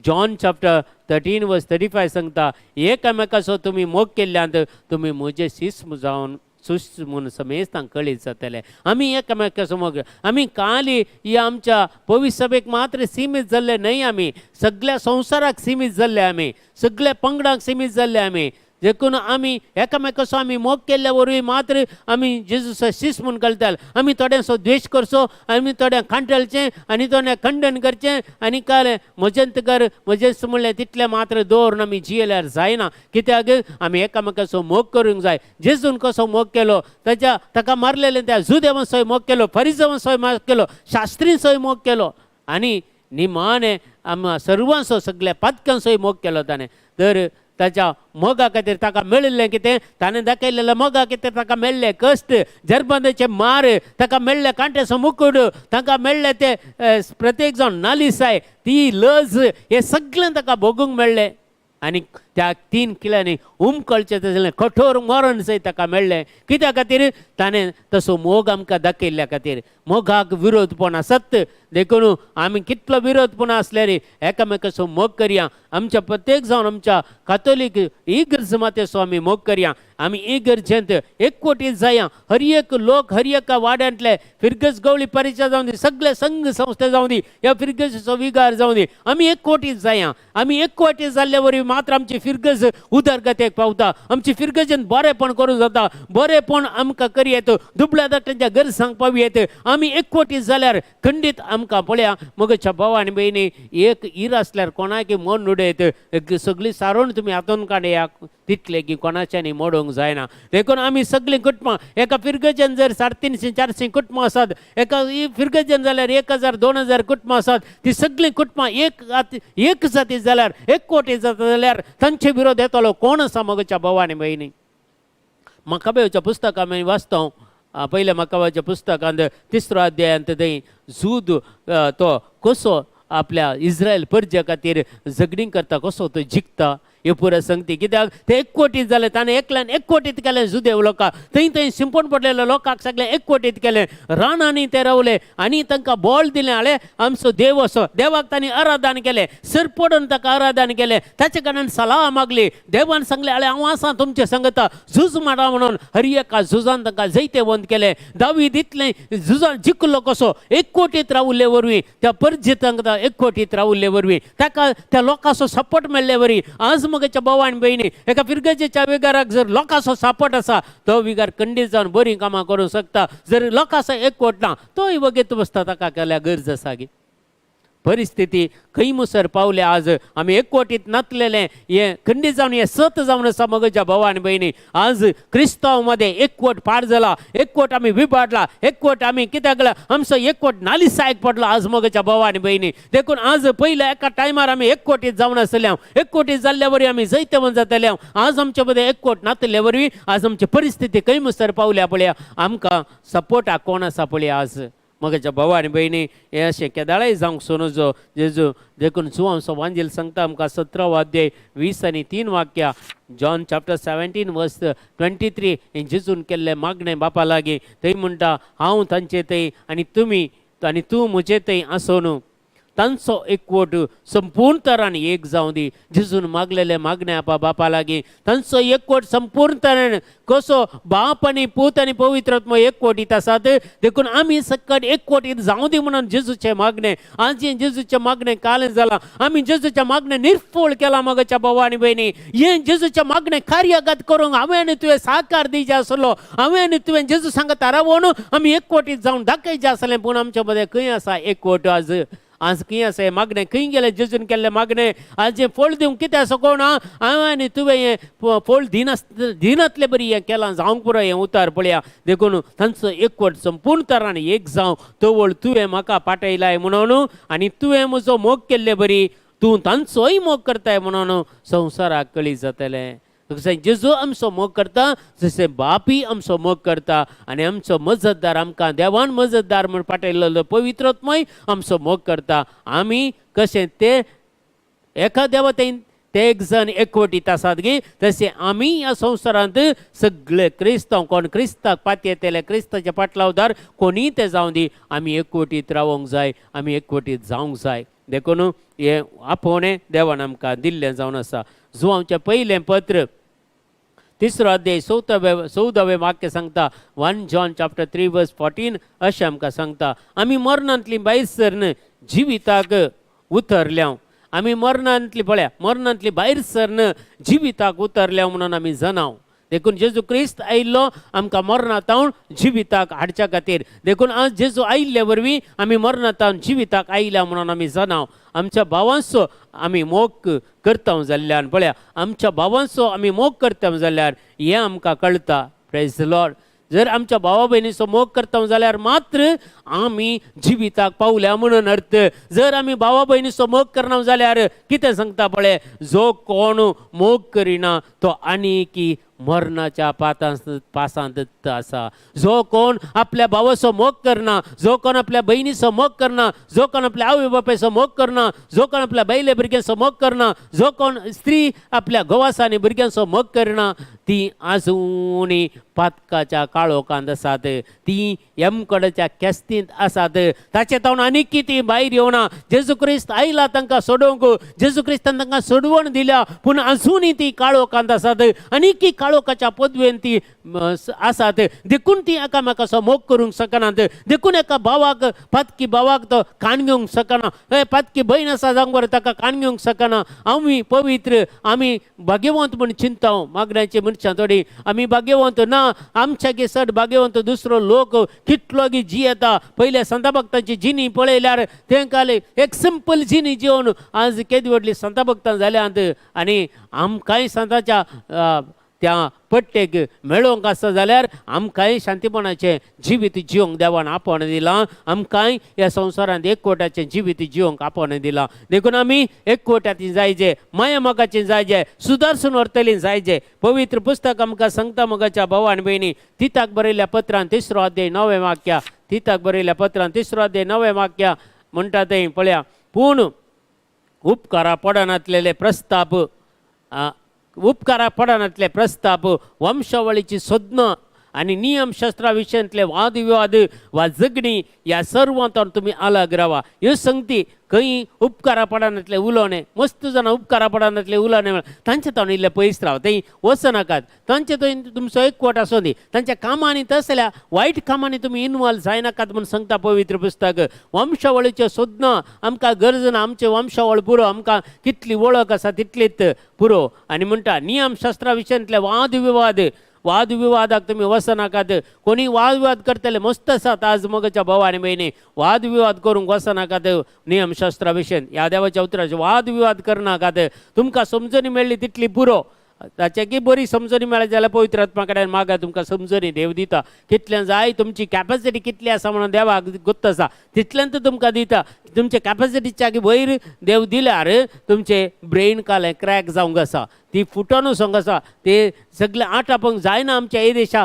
जॉन चॅप्टर 13 वर्स 35 सांगता, एकामेकाचो तुमी मोग केल्ल्यान तुमी म्हजे शिस जावन सुश म्हूण समेस्तांक कळीत जातले. आमी एकामेकाचो मोग आमी काली ही आमच्या पवित्र सभेक मात्र सिमीत जाल्ले न्हय, आमी सगळ्या संवसाराक सिमीत जाल्ले, आमी सगळ्या पंगडाक सिमीत जाल्ले आमी. देखून आमी एकामेकाचो आमी मोग केल्ल्या वरवीं मात्र आमी जेजूचो शिस म्हूण कळटाले. आमी थोड्यांचो द्वेश करचो, आमी थोड्यांक कांटळचें आनी थोड्यांक खंडन करचें आनी कळ्ळें म्हजेंत कर म्हजेंच म्हणलें तितलें मात्र दवरून आमी जियेल्यार जायना. कित्याक आमी एकामेकाचो मोग करूंक जाय. जेजून कसो मोग केलो, ताच्या ताका मारलेलें त्या जुदेवांचोय मोग केलो, फरिजवांचोय मोग केलो, शास्त्रींचोय मोग केलो आनी निमाणें आमकां सर्वांचो सगळ्या पातकांचोय मोग केलो ताणें. तर ताच्या मोगा खातीर ताका मेळिल्लें कितें? ताणें दाखयलेल्या मोगा खातीर ताका मेळ्ळें कश्ट, जरबंदाचे मार, ताका मेळ्ळें कांट्याचो मुकुट, ताका मेळ्ळें ते प्रत्येक जावन नालिसाय, ती लज, हें सगळें ताका भोगूंक मेळ्ळें. आनी त्या 3 किल्यांनी उमकळचें तसलें कठोर मरण सयत ताका मेळ्ळें. कित्या खातीर? ताणें तसो मोग आमकां दाखयल्ल्या खातीर. मोगाक विरोधपण आसत, देखून आमी कितलो विरोधपण आसल्यार एकामेकाचो मोग करया. आमच्या प्रत्येक जावन आमच्या कातोलीक इगर्ज मातेचो आमी मोग करया. आमी इगर्जेंत एकवटीत जाया. हर एक लोक हर एका वाड्यांतले फिरगज गवळी परिचय जावं दी, सगळे संघ संस्थे जावं दी, ह्या फिरगजेचो विगार जावं दी, आमी एकवटीत जाया. आमी एकवटीत जाल्ले वरवीं मात्र आमची फिरगज उदरगतेक पावता. आमची फिरगजेन बरेंपण करूं जाता, बरेंपण आमकां करयेत, दुबळ्या धाकट्यांच्या गरजांक पावयेत. आमी एकवटीत जाल्यार खंडीत आमकां पळया मगच्या भाव आनी भयणी, एक इर आसल्यार कोणाक मन उडयत सगळी सारोवन तुमी हातून काडया तितले की कोणाच्यानी मोडूंक जायना. देखून आमी सगळीं कुटुंबां एका फिरगजेन जर 350 400 कुटुंबां आसात, एका फिरगजेन जाल्यार 1000 2000 कुटुंबां आसात, ती सगळीं कुटुंबां एक जाती जाल्यार एकवटीत जाता जाल्यार तांचे विरोध येतलो कोण आसा मगच्या भाव आनी भयणी? मकाबेवच्या पुस्तकां आमी वाचता, पयल्या मकाबाच्या पुस्तकांत 3रो अध्यायांत थंय झूद तो कसो आपल्या इस्रायल परजे खातीर झगडीं करता, कसो तो जिखता हे पुरो सांगती. कित्याक ते एकवटीत जाले, ताणें एकल्यान एकवटीत केलें जुदेव लोकांक, थंय थंय शिंपण पडलेल्या लोकांक सगळें एकवटीत केलें. रानांनी ते रावले आनी तांकां बळ दिलें, आळे आमचो देव असो. देवाक तांणी आराधन केलें, सरपडून ताका आराधन केलें, ताचे कडल्यान सलाह मागली. देवान सांगलें, आळे हांव आसा तुमचे संगता, झूज माडा म्हणून. हर एका झुजान तांकां जैतेवंत केलें. दावीद इतलें झुजान जिखलो कसो? एकवटीत रावल्ले वरवीं, त्या परजितांक एकवटीत रावल्ले वरवीं, ताका त्या लोकांचो सपोर्ट मेळ्ळे वरवीं. आज मगच्या भाव आनी भयणी, एका फिरगजेच्या विगाराक जर लोकांचो सपोर्ट आसा तो विगार खंडीत जावन बरीं कामां करूंक शकता. जर लोकांचो एकवट ना तोय वगेत बसता, ताका केल्यार गरज आसा गी? परिस्थिती खंय मुसर पावल्या. आज आमी एकवटीत नातलेलें हें खंडीत जावन हें सत जावन आसा. मगच्या भाव आनी भयणी, आज क्रिस्तांव मदें एकवट पाड जाला, एकवट आमी विबाडला, एकवट आमी कित्याक आमचो एकवट नालिसायक पडलो आज मगच्या भाव आनी भयणी. देखून आज पयल्या एका टायमार आमी एकवटीत जावन आसले, एकवटीत जाल्ल्या वरवीं आमी जैतवंत जातले. आज आमचे मदें एकवट नातले वरवीं आज आमची परिस्थिती खंय मुसर पावल्या पळया. आमकां सपोर्टाक कोण आसा पळया. आज मगच्या भाव आनी भयणी, हें अशें केदाळाय जावंक सोनूजो जेजू. देखून जुवांचो वांजेल सांगता आमकां 17वो अध्याय 20 आनी 3 वाक्या, John chapter 17 verse 23, हें जेजून केल्लें मागणें बापा लागीं. थंय म्हणटा, हांव तांचे थंय आनी तुमी आनी तूं म्हजे थंय आसोन तांचो एकवट संपूर्ण तरान एक जावं दी. जेजून मागलेलें मागणें आपा बापा लागीं, तांचो एकवट संपूर्ण तरेन, कसो बाप आनी पूत आनी पवित्र आत्मो एकवटीत आसात, देखून आमी सकट एकवटीत जावं दी म्हणून जेजूचें मागणें. आज हें जेजूचें मागणें कालें जालां. आमी जेजूचें मागणें निर्फळ केलां. मगच्या भाव आनी भयणी, हें जेजूचें मागणें कार्यागत करूंक हांवें आनी तुवें साकार दिवचें आसलो. हांवें आनी तुवें जेजू सांगत रावून आमी एकवटीत जावन दाखयचें आसलें. पूण आमच्या मदें खंय आसा एकवट आज? आज खंय आसा हें मागणें? खंय गेलें जेजून केल्लें मागणें? आज हें फळ दिवंक कितें आसा कोण हांवें आनी तुवें हें फळ दिनातले बरी हें केलां जावंक पुरो हें उतार पळया. देखून तांचो एकवट संपूर्ण तरान एक जावं, तवळ तुवें म्हाका पाटयलाय म्हणून आनी तुवें म्हजो मोग केल्ले बरी तूं तांचोय मोग करताय म्हणून संवसाराक कळी जातलें. जशें जेजू आमचो मोग करता, जशें बापी आमचो मोग करता आनी आमचो मजतदार, आमकां देवान मजतदार म्हूण पाटयल्लो पवित्र आत्मोय आमचो मोग करता. आमी कशें ते एका देवतेन ते एक जण एकवटीत आसात गी, तशें आमी ह्या संवसारांत सगळे क्रिस्तांव, कोण क्रिस्ताक पातयेतले, क्रिस्ताचे पाटलावदार कोणीय ते जावं दी, आमी एकवटीत रावोंक जाय, आमी एकवटीत जावंक जाय. देखून हें आपोवणें देवान आमकां दिल्लें जावन आसा. जुवांचें पयलें पत्र तिसरो अध्याय 14वें वाक्य सांगता, 1 John chapter 3 verse 14 अशें आमकां सांगता, आमी मरणांतली भायर सरन जिविताक उतरल्या. आमी मरणांतली, पळया, मरणांतली भायर सरन जिविताक उतरल्या म्हणून आमी जनाव. देखून जेजू क्रिस्त आयिल्लो आमकां मरणांत जिविताक हाडच्या खातीर. देखून आज जेजू आयिल्ले वरवीं आमी मरणांत जिविताक आयल्या म्हणून आमी जनाव. आमच्या भावांचो आमी मोग करता जाल्ल्यान, पळया, आमच्या भावांचो आमी मोग करता जाल्यार हें आमकां कळटा. प्रेज लॉर्ड. जर आमच्या भावा भयणीचो मोग करता जाल्यार मात्र आमी जिविताक पावल्या म्हणून अर्थ. जर आमी भावा भयणीचो मोग करना जाल्यार कितें सांगता पळय, जो कोण मोग करिना तो आनी मरणाच्या पासांत आसा. जो कोण आपल्या भावाचो मोग करना, जो कोण आपल्या बहिणीचो मोग करना, जो कोण आपल्या आवय बापायचो मोग करना, जो कोण आपल्या बायले भुरग्यांचो मोग करना, जो कोण स्त्री आपल्या घोवाचो आनी भुरग्यांचो मोग करना, ती आजूनय पातकाच्या काळोखांत आसात, ती यमकडाच्या केस्तींत आसात. ताचे तावन आनीक ती भायर येवना. जेजू क्रिस्त आयला तांकां सोडोवंक, जेजू क्रिस्तान तांकां सोडवण दिल्या, पूण अजूनय ती काळोखांत आसात, आनीक काळोखाच्या पदवेन ती आसात. देखून ती एकामेकाचो मोग करूंक शकनात. देखून एका भावाक, पातकी भावाक तो काण घेवंक शकना. हे पातकी भयण आसा जावंक बरें, ताका काण घेवंक शकना. आमी पवित्र, आमी भाग्यवंत म्हूण चिंता मागण्याची मनशां थोडी. आमी भाग्यवंत ना, आमच्यागे चड भाग्यवंत दुसरो लोक कितलो गी जियेता. पयल्या संता भक्तांची जिणी पळयल्यार तेंकां एक सिंपल जिणी जिवन आज केदी व्हडली संता भक्तां जाल्यांत. आनी आमकांय संताच्या त्या पट्टेक मेळोवंक आसा जाल्यार आमकांय शांतीपणाचें जिवीत जिवंक देवान आपोवणें दिलां. आमकांय ह्या संवसारांत एकवटाचें जिवीत जिवंक आपोवणें दिलां. देखून आमी एकवटाची जायजे, माया मोगाची जायजे, सुदारसून व्हरतली जायजे. पवित्र पुस्तक आमकां सांगता मोगाच्या भाव आनी भयणी, तिताक बरयल्ल्या पत्रान तिसरो अध्याय णवें वाक्या, तिताक बरयल्ल्या पत्रान तिसरो अध्याय णवें वाक्या म्हणटा थंय पळया, पूण उपकारा पडनातलेले प्रस्ताप, उपकारा पडनातले प्रस्ताप, वंशावळीची सोदनां आनी नियमशास्त्रा विशयांतले वादविवाद वा झगडीं ह्या सर्वांत तुमी अलग रावा. ह्यो संगती खंय उपकारा पडनातले उलोवणें, मस्त जाणां उपकारा पडनातले उलोवणें, तांचे तावन इल्ले पयस राव, थंय वचनाकात. तांचे थंय तुमचो एकवट आसूं दी, तांच्या कामांनी, तसल्या वायट कामांनी तुमी इनवॉल्व जायनाकात म्हूण सांगता पवित्र पुस्तक. वंशावळीच्यो सोदनां आमकां गरज ना, आमचें वंशावळ पुरो, आमकां कितली वळख आसा तितलीच पुरो. आनी म्हणटा नियमशास्त्रा विशयांतले वादविवाद वादविवादाक तुमी वचनाकात. कोणी वादविवाद करतले मस्त आसात आज मगच्या भाव आनी भयणी, वादविवाद करूंक वचनाकात. नियमशास्त्रा विशयन ह्या देवाच्या उतराचे वादविवाद करनाकात. तुमकां समजणी मेळ्ळी तितली पुरो, ताच्याकी बरी समजणी मेळ्ळी जाल्यार पवित्र आत्मा कडेन मागा, तुमकां समजणी देव दिता. कितलें जाय तुमची कॅपॅसिटी कितली आसा म्हणून देवाक गोत्त आसा तितल्यान तो तुमकां दिता. तुमचे कॅपॅसिटीच्या वयर देव दिल्यार तुमचे ब्रेन कालें क्रॅक जावंक आसा, ती फुटोन वचोंक आसा, ते सगळे आटापोंक जायना. आमच्या हे देशा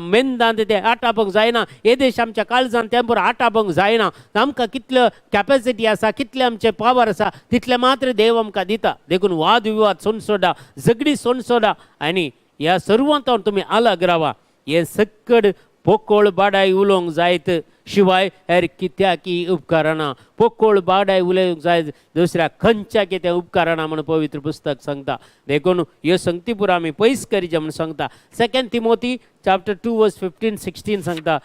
मेंदांत ते आटापोंक जायना, हे देश आमच्या काळजान तेंपूर आटापोंक जायना. आमकां कितल्यो कॅपॅसिटी आसा, कितले आमचे पावर आसा तितले मात्र देव आमकां दिता. देखून वादविवाद सोनसोडा, झगडी सोनसोडा आनी ह्या सर्वांत तुमी अलग रावा. हे सक्कड पोकोळ बाडाय उलोवंक जायत शिवाय हेर कित्याकी उपकारना. पोकोळ बाडाय उलोवंक जायत दुसऱ्या खंयच्या कितें उपकारना म्हूण पवित्र पुस्तक सांगता. देखून ह्यो संगती पुरा आमी पयस करीचे म्हूण सांगता. Second Timothy chapter 2 verse 15-16 सांगता.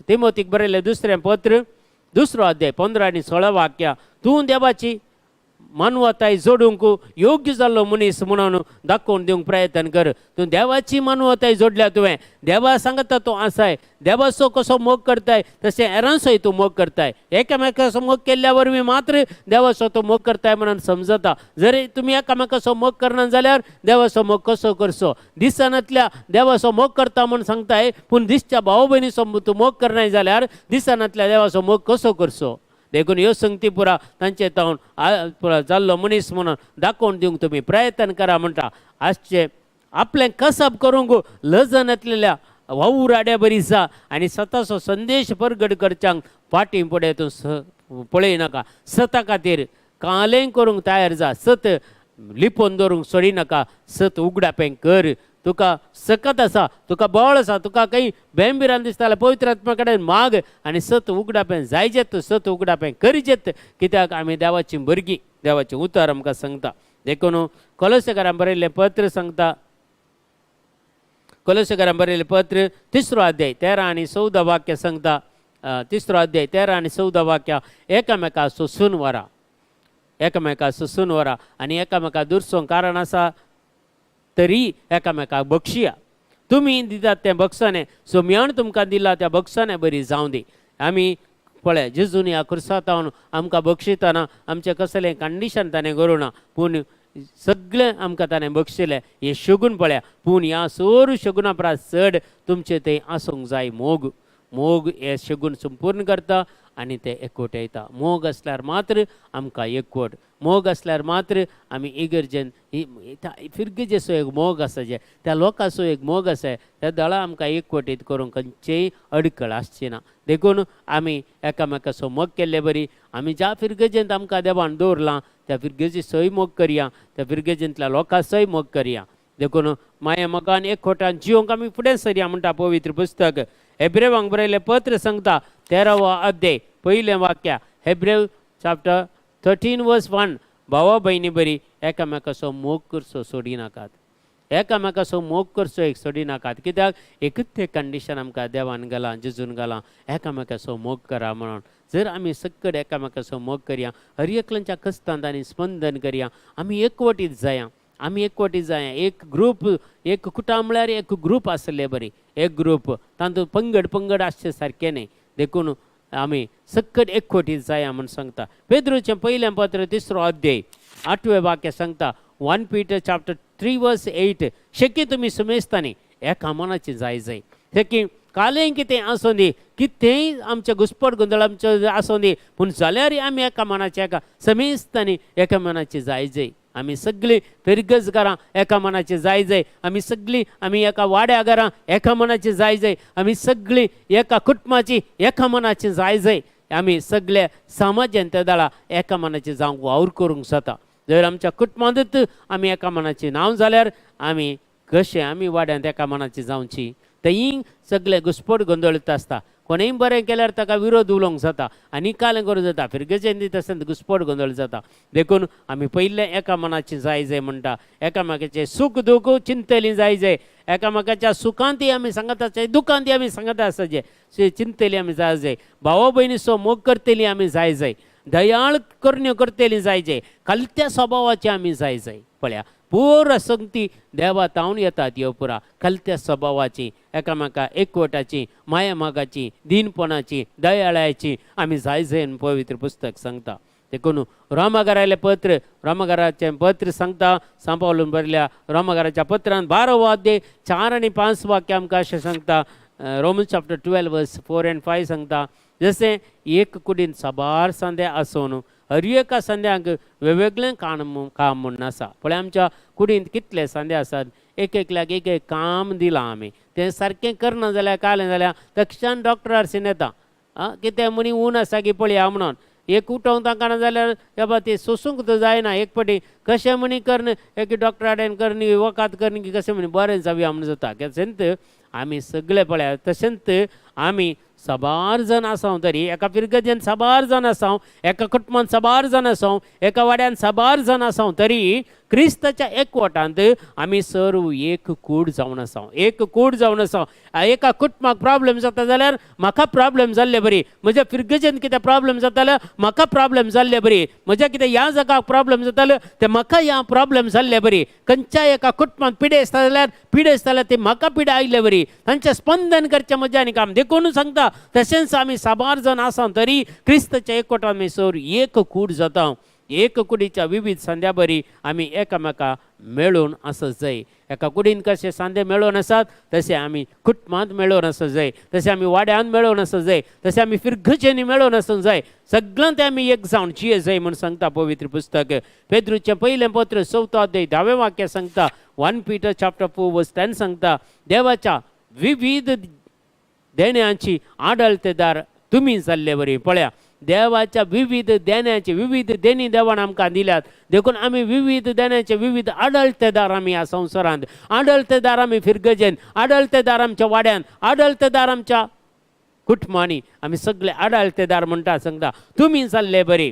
तिमोतीक बरयलें दुसरें पत्र दुसरो अध्याय 15 आनी 16 वाक्या, तूं देवाची मानवताय जोडूंक योग्य जाल्लो मनीस म्हणून दाखोवन दिवंक प्रयत्न कर. तूं देवाची मानवताय जोडल्या, तुवें देवा सांगता तूं आसाय, देवाचो कसो मोग करताय तशें हेरांचोय तूं मोग करताय. एकामेकाचो मोग केल्ल्या वरवीं मात्र देवाचो तूं मोग करताय म्हणून समजता. जर तुमी एकामेकाचो मोग करना जाल्यार देवाचो मोग कसो करचो? दिसनातल्या देवाचो मोग करता म्हूण सांगताय, पूण दिसच्या भाव भयणीचो तूं मोग करनाय जाल्यार दिसनातल्या देवाचो मोग कसो करचो? देखून ह्यो संगती पुरा तांचे तावन पुरा जाल्लो मनीस म्हणून दाखोवन दिवंक तुमी प्रयत्न करा म्हणटा. आजचे आपलें कसब करूंक लजनातलेल्या वावुराड्या बरी जा आनी स्वताचो संदेश परगट करच्यांक फाटीं फुडें तूं पळय नाका. सता खातीर कालें करूंक तयार जा, सत लिपोवन दवरूंक सोडी नाका, सत उगडापें कर. तुका सकत आसा, तुका बळ आसा, तुका काही बेंबिरान दिसता जाल्यार पवित्र आत्मा कडेन माग आनी सत उगडापें जायजेत, सत उगडापें करीजेत. कित्याक आमी देवाची भुरगीं, देवाचें उतर आमकां सांगता. देखून कोलोसेकारान बरयल्लें पत्र सांगता, कोलोसेकारान बरयल्लें पत्र तिसरो अध्याय 13 आनी 14 वाक्य सांगता. तिसरो अध्याय 13 आनी 14 वाक्य, एकामेका सोसून वरा, एकामेका सोसून वरा आनी एकामेका दुरसोंक कारण आसा तरी एकामेकाक बक्षिया. तुमी दितात तें बक्षाने सोम्यान तुमकां दिला त्या बक्षाने बरी जावं दी. आमी पळय जेजून ह्या खुर्सातावन आमकां बक्षिताना आमचें कसलें कंडिशन ताणें करूं ना, पूण सगळें आमकां ताणें बक्षिलें. हें शगून पळया, पूण ह्या सोर शगुना परस चड तुमचें थंय आसूंक जाय मोग. मोग हे शगून संपूर्ण करता आनी ते एकवट येता. मोग आसल्यार मात्र आमकां एकवट, मोग आसल्यार मात्र आमी इगर्जेन फिरगेजेचो एक मोग आसा, जे त्या लोकांचो एक मोग आसा, त्या दळा आमकां एकवटीत करूंक खंयचेय अडकळ आसची ना. देखून आमी एकामेकाचो मोग केल्ले बरी आमी ज्या फिरगेजेंत आमकां देवान दवरलां त्या फिरगेजीचोय मोग करया, त्या फिरगेजेंतल्या लोकांचोय मोग करया. देखून माया मोगान एकवटान जिवंक आमी फुडें सरया म्हणटा पवित्र पुस्तक. हेब्रेवांक बरयलें पत्र सांगता 13वो अध्याय पयलें वाक्य, हेब्रेव चॅप्टर 13 वर्स 1, भावा भयणी बरी एकामेकाचो मोग करचो सोडी नाकात, एकामेकाचो मोग करचो एक सोडी नाकात. कित्याक एकूच तें कंडिशन आमकां देवान घालां, जेजून घालां, एकामेकाचो मोग करा म्हणून. जर आमी सक्कड एकामेकाचो मोग करया, हर एकल्यांच्या कश्टांत आनी स्पंदन करया, आमी एकवटीत जाया, आमी एकवटीत जाया. एक ग्रूप, एक कुटां म्हळ्यार एक ग्रूप आसले बरी, एक ग्रूप तातूंत पंगड पंगड आसचे सारकें न्ही. देखून आमी सक्कड एकवटीत जाया म्हूण सांगता. पेद्रूचें पयलें पत्र तिसरो अध्याय 8वें वाक्य सांगता, 1 Peter chapter 3 verse 8, शक्य तुमी सुमेस्तांनी एका मनाची जाय जाय. शक्य कालें कितें आसूं दी, कितेंय आमचें घुसपट गोंदळ आमचो आसूं दी, पूण जाल्यारय आमी एका मनाचे एका समेस्तांनी एका मनाची जाय जाय. आमी सगळीं फिरगज घरां एका मनाची जाय जाय, आमी सगळीं आमी एका वाड्या घरां एका मनाची जाय जाय, आमी सगळीं एका कुटुंबाची एका मनाची जाय जाय. आमी सगळे समाजान त्या दळा एका मनाची जावंक वावर करूंक जाता. जर आमच्या कुटुंबांतूच आमी एका मनाची नांव जाल्यार आमी कशें आमी वाड्यांत एका मनाची जावची? थंय सगळे घुसपट गोंदळीत आसता. कोणेय बरें केल्यार ताका विरोध उलोवंक जाता आनी कालें करूंक जाता, फिरगेजेन दिता आसतना घुसपट गोंदळ जाता. देखून आमी पयलें एका मनाची जाय जाय म्हणटा. एकामेकाचें सूख दूख चिंतली जाय जाय, एकामेकाच्या सुखांतय आमी सांगत आसचे, दुखांतय आमी सांगत आसचे, चिंतली आमी जाय जाय. भावा भयणीचो मोग करतली आमी जाय जाय, दयाळ करण्यो करतली जाय जाय, खालत्या स्वभावाची आमी जाय जाय. पळया पुरा संगती देवा तावन येतात ह्यो पुरा खालत्या स्वभावाची, एकामेका एकवटाची, माया मागाची, दीनपणाची, दयाळाची आमी जाय जाय पवित्र पुस्तक सांगता. देखून रोमाघरालें पत्र, रोमाघराचें पत्र सांगता, सांपावलून बरयल्या रोमाघराच्या पत्रान 12वो अध्याय 4 आनी 5 वाक्य आमकां अशें सांगता. Roman chapter 12 verse 4 and 5 सांगता, जशें एक कुडीन साबार सांदे आसून हर एका सांद्यांक वेगवेगळें काम काम म्हूण आसा. पळय आमच्या कुडींत कितले सांदे आसात, एक एकल्याक एक एक काम दिलां आमी, तें सारकें करना जाल्यार कालें जाल्यार तक्षण डॉक्टरार सीन येता, आं कितें म्हणी ऊन आसा की पळया म्हणून. एक उठोवंक तांकां ना जाल्यार बाबा ती सोसूंक तर जायना. एक फावटी कशें म्हणी कर्ण एक डॉक्टरा कडेन करणी वखद करणी की कशें म्हणी बरें जावया म्हण जाता. तशेंच आमी सगळे पळया, तशेंच आमी साबार जाण आसा तरी एका फिरगजेन साबार जाण आसा, एका कुटुंबान साबार जाण आसा, एका वाड्यान साबार जाण आसा, तरी क्रिस्ताच्या एकवटांत आमी सर्व एक कूड जावन आसा, एक कूड जावन आसा. एका कुटुंबाक प्रॉब्लेम जाता जाल्यार म्हाका प्रॉब्लेम जाल्ले बरी, म्हज्या फिरगजेन कितें प्रॉब्लेम जाता जाल्यार म्हाका प्रॉब्लेम जाल्ले बरी, म्हज्या कितें ह्या जागाक प्रॉब्लेम जाताले ते म्हाका ह्या प्रॉब्लेम जाल्ले बरी, खंयच्याय एका कुटुंबांत पिडे आसता जाल्यार पिडे आसता जाल्यार ते म्हाका पिडा आयिल्ले बरी, तांचें स्पंदन करचें म्हज्या आनी काम. देखून सांगता तशेंच आमी साबार जाण आसा तरी क्रिस्ताच्या एकवटान आमी सर्व एक कूड जाता. एक कुडीच्या विविध सांद्या बरी आमी एकामेका मेळून आसत जाय. एका कुडीन कशे सांदे मेळोवन आसात तशें आमी कुटुंबांत मेळोवन आसत जाय, तशें आमी वाड्यांत मेळोवन आसत जाय, तशें आमी फिरगजेनी मेळोवन आसूंक जाय. सगळ्यांत आमी एक जावन जिये जाय म्हूण सांगता पवित्र पुस्तक. पेद्रूचें पयलें पत्र 4थो अध्याय 10वें वाक्य सांगता, 1 Peter chapter 4 verse 10 सांगता, देवाच्या विविध देण्यांची आडळतेदार तुमी जाल्ले वरी. पळया देवाच्या विविध देण्याचे विविध देणी देवान आमकां दिल्यात, देखून आमी विविध देण्याचे विविध आडळतेदार आमी ह्या संवसारांत, आडळतेदार आमी फिरगजेन, आडळतेदार आमच्या वाड्यान, आडळतेदार आमच्या कुटुंबांनी, आमी सगळे आडळतेदार म्हणटा. सांगता तुमी जाल्ले बरी,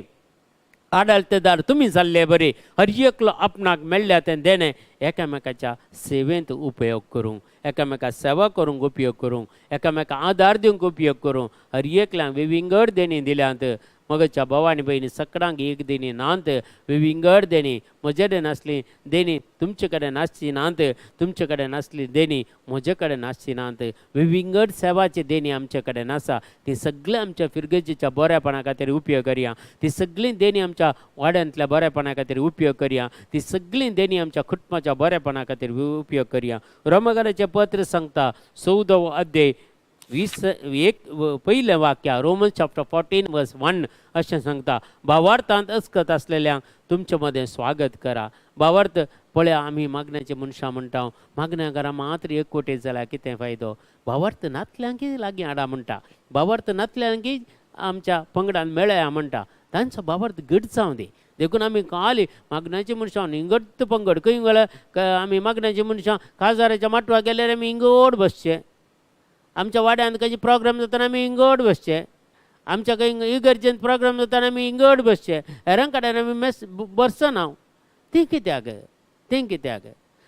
आडळतेदार तुमी जाल्ले बरे. हर एकलो आपणाक मेळ्ळ्या तें देणें एकामेकाच्या सेवेंत उपयोग करूंक, एकामेका सेवा करूंक उपयोग करूंक, एकामेका आदार दिवंक उपयोग करूंक. हर एकल्यांक विविंगड देणी दिल्यांत. मगच्या भाव आनी भयणी सकडांक एक देणी नात, विविंगड देणी. म्हजे कडेन आसली देणी तुमचे कडेन आसची नात, तुमचे कडेन आसली देणी म्हजे कडेन आसची नात. विविंगड सेवाची देणी आमचे कडेन आसा, ती सगळीं आमच्या फिरगजेच्या बऱ्यापणा खातीर उपयोग करया, ती सगळीं देणी आमच्या वाड्यांतल्या बऱ्यापणा खातीर उपयोग करया, ती सगळीं देणी आमच्या कुटुंबाच्या बऱ्यापणा खातीर उपयोग करया. रोमकाराचें पत्र सांगता 14वो अध्याय 21 पयलें वाक्य, रोमन चॅप्टर 14 वर्स 1 अशें सांगता, भावार्थांत अस्कत आसलेल्यांक तुमचे मदें स्वागत करा. भावार्थ पळया आमी मागण्याचे मनशां म्हणटा, मागण्या घरा मात्र एकवटेत जाल्यार कितें फायदो? भावार्थ नातल्यांकय लागीं हाडा म्हणटा, भावार्थ नातल्यांकय आमच्या पंगडान मेळया म्हणटा, तांचो भावार्थ घट जावं दी. देखून आमी खाली मागण्याची मनशां इंगट पंगड खंय गेल्यार आमी मागण्याची मनशां काजाराच्या माटवाक गेल्यार आमी इंगोड बसचें, आमच्या वाड्यांत खंयचे प्रोग्राम जातना आमी इंगोड बसचें, आमच्या खंय इगर्जेंत प्रोग्राम जातना आमी इंगोड बसचें, हेरां कडेन आमी मेस बसना. तें कित्याक? तें कित्याक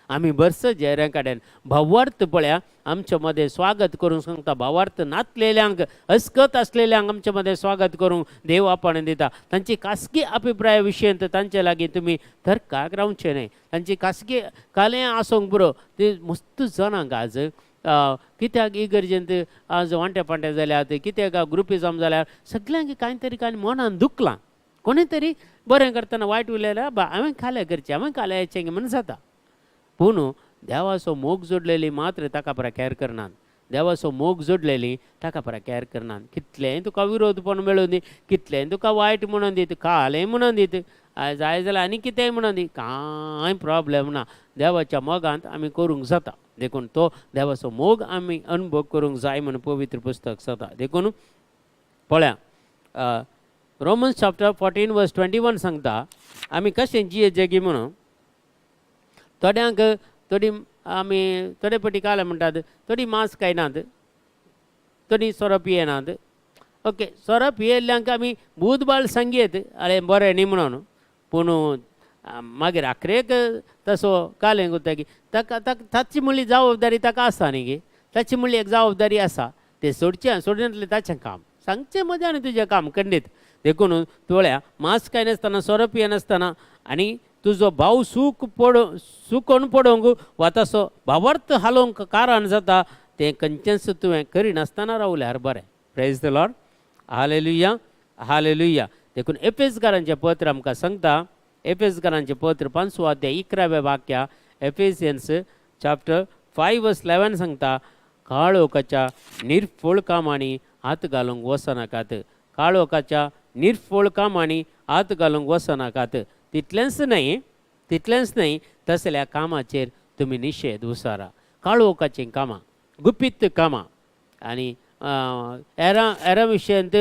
आमी बसचे हेरां कडेन? भावार्थ पळया आमच्या मदें स्वागत करूंक सांगता. भावार्थ नातलेल्यांक अस्कत आसलेल्यांक आमच्या मदें स्वागत करूंक देव आपण दिता. तांची खासगी अभिप्राया विशयंत तांचे लागीं तुमी तर्काक रावचें न्हय. तांची खासगी कालें आसूंक पुरो. ती मस्त जाणांक आज कित्याक इगर्जेंत आज वांटे फांटे जाल्यात, कित्याक ग्रुपिजम जाल्यार, सगल्यांक कांय तरी कांय मनान दुखलां. कोणी तरी बरें करतना वायट उलयल्यार बा हांवें खालें करचें, हांवें खालें हेचें म्हण जाता. पूण देवाचो मोग जोडलेली मात्र ताका परा कॅर करनात. देवाचो मोग जोडलेली ताका परा कॅर करनात. कितलेंय तुका विरोधपण मेळूं दी, कितलेंय तुका वायट म्हणून दीत, कालें म्हणून दीत, जाय जाल्यार आनी कितेंय म्हणून दी, कांय प्रॉब्लेम ना. देवाच्या मोगांत आमी करूंक जाता. देखून तो देवाचो मोग आमी अनुभव करूंक जाय म्हूण पवित्र पुस्तक सांगता. देखून पळया रोमन्स चॅप्टर 14 वर्स 21 सांगता आमी कशें जिये जेगी म्हणून. थोड्यांक थोडी आमी थोडे पटी काले म्हणटात, थोडी मांस खायनात, थोडी सोरो पियेनात. ओके, सोरो पियेल्ल्यांक आमी बूदबाळ सांगयेत, अरे बरें न्ही म्हणून. पूण मागीर आखरेक तसो कालें करता की ताका ताची म्हणली जबाबदारी ताका आसा न्ही गे, ताची म्हणली एक जबाबदारी आसा, तें सोडचें सोडनासलें ताचें काम, सांगचें मजा न्ही तुजें काम खंडीत. देखून पळया मांस खायनासतना सोरो पियेनासतना आनी तुजो भाव सूक पड सुकोन पडोवंक वा तसो भावार्थ हालोवंक कारण जाता तें खंयचेंच तुवें करिनासतना रावल्यार बरें. Praise the Lord. Hallelujah, hallelujah. देखून एफेसकारांचें पत्र आमकां सांगता, एफेसकारांचें पत्र 5वो अध्याय 11व्या वाक्या, एफेसियन्स चॅप्टर 5 वर्स 11 सांगता, काळोखाच्या निर्फळ कामांनी हात घालूंक वचनाकात, काळोखाच्या निर्फळ कामांनी हात घालूंक वचनाकात. तितलेंच न्हय, तितलेंच न्हय, तसल्या कामाचेर तुमी निशेध उसारा. काळोखाचीं कामां, गुपीत कामां आनी हेरां हेरां विशयांत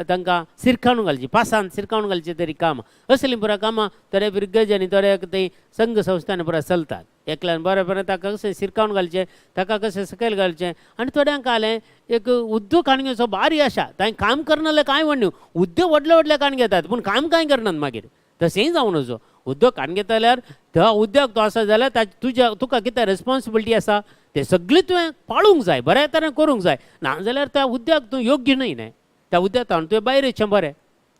तांकां सिरकावन घालची, पासान सिरकावन घालची तरी कामां, असलीं पुरा कामां थोड्या फिरगज आनी थोड्या थंय संघ संस्थांनी पुरा चलतात. एकल्यान बरें बरें ताका कशें सिरकावन घालचें, ताका कशें सकयल घालचें. आनी थोड्यांक आलें एक उद्योग काण घेवचो भारी आशा, तांकां काम करना जाल्यार कांय व्हड न्हू, उद्योग व्हडले व्हडले काण घेतात पूण काम कांय करनात. मागीर तशेंय जावं नजो. उद्योग काण घेता जाल्यार त्या उद्योग तो आसा जाल्यार तुज्या तुका कितें रेस्पॉन्सिबिलिटी आसा तें सगळें तुवें पाळूंक जाय, बऱ्या तरेन करूंक जाय. नाजाल्यार त्या उद्योग तूं योग्य न्हय न्हय, त्या उद्यातान तुवें भायर येचें बरें,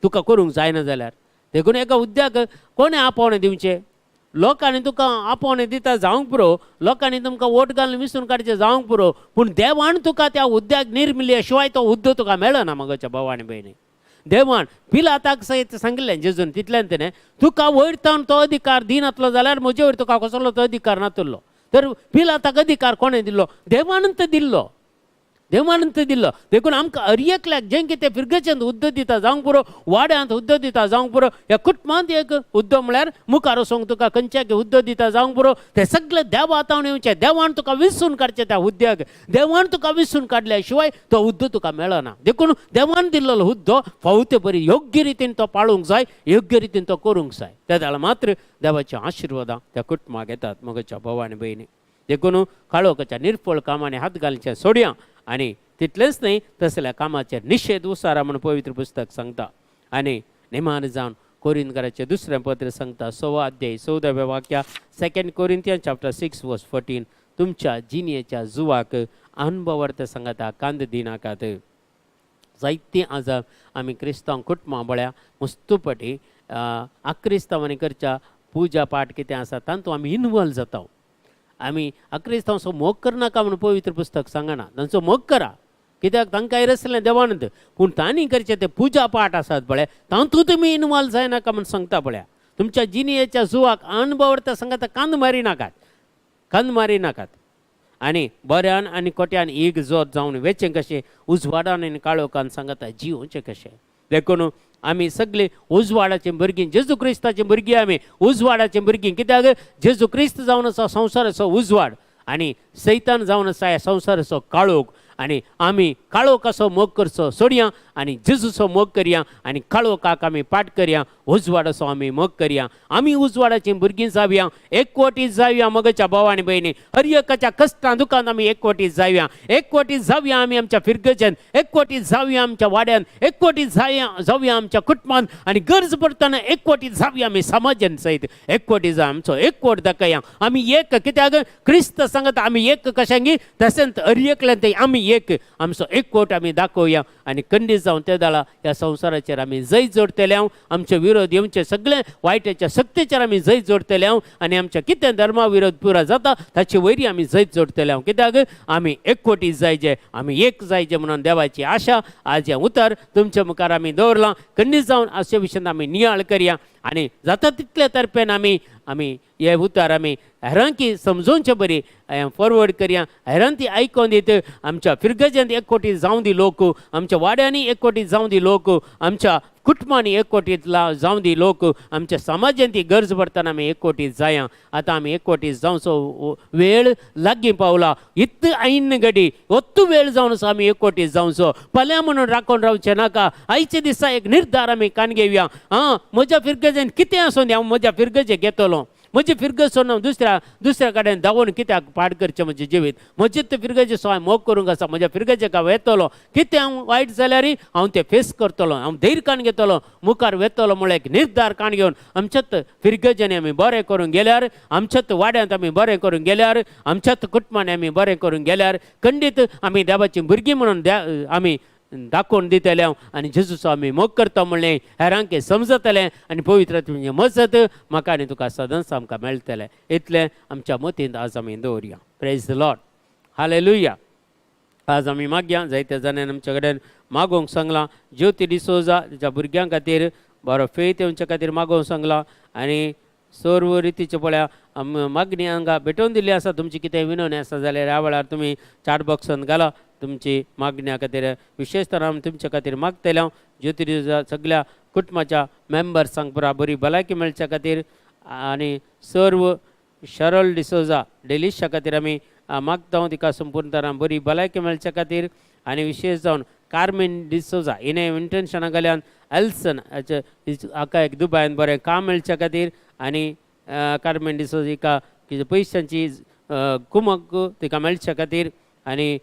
तुका करूंक जायना जाल्यार. देखून एका उद्याक कोणें आपोवणें दिवचें, लोकांनी तुका आपोवणें दिता जावंक पुरो, लोकांनी तुमकां वोट घालून विसून काडचें जावंक पुरो, पूण देवान तुका त्या उद्याक निर्मिल्ल्या शिवाय तो उद्योग तुका मेळना. मगोच्या भाव आनी भयणी, देवान पिलाताक सयत सांगिल्लें जेजून तितल्यान तेणें, तुका वयर तावन तो अधिकार दिनातलो जाल्यार म्हजे वयर तुका कसलो तो अधिकार नातुल्लो. तर पिलाताक अधिकार कोणें दिल्लो? देवानंत दिल्लो, देवानंत दिल्लो. देखून आमकां हर एकल्याक जें कितें फिरगेचेंत उद्दो दिता जावंक पुरो, वाड्यांत उद्दो दिता जावंक पुरो, ह्या कुटुंबांत एक उद्दो म्हळ्यार मुखार वचोंक तुका खंयच्याक हुद्दो दिता जावंक पुरो, तें सगळें देवा तावन येवचें. देवान तुका विसून काडचें त्या हुद्द्याक, देवान तुका विसून काडल्या शिवाय तो हुद्दो तुका मेळना. देखून देवान दिल्लो हुद्दो फावते ते बरी योग्य रितीन तो पाळूंक जाय, योग्य रितीन तो करूंक जाय. त्या जाल्यार मात्र देवाच्या आशिर्वादां त्या कुटुंबाक येतात. मगच्या भाव आनी भयणी, देखून काळोखाच्या निर्फळ कामांनी हात घालचें सोडया आनी तितलेंच न्हय तसल्या कामाचेर निशेध उसारा म्हूण पवित्र पुस्तक सांगता. आनी निमान जावन कोरिंदकाराचें दुसरें पत्र सांगता, 6वो अध्याय 14व्या वाक्या, 2 कोरिंथियन चॅप्टर 6 वर्स 14, तुमच्या जिणेच्या जुवाक अनुभवार्थ सांगता कांद दिनाकात. जायतीं आज आमी क्रिस्तांव कुटुंबां बळ्या मुस्तुपटी आक्रिस्तांवांनी करच्या पुजा पाठ कितें आसा तातूंत आमी इनवॉल्व जाता. आमी आक्रिस्तांवचो मोग करनाका म्हूण पवित्र पुस्तक सांगना, तांचो मोग करा, कित्याक तांकां रसलें देवानंद, पूण तांणी करचें ते पुजा पाठ आसात पळय तातूंत तुमी इनवॉल्व जायनाका म्हूण सांगता पळया. तुमच्या जिणेच्या जुवाक अनुभव सांगता कांद मारी नाकात, कांद मारी नाकात. आनी बऱ्यान आनी कोट्यान एक जोत जावन वेचें कशें, उजवाडान आनी काळोखान सांगता जिवचें कशें. देखून आमी सगळीं उजवाडाचीं भुरगीं, जेजू क्रिस्ताचीं भुरगीं, आमी उजवाडाचीं भुरगीं, कित्याक जेजू क्रिस्त जावन आसा संवसाराचो उजवाड आनी सैतान जावन आसा ह्या संवसाराचो काळोख. आनी आमी काळोखाचो मोग करचो सोडया आनी जेजूचो मोग करया आनी काळोखाक आमी पाठ करया, उजवाडाचो आमी मोग करया. आमी उजवाडाचीं भुरगीं जावया, एकवटीत जावया. मगच्या भाव आनी भयणी, हर एकाच्या कश्टां दुखान आमी एकवटीत जावया, एकवटीत जावया आमी आमच्या फिरगजेन, एकवटीत जावया आमच्या वाड्यान, एकवटीत जावया जावया आमच्या कुटुंबान आनी गरज पडटना एकवटीत जावया आमी समाजान सयत. एकवटीत जाय आमचो एकवट दाखया आमी एक, कित्याक क्रिस्त सांगता आमी एक कशांगी तशेंच हर एकल्यान ते आमी एक, आमचो एकवट आमी दाखोवया आनी खंडीत जावन ते दाळा ह्या संवसाराचेर आमी जैत जोडटले. आमचे विरोध येवचे सगळे वायटाच्या शक्तीचेर आमी जैत जोडटले आनी आमच्या कितें धर्मा विरोध पुरा जाता ताचे वयरी आमी जैत जोडटले. कित्याक आमी एकवटीत जायचे, आमी एक जायचे म्हणून देवाची आशा आज हें उतर तुमच्या मुखार आमी दवरलां. खंडीत जावन अशे विशयान आमी नियाळ करया आनी जाता तितले तर्फेन आमी आमी हे उतर आमी हेरांकी समजोवचे बरी फॉरवर्ड करया. हेरांती आयकोन दीत आमच्या फिरगजेंत एकवटीत जावं दी लोक, आमच्या वाड्यांनी एकवटीत जावं दी लोक, आमच्या कुटुंबांनी एकवटीत जावं दी लोक, आमच्या समाजांत ती गरज पडटना आमी एकवटीत जाया. आतां आमी एकवटीत जावचो वेळ लागीं पावला. इत्त ऐन घडी ഒत्तू वेळ जावन आसा आमी एकवटीत जावचो. फाल्यां म्हणून राखून रावचें नाका. आयच्या दिसा एक निर्धार आमी कान घेवया. आं, म्हज्या फिरगजेन कितें आसूं दी, हांव म्हज्या फिरगजे घेतलो, म्हजी फिरगज सोडून दुसऱ्या दुसऱ्या कडेन धांवून कित्याक पाड करचें म्हजें जिवीत. म्हजें ते फिरगजेचो हांवें मोग करूंक आसा, म्हज्या फिरगजेक हांव येतलो, कितें हांव वायट जाल्यार हांव तें फेस करतलो, हांव धैर्य काण घेतलो, मुखार वेतलो म्हळ्यार एक निर्धार काण घेवन आमच्याच फिरगजेनी आमी बरें करूंक गेल्यार, आमच्याच वाड्यांत आमी बरें करूंक गेल्यार, आमच्याच कुटुंबांनी आमी बरें करूंक गेल्यार खंडीत आमी देवाचीं भुरगीं म्हणून आमी दाखोवन दितले हांव आनी जेजूचो आमी मोग करता म्हणलें हेरांक समजतलें आनी पवित्र तुमचें मजत म्हाका आनी तुका सदांच आमकां मेळटलें. इतलें आमच्या मतींत आज आमी दवरया. Praise the Lord, hallelujah. आज आमी मागया जायत्या जाणांनी आमच्या कडेन मागोवंक सांगलां. ज्योती डिसोजा तिच्या भुरग्यां खातीर बरो फेथ येवच्या खातीर मागोवंक सांगलां आनी सर्व रितीचे पळया मागणी हांगा भेटोवन दिल्ली आसा. तुमची कितें विनवणी आसा जाल्यार ह्या वेळार तुमी चाट बॉक्सान घाला तुमची मागण्या खातीर. विशेश तर आमी तुमच्या खातीर मागतले हांव ज्योती डिसोजा सगळ्या कुटुंबाच्या मेंबर्सांक पुरा बरी भलायकी मेळच्या खातीर आनी सर्व शरल डिसोजा डेलिशा खातीर आमी मागता तिका संपूर्ण तरान बरी भलायकी मेळच्या खातीर आनी विशेश जावन कार्मेन डिसोजा हिणें इंटेन्शना घाल्यान एल्सन हाचे हाका एक दुबायन बरें काम मेळच्या खातीर आनी कार्मेन डिसोजा हिका कितें पयशांची कुमक तिका मेळच्या खातीर आनी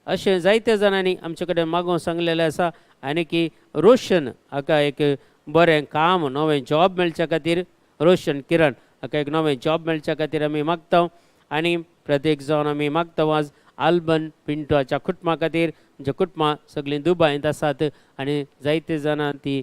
अशें जायत्या जाणांनी आमचे कडेन मागोवंक सांगलेलें आसा. आनी की रोशन हाका एक बरें काम नवें जॉब मेळच्या खातीर रोशन किरण हाका एक नवें जॉब मेळच्या खातीर आमी मागता. आनी प्रत्येक जावन आमी मागता आज आल्बन पिंटोच्या कुटुंबा खातीर, जे कुटुंबां सगळीं दुबायंत आसात आनी जायते जाणां ती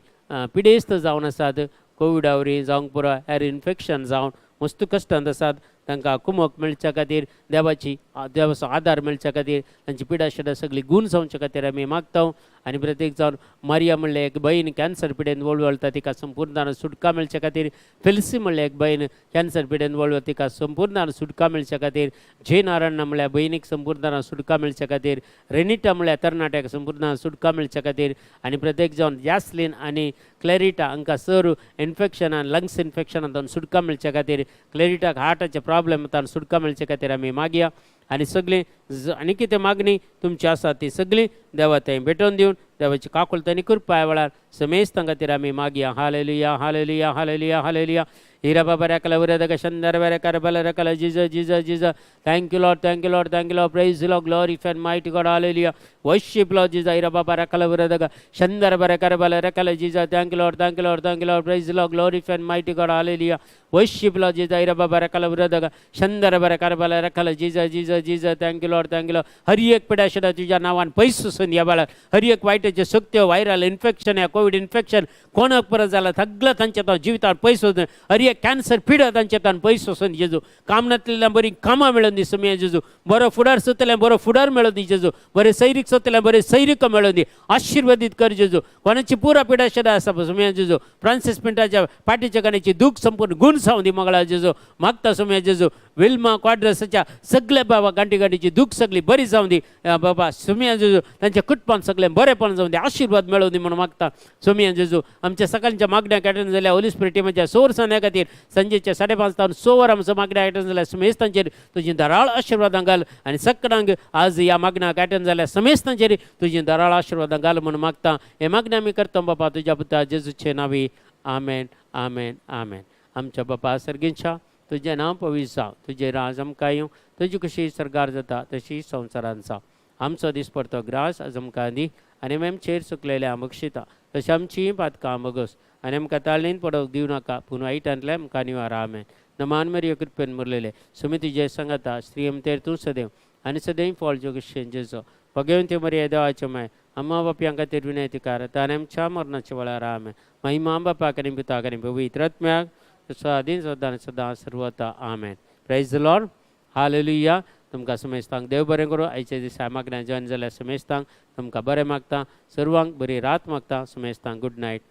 पिडेस्त जावन आसात, कोविडा वरी जावंक पुरो हेर इन्फेक्शन जावन मस्त कश्टांत आसात, तांकां कुमक मेळच्या खातीर देवाची देवाचो आदार मेळच्या खातीर तांची पिडा शिडा सगळी गूण जावच्या खातीर आमी मागता. आनी प्रत्येक जावन मारिया म्हणलें एक बहीण कॅन्सर पिडेन वळवळटा तिका संपूर्ण सुटका मेळच्या खातीर, फेल्सी म्हणलें एक बहीण कॅन्सर पिडेन वळवळ तिका संपूर्ण सुटका मेळच्या खातीर, जे नारायण म्हणल्यार बहिणीक संपूर्ण सुटका मेळच्या खातीर, रेनिटा म्हणल्यार तरणाट्याक संपूर्ण सुटका मेळच्या खातीर आनी प्रत्येक जावन जासलीन आनी क्लॅरिटा हांकां सर इन्फेक्शनान लंग्स इन्फेक्शनांतून सुटका मेळच्या खातीर, क्लॅरिटाक हार्टाचे प्रॉब्लेम तांकां सुटका मेळच्या खातीर आमी मागया. आनी सगळीं आनी कितें मागणी तुमची आसा ती सगळीं देवा थंय भेटोवन दिवन देवाची काकुळट आनी कृपा वेळार समेस्तां खातीर आमी मागया. Hallelujah, hallelujah, hallelujah, hallelujah. हिरा बाबा रेकला उरेदका शंदर वेरेकर बल रेकला Jesus Jesus Jesus. Thank you Lord, thank you Lord, thank you Lord. Praise Lord, glory and mighty God. Hallelujah. Worship Lord Jesus. हिरा बाबा रेकला उरेदका शंदर बरेकर बल रेकला Jesus. Thank you Lord, thank you Lord, thank you Lord. Praise Lord, glory and mighty God. Hallelujah. Worship Lord Jesus. हिरा बाबा रेकला उरेदका शंदर breaker बल रेकला Jesus Jesus Jesus. Thank you Lord, thank you Lord. हर एक पिडा तुझ्या नावान पयस वचून ह्या वेळार हर एक वायटाचे शक्त्यो व्हायरल इन्फेक्शन या कोवीड इन्फेक्शन कोणाक परत जाला सगळं तांच्या तो जिवितान पयस वचून, हर एक कॅन्सर पिडा तांच्या तान पयस वचून जेजू. काम नासलेल्या बरी कामां मेळून दी सुमया जेजू. बरो फुडार सोदतल्या बरो फुडार मेळून दी जेजू. बरे सैरीक सोदतल्या बरे सैरीक मेळून दी. आशीर्वादीत कर जेजू. कोणाची पुरा पिडा शेदा आसा सुमया जेजू. फ्रांसीस पिंटाच्या पाठीच्या गाण्याची दूख संपूर्ण गुण जावं दी मंगळा जेजू. मागता सुमया जेजू. विल्मा क्वाड्रसाच्या सगळ्या बाबा गांठी गांठीची दूख सगळी बरी जावं दी बाबा सुमया जेजू. तांच्या कुटुंबान सगळें बरेपण जावं दी, आशीर्वाद मेळूं दी म्हणून मागता सुमया जेजू. आमच्या सकाळच्या मागण्या अटेंड जाल्या होली स्पिरिट टिमाच्या 6 वर्सां खातीर संजेच्या 5:30 तावन 6 वरां आमचो मागण्या अटेंड जाल्या समेस्तांचेर तुजी धाराळ आशीर्वादां घाल आनी सगळ्यांक आज ह्या मागण्याक अटेंड जाल्या समेस्तांचेर तुजी धाराळ आशीर्वादां घाल म्हणून मागता. हे मागण्या आमी करता बाबा तुज्या पुता जेजूचे नावी. आमेन, आमेन, आमेन. आमच्या बापा सर्गींच्या, तुजें नांव पवित्र जावं, तुजें राज आमकां येवं, तुजी कशी सरकार जाता तशी संवसारांत जावं. आमचो दिसपडतो ग्रास आज आमकां दी आनी आमचेर चुकलेले आमकां शिता तशें आमची पातकां बगस आनी आमकां ताळणीन पडोवंक दिवं नाका, पूण वायटांतलें आमकां निवार. आमेन. नमान मरिय, कृपेन मुरलेले, सुमी तुजें सांगाता, स्त्री तेर तूं सदैव आनी सदैव फळ जोगेशेन जेजो. भगवंती मरिय देवाचे माय, अम्मा बापयां खातीर विनंती कर आनी आमच्या मरणाच्या वेळार. आमेन. महिमा बापाक आनी पुताक आनी पवित्र आत्म्याक, आदीं सदां आनी सदां सर्वता. आमेन. Praise the Lord, hallelujah. तुमकां समेस्तांक देव बरें करूं. आयच्या दिसा मागण्या जॉयन जाल्यार समेस्तांक तुमकां बरें मागता. सर्वांक बरी रात मागता. समेस्तांक गुड नायट.